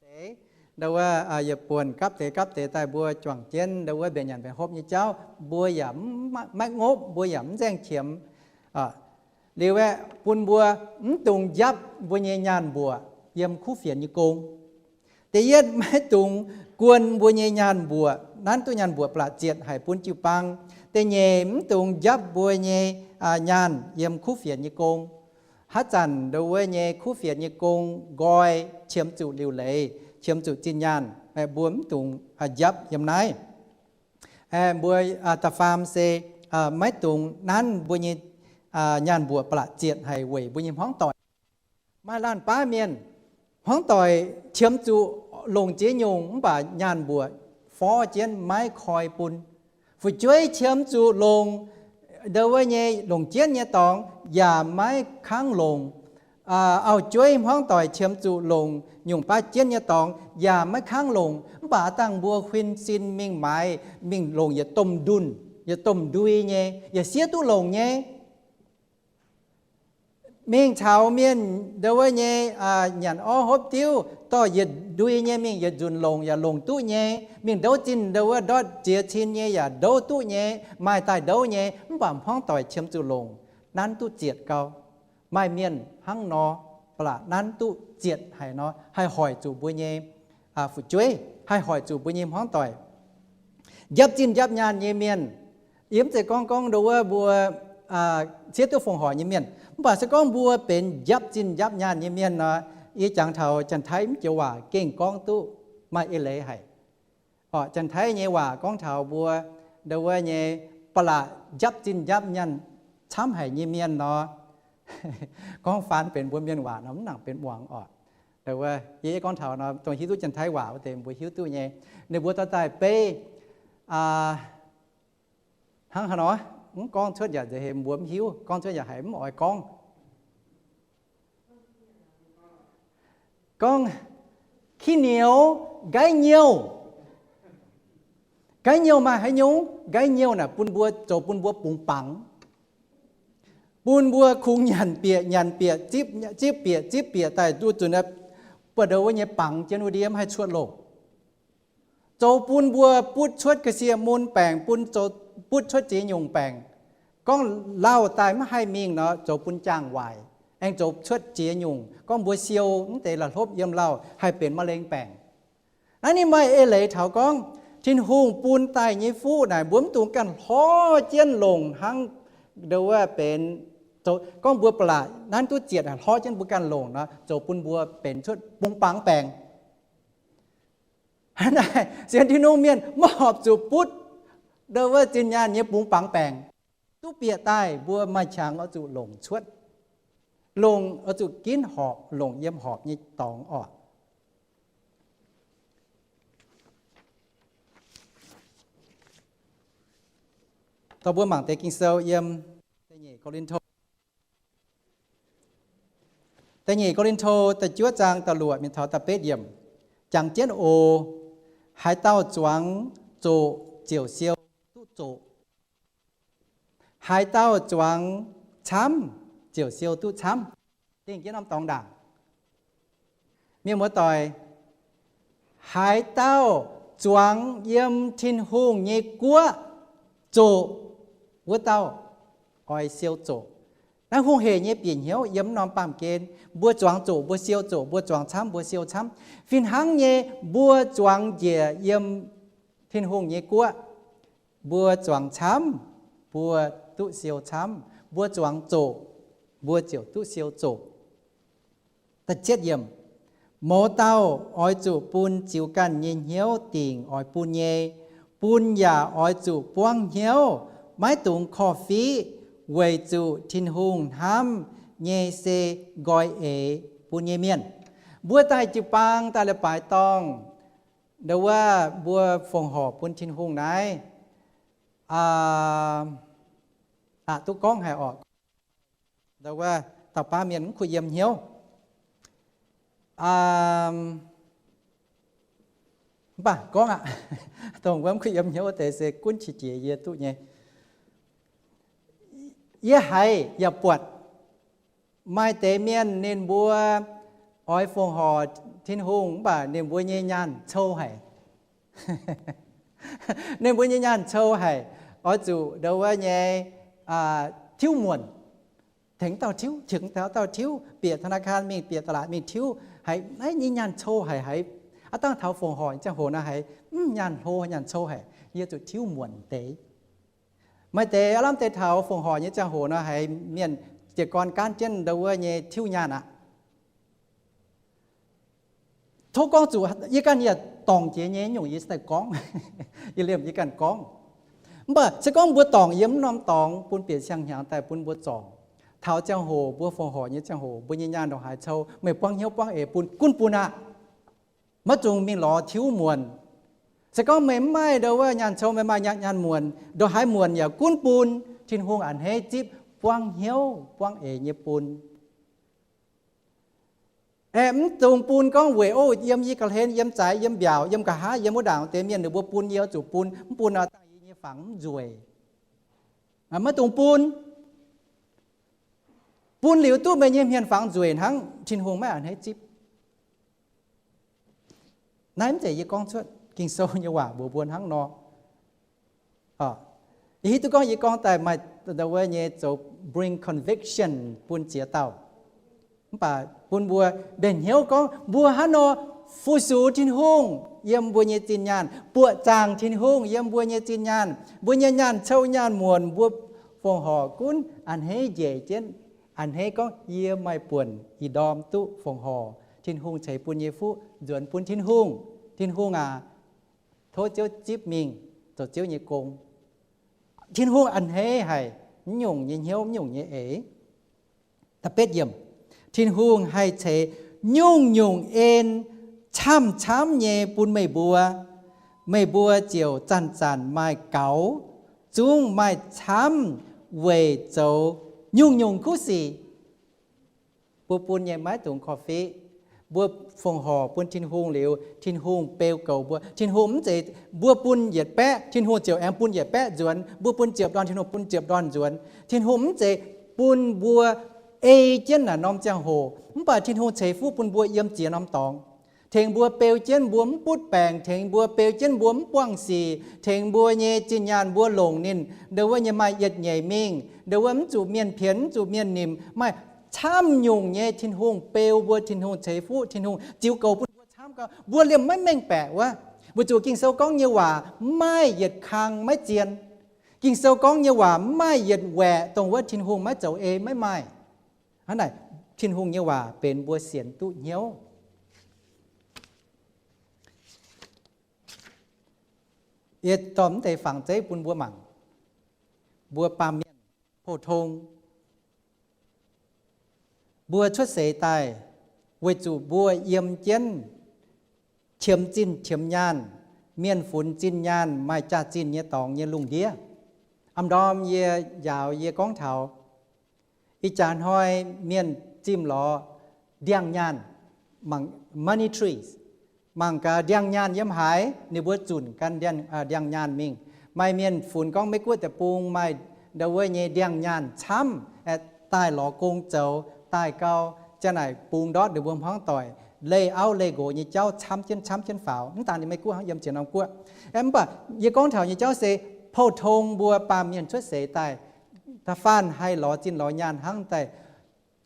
deix, ndo wuov yietc buonc gapv deix gapv deix daaih mbuo juangc jienv ndo wuov mbenc nyanc mbenc hopv nyei jauv, mbuo yaac maiv ngopv, mbuo yaac mv nzaeng qiemx. Liuz aeqv, bun mbuo mv dungx njapv mbuo nyei nyaanh mbuoqc yiem kuv fienx nyei gong. Da'yietv, maiv dungx guon mbuo nyei nyaanh mbuoqc, nanv duqv nyaanh mbuoqc ba'laqc zietc haic bun jiu-baang. Da'nyeic, mv dungx njapv mbuo nyei nyaanh yiem kuv fienx nyei gong. Haaix zanc ndo wuov nyei kuv fienx nyei gong nqoi, qiemx zuqc liuc leiz, qiemx zuqc zinh nyaanh, mbuo mv dungx njapv yiem naaiv. Mbuo da'faam se maiv dungx nanv mbuo nyei nyaanh mbuoqc ba'laqc zietc haic weic mbuo nyei hmuangv doic. Maaih laanh baav mienh, hmuangv doic qiemx zuqc longc ziex nyungc mv baac nyaanh mbuoqc forv jienv maiv koi bun. Fu'jueiv qiemx zuqc longc ndo wuov nyei longc jienv nyei dorngx yaac maiv kangv longc. Auv-jueiv hmuangv doic qiemx zuqc longc nyungc baav jienv nyei dorngx yaac maiv kangv longc. Mv baac dangh mbuo huin sin mingh maaiz, mingh longc yietc domh ndunh, yietc domh ndui nyei, yaac siev duqv longc nyei. Mingh caux mienh ndo wuov nyei nyanc orv hopv diuv, dorh yietc ndui nyei mingh yietc nzunc longc yaac longc duqv nyei. Mingh ndouv zinh ndo wuov ndortv ziex cin nyei yaac ndouv duqv nyei, maaih daaih ndouv nyei. Mv baac hmuangv doic qiemx zuqc longc, nanv duqv zietc gau. Maaih mienh hnangv nor, ba'laqc nanv duqv zietc haic nor, haih hoic zuqc mbuo nyei fu'jueiv, haih hoic zuqc mbuo nyei hmuangv doic. njapv zinh njapv nyaanh nyei mienh. Yie mv zeiz gorngv gorngv ndo wuov mbuo siev duqv fongc horc nyei mienh. Mv baac se gorngv mbuo benx njapv zinh njapv nyaanh nyei mienh nor, yie jangx taux Janx-Taiv mv joux waac gengh gorngv duqv maaih eix leiz haic. Orqc, Janx-Taiv nyei waac gorngv taux mbuo ndo wuov nyei ba'laqc njapv zinh njapv nyaanh camv haic nyei mienh nor, gorngv faan benx mbuo mienh waac nor mv nangc benx muangx orqc. Ndo wuov yie gorngv taux nor dongh hiuv duqv Janx-Taiv waac wuov deix mbuo hiuv duqv nyei. Ninh mbuo dorh daaih beiv hnangv haaix nor, mv gorngv cuotv yaac nza'heix mbuo mv hiuv, gorngv cuotv yaac haiz mv oix gorngv. Gorngv ขี้เหนียว, ไก่เหนียว. ไก่เหนียว maaih haaix nyungc? ไก่เหนียว naaic bun mbuo, zoux bun mbuo bungx bangc, bun mbuo kungx nyanc bieqc nyanc bieqc, zipv bieqc zipv bieqc daaih duqv zunc buoz-ndoux wuov nyei bangc jienv wuov ndiev mv haih cuotv loh. Zoux bun mbuo butv cuotv ga'sie mun baengc, bun zoux butv cuotv ziex nyungc baengc. Gorngv lauh daaih mv haih mingh nor, zoux bun jaang waaic, aengx zoux cuotv ziex nyungc. Gorngv mbuo siou mv deix la'hlopv yiem lauh haih benx มะเร็ง baengc. Naaiv ninh maaih eix leiz taux gorngv Tin-Hungh bun daaih nyei fuqv naaic mbuo mv dungx ganh hlorv jienv longc hnangv ndo wuov benx, gorngv mbuo ba'laqc nanv duqv zietc hlorv jienv mbuo ganh longc nor, zoux bun mbuo benx cuotv bungx bangc baengc. Naaiv sienx Tin-Hungh mienh maiv horpc zuqc butv ndo wuov zinh nyaanh nyei bungx bangc baengc. Duqv bieqc daaih mbuo maaih qangx oix zuqc longc cuotv, longc oix zuqc ginv horpc, longc yiem horpc nyei dorngx orqc. Dorh mbuo mangc deix Ging-Sou yiem da'nyeic Ko^lin^to, da'nyeic Ko^lin^to da'juov zaang da'luoqc mingh taux da'betv yiemc, jangx jienv oc. Haaix dauh zuangx zoqc ziouc siou duqv zoqc. Haaix dauh zuangx camv ziouc siou duqv camv. Dingh jienv norm dorngx ndaangc. Mienh muoz-doic, haaix dauh zuangx yiem Tin-Hungh nyei guoqv zoqc, wuov dauh oix siou zoqc. Naaiv hungh heic nyei bieqc hnyouv yiem norm baamh gen, mbuo zuangx zoqc mbuo siou zoqc, mbuo zuangx camv mbuo siou camv. Fih hnangv nyei, mbuo zuangx njiec yiem Tin-Hungh nyei guoqv, mbuo zuangx camv, mbuo duqv siou camv. Mbuo zuangx zoqc, mbuo ziouc duqv siou zoqc. Mouz dauh oix zuqc bun ziux ganh nyei hnyouv dingc oix bun nyei. Bun yaac oix zuqc buangv hnyouv, maiv dungx korv-fiqv, weic zuqc Tin-Hungh hnamv nyei se nqoi eix bun nyei mienh. Mbuo daaih jiu-baang daaih leiz-baaix dorngh, ndo wuov mbuo fongc horc bun Tin-Hungh naaiv, aqc duqv gorngv haic orqc. Ndo wuov dauh baav mienh mv kuh yiem hnyouv. Mv baac gorngv aqv, dongh wuov mv kuh yiem hnyouv wuov deix se gunv qiex jiez yie duqv nyei. Yie haiz yaac buatc maaih deix mienh ninh mbuo oix fongc horc Tin-Hungh mv baac ninh mbuo nyei nyaanh cou haic. Ninh mbuo nyei nyaanh cou haic, oix zuqc ndo wuov nyei tiuv muonc, tengx dauh tiuv, tengx dauh tiuv, bieqc ธนาคาร mingh, bieqc ตลาด mingh tiuv haic. Naaiv nyei nyaanh cou haic, haiz aav dangh taux fongc horc nyei ziangh hoc nor haiz mv nyaanh hlo, nyaanh cou haic, yie zuqc tiuv muonc deix. Maaih deix aav lamh deix taux fongc horc nyei ziangh hoc nor haiz mienh jiez gorn gaanv jienv ndo wuov nyei tiuv nyaanh aqv. Tov gorngv zuqc yie ganh yaac dorngc jiex nyei nyungc, yie daaih gorngv, yie liemh yie ganh gorngv. Mv baac se gorngv mbuo dorngc yiem mv norm dorngx bun bieqc siang-hnyangx daaih bun mbuo zorc, taux ziangh hoc mbuo fongc horc nyei ziangh hoc mbuo nyei nyaanh ndongc haaix cou, meih buangv hnyouv buangv eix bun, gunv bun aqv. Maiv dungx mingh lorz tiuv muonc. Se gorngv meih mv maaih ndo wuov nyaanh cou, meih maaih nyaanh muonc, ndongc haaix muonc yaac gunv bun. Tin-Hungh a'hneiv zipv buangv hnyouv buangv eix nyei bun. Aeqv, mv dungx bun gorngv weic, o, yiem yie ga'hlen, yiem zaaix, yiem mbiaauc, yiem nqa'haav, yiem wuov ndaangc deix mienh ninh mbuo bun, yie oix zuqc bun. Mv bun nor, dangh yie nyei fangx mv nzueic. Maiv dungx bun. Bun liuz duqv meih nyei hmien fangx nzueic hnangv, Tin-Hungh maiv a'hneiv zipv. Naaiv mv zeiz yie gorngv cuotv, Ging-Sou nyei waac mbuox mbuo hnangv nor. Yie hiuv duqv gorngv yie gorngv daaih maaih ndo wuov nyei zoux bring conviction bun ziex dauh. Mv baac bun mbuo mbenc hnyouv gorngv mbuo hnangv nor fu-sux Tin-Hungh yiem mbuo nyei zinh nyaanh, buoqc zaangc Tin-Hungh yiem mbuo nyei zinh nyaanh. Mbuo nyei nyaanh cou nyaanh muonc, mbuo fongc horc gunv a'hneiv njiec jienv, a'hneiv gorngv, Yie maaih buonc ih ndorm duqv fongc horc Tin-Hungh ceix bun nyei fuqv nzuonx bun Tin-Hungh. Tin-Hungh aac, tov Ziouv zipv mingh zoux Ziouv nyei gong. Tin-Hungh a'hneiv haic mv nyungc nyei hnyouv, mv nyungc nyei eix. Tin-Hungh haih ceix nyungc-nyungc en camv-camv nyei bun meih mbuo. Meih mbuo ziouc zanc-zanc maaih gaux, zungv maaih camv weic zoux nyungc-nyungc kuv sic. Mbuo bun nyei maiv dungx korv-fiqv. Mbuo fongc horc bun Tin-Hungh liuz, Tin-Hungh beu goux mbuo. Tin-Hungh mv zeiz mbuo bun yietc baeqv, Tin-Hungh ziouc aengx bun yietc baeqv nzuonx. Mbuo bun ziepc ndorn, Tin-Hungh bun ziepc ndorn nzuonx. Tin-Hungh mv zeiz bun mbuo ei jienv naaic norm ziangh hoc, mv baac Tin-Hungh ceix fuqv bun mbuo yiem ziex norm dorngx. Tengx mbuo beu jienv mbuo mv butv baengc, tengx mbuo beu jienv mbuo mv buangh sic, tengx mbuo nyei zinh nyaanh mbuo longc ninh ndau wuov nyei maaih yietc nyeic mingh, ndau wuov mv zuqc mienh pienx, mv zuqc mienh nimc, maaih camv nyungc nyei Tin-Hungh beu mbuo, Tin-Hungh ceix fuqv, Tin-Hungh ziux goux bun mbuo camv gau, mbuo liemh maiv mengh baeqc wuov. Weic zuqc Ging-Sou gorngv nyei waac maiv maaih yietc kang maiv zien. Ging-Sou gorngv nyei waac maiv maaih yietc waeqc dongh wuov Tin-Hungh maiv zoux ei, maiv maaih. Hnangv naaic, Tin-Hungh nyei waac benx mbuo sienx duqv hnyouv. Yie dorh mv deix fangx zeiv bun mbuo mangc. Mbuo baamh mienh pou-tong, mbuo cuotv seix daaih weic zuqc mbuo yiem jienv qiemx zinh qiemx nyaanh, mienh funx zinh nyaanh maaih jaax-zinh nyei dorngx nyei lungh ndiev. A'ndorm yie njaaux yie gorngv taux ih jaax hnoi mienh zimh lorz ndiangx-nyaanh, mangc money trees, mangc gaax ndiangx-nyaanh yiem haaix, ninh mbuo zunc gan ndiangx-nyaanh mingh. Maaih mienh funx gorngv Meiv Guoqv deic-bung maaih ndau wuov nyei ndiangx-nyaanh camv, daaih lorz gong zoux, daaih gau, ziang naaic bungx ndortv ninh mbuo hmuangv doic, leih auv leih nqox nyei jauv camv jienv camv jienv faaux. Mv daan ninh Meiv Guoqv hnangv, yiem ziex norm guoqv. Mv baac yie gorngv taux nyei jauv se pou-tong mbuo baamh mienh cuotv seix daaih, da'faanh haih lorz zinh lorz nyaanh hnangv daaih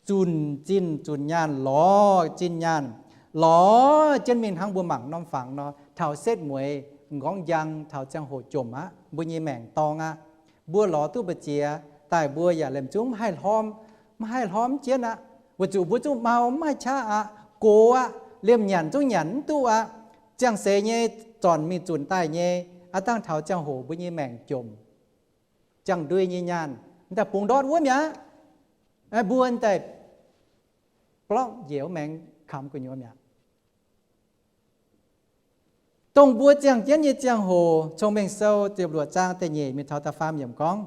zunc zinh zunc nyaanh, lorz zinh nyaanh, lorz jienv mingh hnangv mbuo mangc norm fangx nor, taux setv mueiz m'nqorngv njang, taux ziangh hoc jomc aqv, mbuo nyei maengc dorng aqv. Mbuo lorz duqv mbu'ziex daaih mbuo yaac liemh zungv maiv haih hlorm, maiv haih hlorm jienv aqv. Weic zuqc mbuo zungv mau, maiv maaih qaqv aqv, gox aqv, liemh nyanc zungv nyanc mv duqv aqv. Ziangh seix nyei zornc mingh zunc daaih nyei, aav dangh taux ziangh hoc mbuo nyei maengc jomc. Ziangh ndui nyei nyaanh, m'daaih bungx ndortv wuov mi'aqv. Mbuo m'daaih blorqv njiec wuov maengx kamx gu'nyuoz mi'aqv. Dongh mbuo ziangh jienv nyei ziangh hoc, Cong-Mengh Sou ziepc luoqc zaang da'nyeic mingh taux da'faam yiemc gorngv,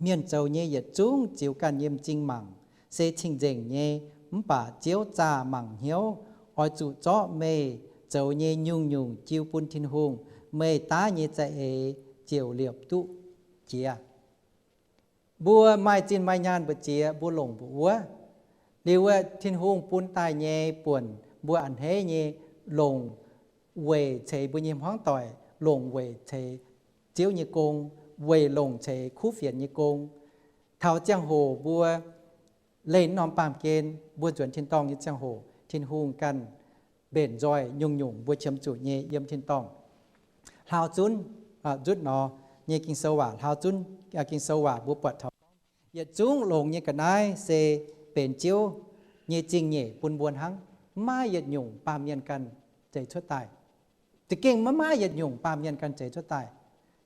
mienh zoux nyei yietc zungv ziux ganh nyei m'zing mangc se cing-nzengc nyei, mv baac Ziouv zaah mangc hnyouv. Oix zuqc zorqv meih zoux nyei nyungc-nyungc jiu bun Tin-Hungh, meih daav nyei za'eix ziouc liepc duqv jiex. Mbuo maaih zinh maaih nyaanh mbu'ziex mbuo longc mbu'wuov. Liuz wuov Tin-Hungh bun daaih nyei buonc mbuo a'hneiv nyei longc weic ceix mbuo nyei hmuangv doic, longc weic ceix Ziouv nyei gong, weic longc ceix kuv fienx nyei gong. Taux ziangh hoc mbuo leih norm baamh gen, mbuo nzuonx tin-dorngh nyei ziangh hoc, Tin-Hungh ganh mbenc nzoih nyungc-nyungc mbuo qiemx zuqc nyei yiem tin-dorngh. Hlaau zunv, nzutv nor nyei Ging-Sou waac, hlaau zunv Ging-Sou waac mbuo buatc taux gorngv yietc zungv longx nyei ga'naaiv se benx Ziouv nyei zingh nyeic bun mbuo hnangv. Maiv maaih yietc nyungc baamh mienh ganh zeix cuotv daaih. Za'gengh maiv maaih yietc nyungc baamh mienh ganh zeix cuotv daaih.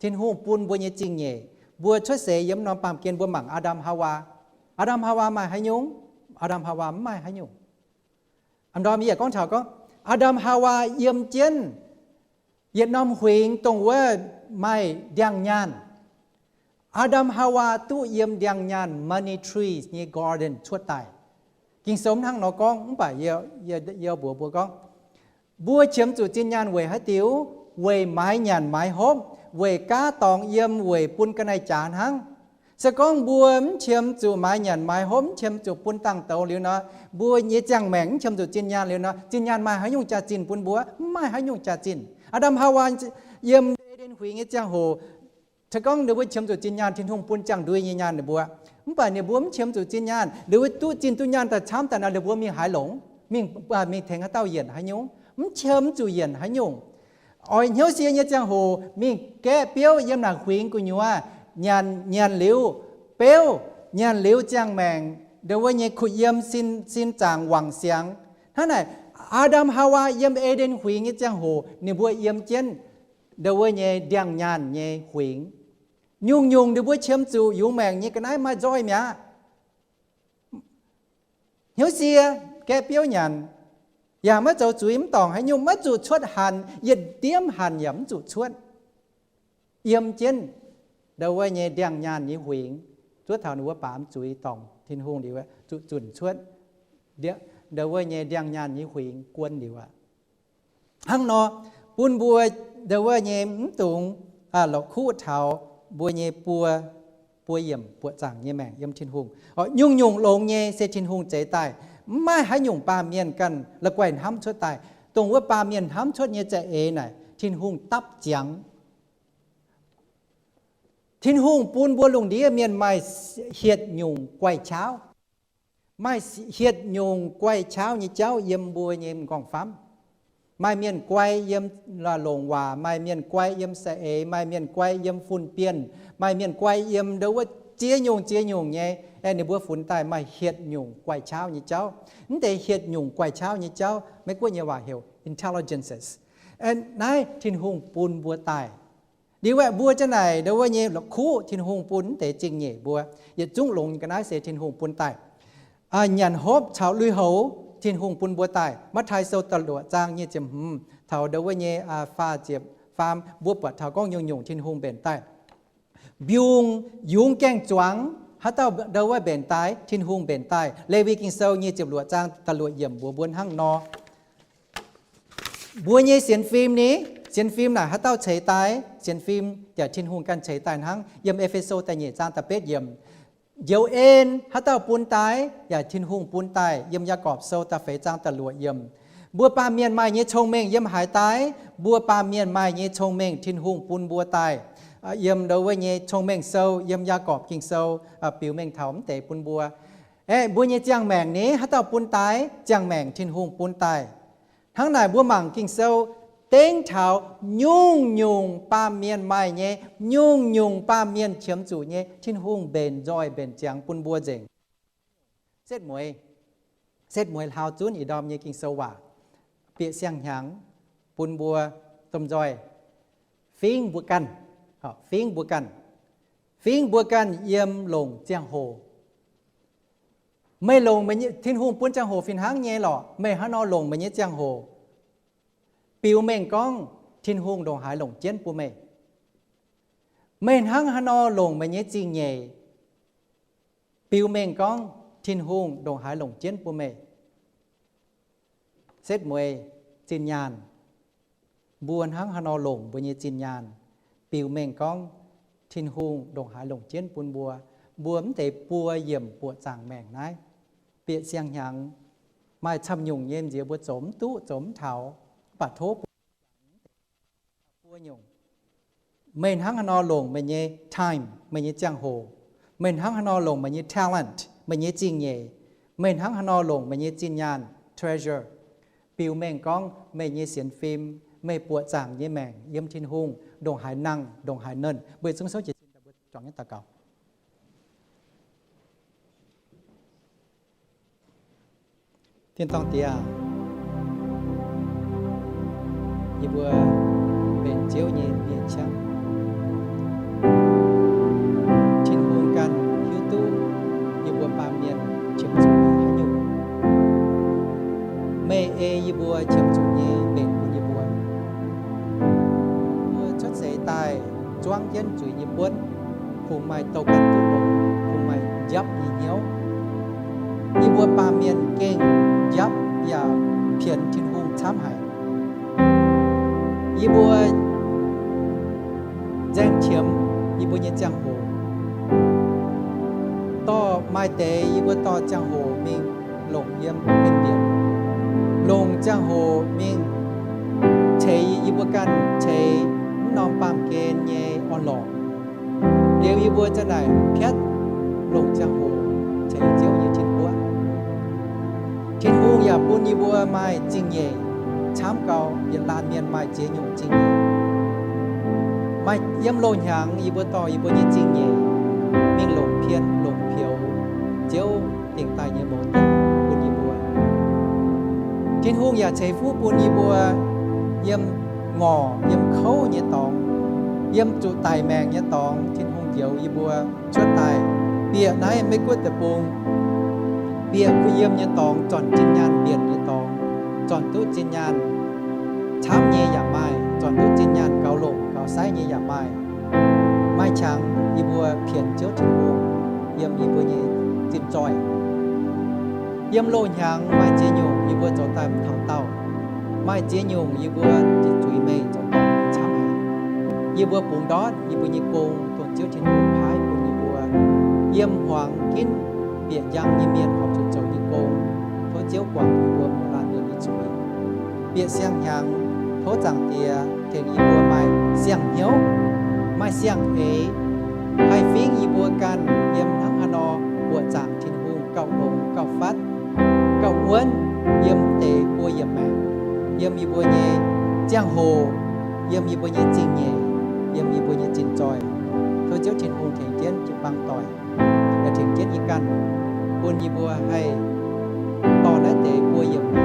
Tin-Hungh bun mbuo nyei zingh nyeic. Mbuo cuotv seix yiem norm baamh gen mbuo mangc Aa^ndam Haawaa. Aa^ndam Haawaa maaih haaix nyungc? Aa^ndam Haawaa maiv maaih haaix nyungc. Aa^ndam yie yaac gorngv taux gorngv, Aa^ndam Haawaa yiem jienv yietc norm huingx dongh wuov maaih ndiangx-nyaanh. Aa^ndam Haawaa duqv yiem ndiangx-nyaanh money trees nyei garden cuotv daaih. Ging-Sou hnangv nor gorngv, mv baac yie, yie mbuox mbuo gorngv, mbuo qiemx zuqc zinh nyaanh weic haaix diuc? Weic maaiz nyanc maaiz hopv, weic gaav dorngx yiem, weic bun ga'naaiv-jaax hnangv. Se gorngv mbuo mv qiemx zuqc maaiz nyanc maaiz hopv, mv qiemx zuqc bun dangh douz liuz nor, mbuo nyei ziangh maengc mv qiemx zuqc zinh nyaanh liuz nor, zinh nyaanh maaih haaix nyungc jaax-zinh bun mbuo? Mv maaih haaix nyungc jaax-zinh. Aa^ndam Haawaa yiem Eden huingx nyei ziangh hoc, se gorngv ninh mbuo qiemx zuqc zinh nyaanh, Tin-Hungh bun ziangh ndui nyei nyaanh ninh mbuo. Mv baac ninh mbuo mv qiemx zuqc zinh nyaanh, ninh mbuo duqv zinh duqv nyaanh daaih camv daaih nor, ninh mbuo mingh haaix longc? Mingh, mingh tengx haaix dauh yienc haaix nyungc? Mv qiemx mv zuqc yienc haaix nyungc. Oix hnyouv sie nyei ziangh hoc mingh gaeqv biouv yiem naaic huingx gu'nyuoz, nyanc, nyanc liuz beuv, nyanc liuz ziangh maengc, ndau wuov nyei kuh yiem sin, sin zaangc wangc siangx. Hnangv naaic, Aa^ndam Haawaa yiem E^nden Huingx nyei ziangh hoc ninh mbuo yiem jienv ndau wuov nyei ndiangx-nyaanh nyei huingx. Nyungc-nyungc ninh mbuo qiemx zuqc yungz maengc nyei ga'naaiv maaih nzoih mi'aqv. Hnyouv sie, gaeqv biouv nyanc, yaac maiv zoux zuiz mv dorngc haaix nyungc, maiv zuqc cuotv hanc, yietc ndiemv hanc yaac mv zuqc cuotv. Yiem jienv ndau wuov nyei ndiangx-nyaanh nyei huingx, zuov taux ninh mbuo baamz zuiz dorngc Tin-Hungh liuz, zuqc zunc cuotv ndau wuov nyei ndiangx-nyaanh nyei huingx guon liuz aqv. Hnangv nor, bun mbuo ndau wuov nyei mv dungx la'kuqv taux mbuo nyei buo, buo yiemc buoqc zaangc nyei maengc yiem Tin-Hungh. Nyungc-nyungc longx nyei se Tin-Hungh zeix daaih. Mv maaih haaix nyungc baamh mienh ganh la'guaih hnamv cuotv daaih. Dongh wuov baamh mienh hnamv cuotv nyei za'eix naaic, Tin-Hungh dapv ziangx. Tin-Hungh bun mbuo lungh ndiev mienh maaih hietc nyungc guai-qaauv. Maaih hietc nyungc guai-qaauv nyei jauv yiem mbuo nyei m'nqorngv-famv. Maaih mienh guai yiem longc waac, maaih mienh guai yiem saeng-eix, maaih mienh guai yiem fun-bienh, maaih mienh guai yiem ndau wuov ziex nyungc ziex nyungc nyei. Aeqv, ninh mbuo funx daaih maaih hietc nyungc guai-qaauv nyei jauv. Mv deix hietc nyungc guai-qaauv nyei jauv, Meiv-Guoqv nyei waac heuc intelligences. Naaiv Tin-Hungh bun mbuo daaih. Liuz aeqv, mbuo ziang naaic ndau wuov nyei la'kuqv Tin-Hungh bun mv deix zingh nyeic mbuo. Yietc zungv longx ga'naaiv se Tin-Hungh bun daaih. Nyanc hopv caux lui-houx Tin-Hungh bun mbuo daaih. Matv^taai Sou da'luoqc zaang nyic ziepc hmz taux ndau wuov nyei faah ziepc faam, mbuo buatc taux gorngv nyungc-nyungc Tin-Hungh mbenc daaih. Mbiungc yungz gaeng-zuangx haaix dauh ndau wuov mbenc daaih? Tin-Hungh mbenc daaih. Lewi Ging-Sou nyic ziepc luoqc zaang da'luoqc yiemc mbuox mbuo hnangv nor. Mbuo nyei sienx fim ni, sienx fim naaic haaix dauh ceix daaih? Sienx fim yaac Tin-Hungh ganh ceix daaih hnangv. Yiem E^fe^so da'nyeic zaang da'betv yiemc, njoux en haaix dauh bun daaih? Yaac Tin-Hungh bun daaih. Yiem Yaagorpc Sou da'feix zaang da'luoqc yiemc, mbuo baamh mienh maaih nyei cong-mengh yiem haaix daaih? Mbuo baamh mienh maaih nyei cong-mengh Tin-Hungh bun mbuo daaih. Yiem ndau wuov nyei Cong-Mengh Sou, yiem Yaagorpc Ging-Sou biux mengh taux mv deix bun mbuo. Aeqv, mbuo nyei ziangh maengc ni haaix dauh bun daaih? Ziangh maengc Tin-Hungh bun daaih. Hnangv naaic mbuo mangc Ging-Sou dengv taux nyungc-nyungc baamh mienh maaih nyei, nyungc-nyungc baamh mienh qiemx zuqc nyei, Tin-Hungh mbenc nzoih mbenc ziangx bun mbuo nzengc. Setv mueiz, setv mueiz hlaau zunv ih ndorm nyei Ging-Sou waac, bieqc siang-hnyangx bun mbuo domh nzoih fingv mbuo ganh, fingv mbuo ganh, fingv mbuo ganh yiem longc ziangh hoc. Meih longc, Tin-Hungh bun ziangh hoc fih hnangv nyei lorqc. Meih hnangv nor longc meih nyei ziangh hoc, biux mengh gorngv Tin-Hungh ndongc haaix longc jienv bun meih. Meih hnangv haaix nor longc meih nyei zingh nyeic, biux mengh gorngv Tin-Hungh ndongc haaix longc jienv bun meih. Setv mueiz, zinh nyaanh. Mbuo hnangv haaix nor longc mbuo nyei zinh nyaanh, biux mengh gorngv Tin-Hungh ndongc haaix longc jienv bun mbuo. Mbuo mv deix buo yiemc buoqc zaangc maengc naaiv, bieqc siang-hnyangx, maaih camv nyungc nyei nziex mbuo zoux mv duqv, zoux mv taux, mv baac tov buo nyungc. Meih hnangv haaix nor longc meih nyei time, meih nyei ziangh hoc? Meih hnangv haaix nor longc meih nyei talent, meih nyei zingh nyeic? Meih hnangv haaix nor longc meih nyei zinh nyaanh, treasure, biux mengh gorngv meih nyei sienx fim, meih buoqc zaangc nyei maengc yiem Tin-Hungh ndongc haaix nangh, ndongc haaix nernh? Mbuo yietc zungv souv jiez sin daaih, mbuo juangc jienv daux gaux. Tin-dorngh Diex, yie mbuo benx Ziouv nyei mienh ciangv. Tin-Hungh ganh hiuv duqv yie mbuo baamh mienh qiemx zuqc nyei haaix nyungc. Meih ei yie mbuo qiemx zuqc nyei mbenc bun yie mbuo. Mbuo cuotv seix daaih zuangv jienv zuiz nyei buonv, kungx maaih douh ganh duqv longx, kungx maaih njapv nyei hnyouv. Yie mbuo baamh mienh gengh njapv yaac pienx Tin-Hungh camv haic. Yie mbuo nzaeng qiemx yie mbuo nyei ziangh hoc. Dorh maaih deix yie mbuo dorh ziangh hoc mingh longc yiem mienh mbienc, longc ziangh hoc mingh ceix yie mbuo ganh ceix mv norm baamh gen nyei orn-lorqc. Liuz yie mbuo za'naaic piatv longc ziangh hoc ceix Ziouv nyei tin-guoqv. Tin-Hungh yaac bun yie mbuo maaih zingh nyeic, camv gau, yietc laanh mienh maaih ziex nyungc zingh nyeic. Maaih yiem loz-hnyangx yie mbuo dorh yie mbuo nyei zingh nyeic mingh longc pien longc peux Ziouv dingc daaih nyei mouz bun yie mbuo. Tin-Hungh yaac ceix fuqv bun yie mbuo yiem ngorc, yiem kouv nyei dorngx, yiem zuqc daic maengc nyei dorngx, Tin-Hungh njoux yie mbuo cuotv daaih bieqc naaiv Meiv Guoqv deic-bung, bieqc kuh yiem nyei dorngx, zornc zinh nyaanh mbienc nyei dorngx, zornc duqv zinh nyaanh camv nyei yaac maaih, zornc duqv zinh nyaanh gaux longc gaux saiv nyei yaac maaih. Maaih qangx yie mbuo pienx Ziouv Tin-Hungh yiem yie mbuo nyei zinh zoih. Yiem loz-hnyangx maaih ziex nyungc yie mbuo zoux daaih mv taux daauh. Maaih ziex nyungc yie mbuo ziqc zuiz meih zoux dorngc nyei camv haic. Yie mbuo bungx ndortv yie mbuo nyei gong dongh Ziouv Tin-Hungh paaiv bun yie mbuo. Yiem hmuangx ginv bieqc njang nyei mienh horpc zuqc zoux nyei gong. Tov Ziouv guangc yie mbuo mouz laanh mienh nyei zuiz. Bieqc siang-hnyangx, tov Zaangc Diex tengx yie mbuo maaih siang-hnyouv, maaih siang-eix, haih fingx yie mbuo ganh yiem hnangv haaix nor buoqc zaangc Tin-Hungh gauh longx gauh fatv, gauh wuonv yiem deix buo yiemc maengc, yiem yie mbuo nyei ziangh hoc, yiem yie mbuo nyei zingh nyeic, yiem yie mbuo nyei zinh zoih. Tov Ziouv Tin-Hungh tengx jienv jiu-baang doic, yaac tengx jienv yie ganh, bun yie mbuo haih dorh naaiv deix buo yiemc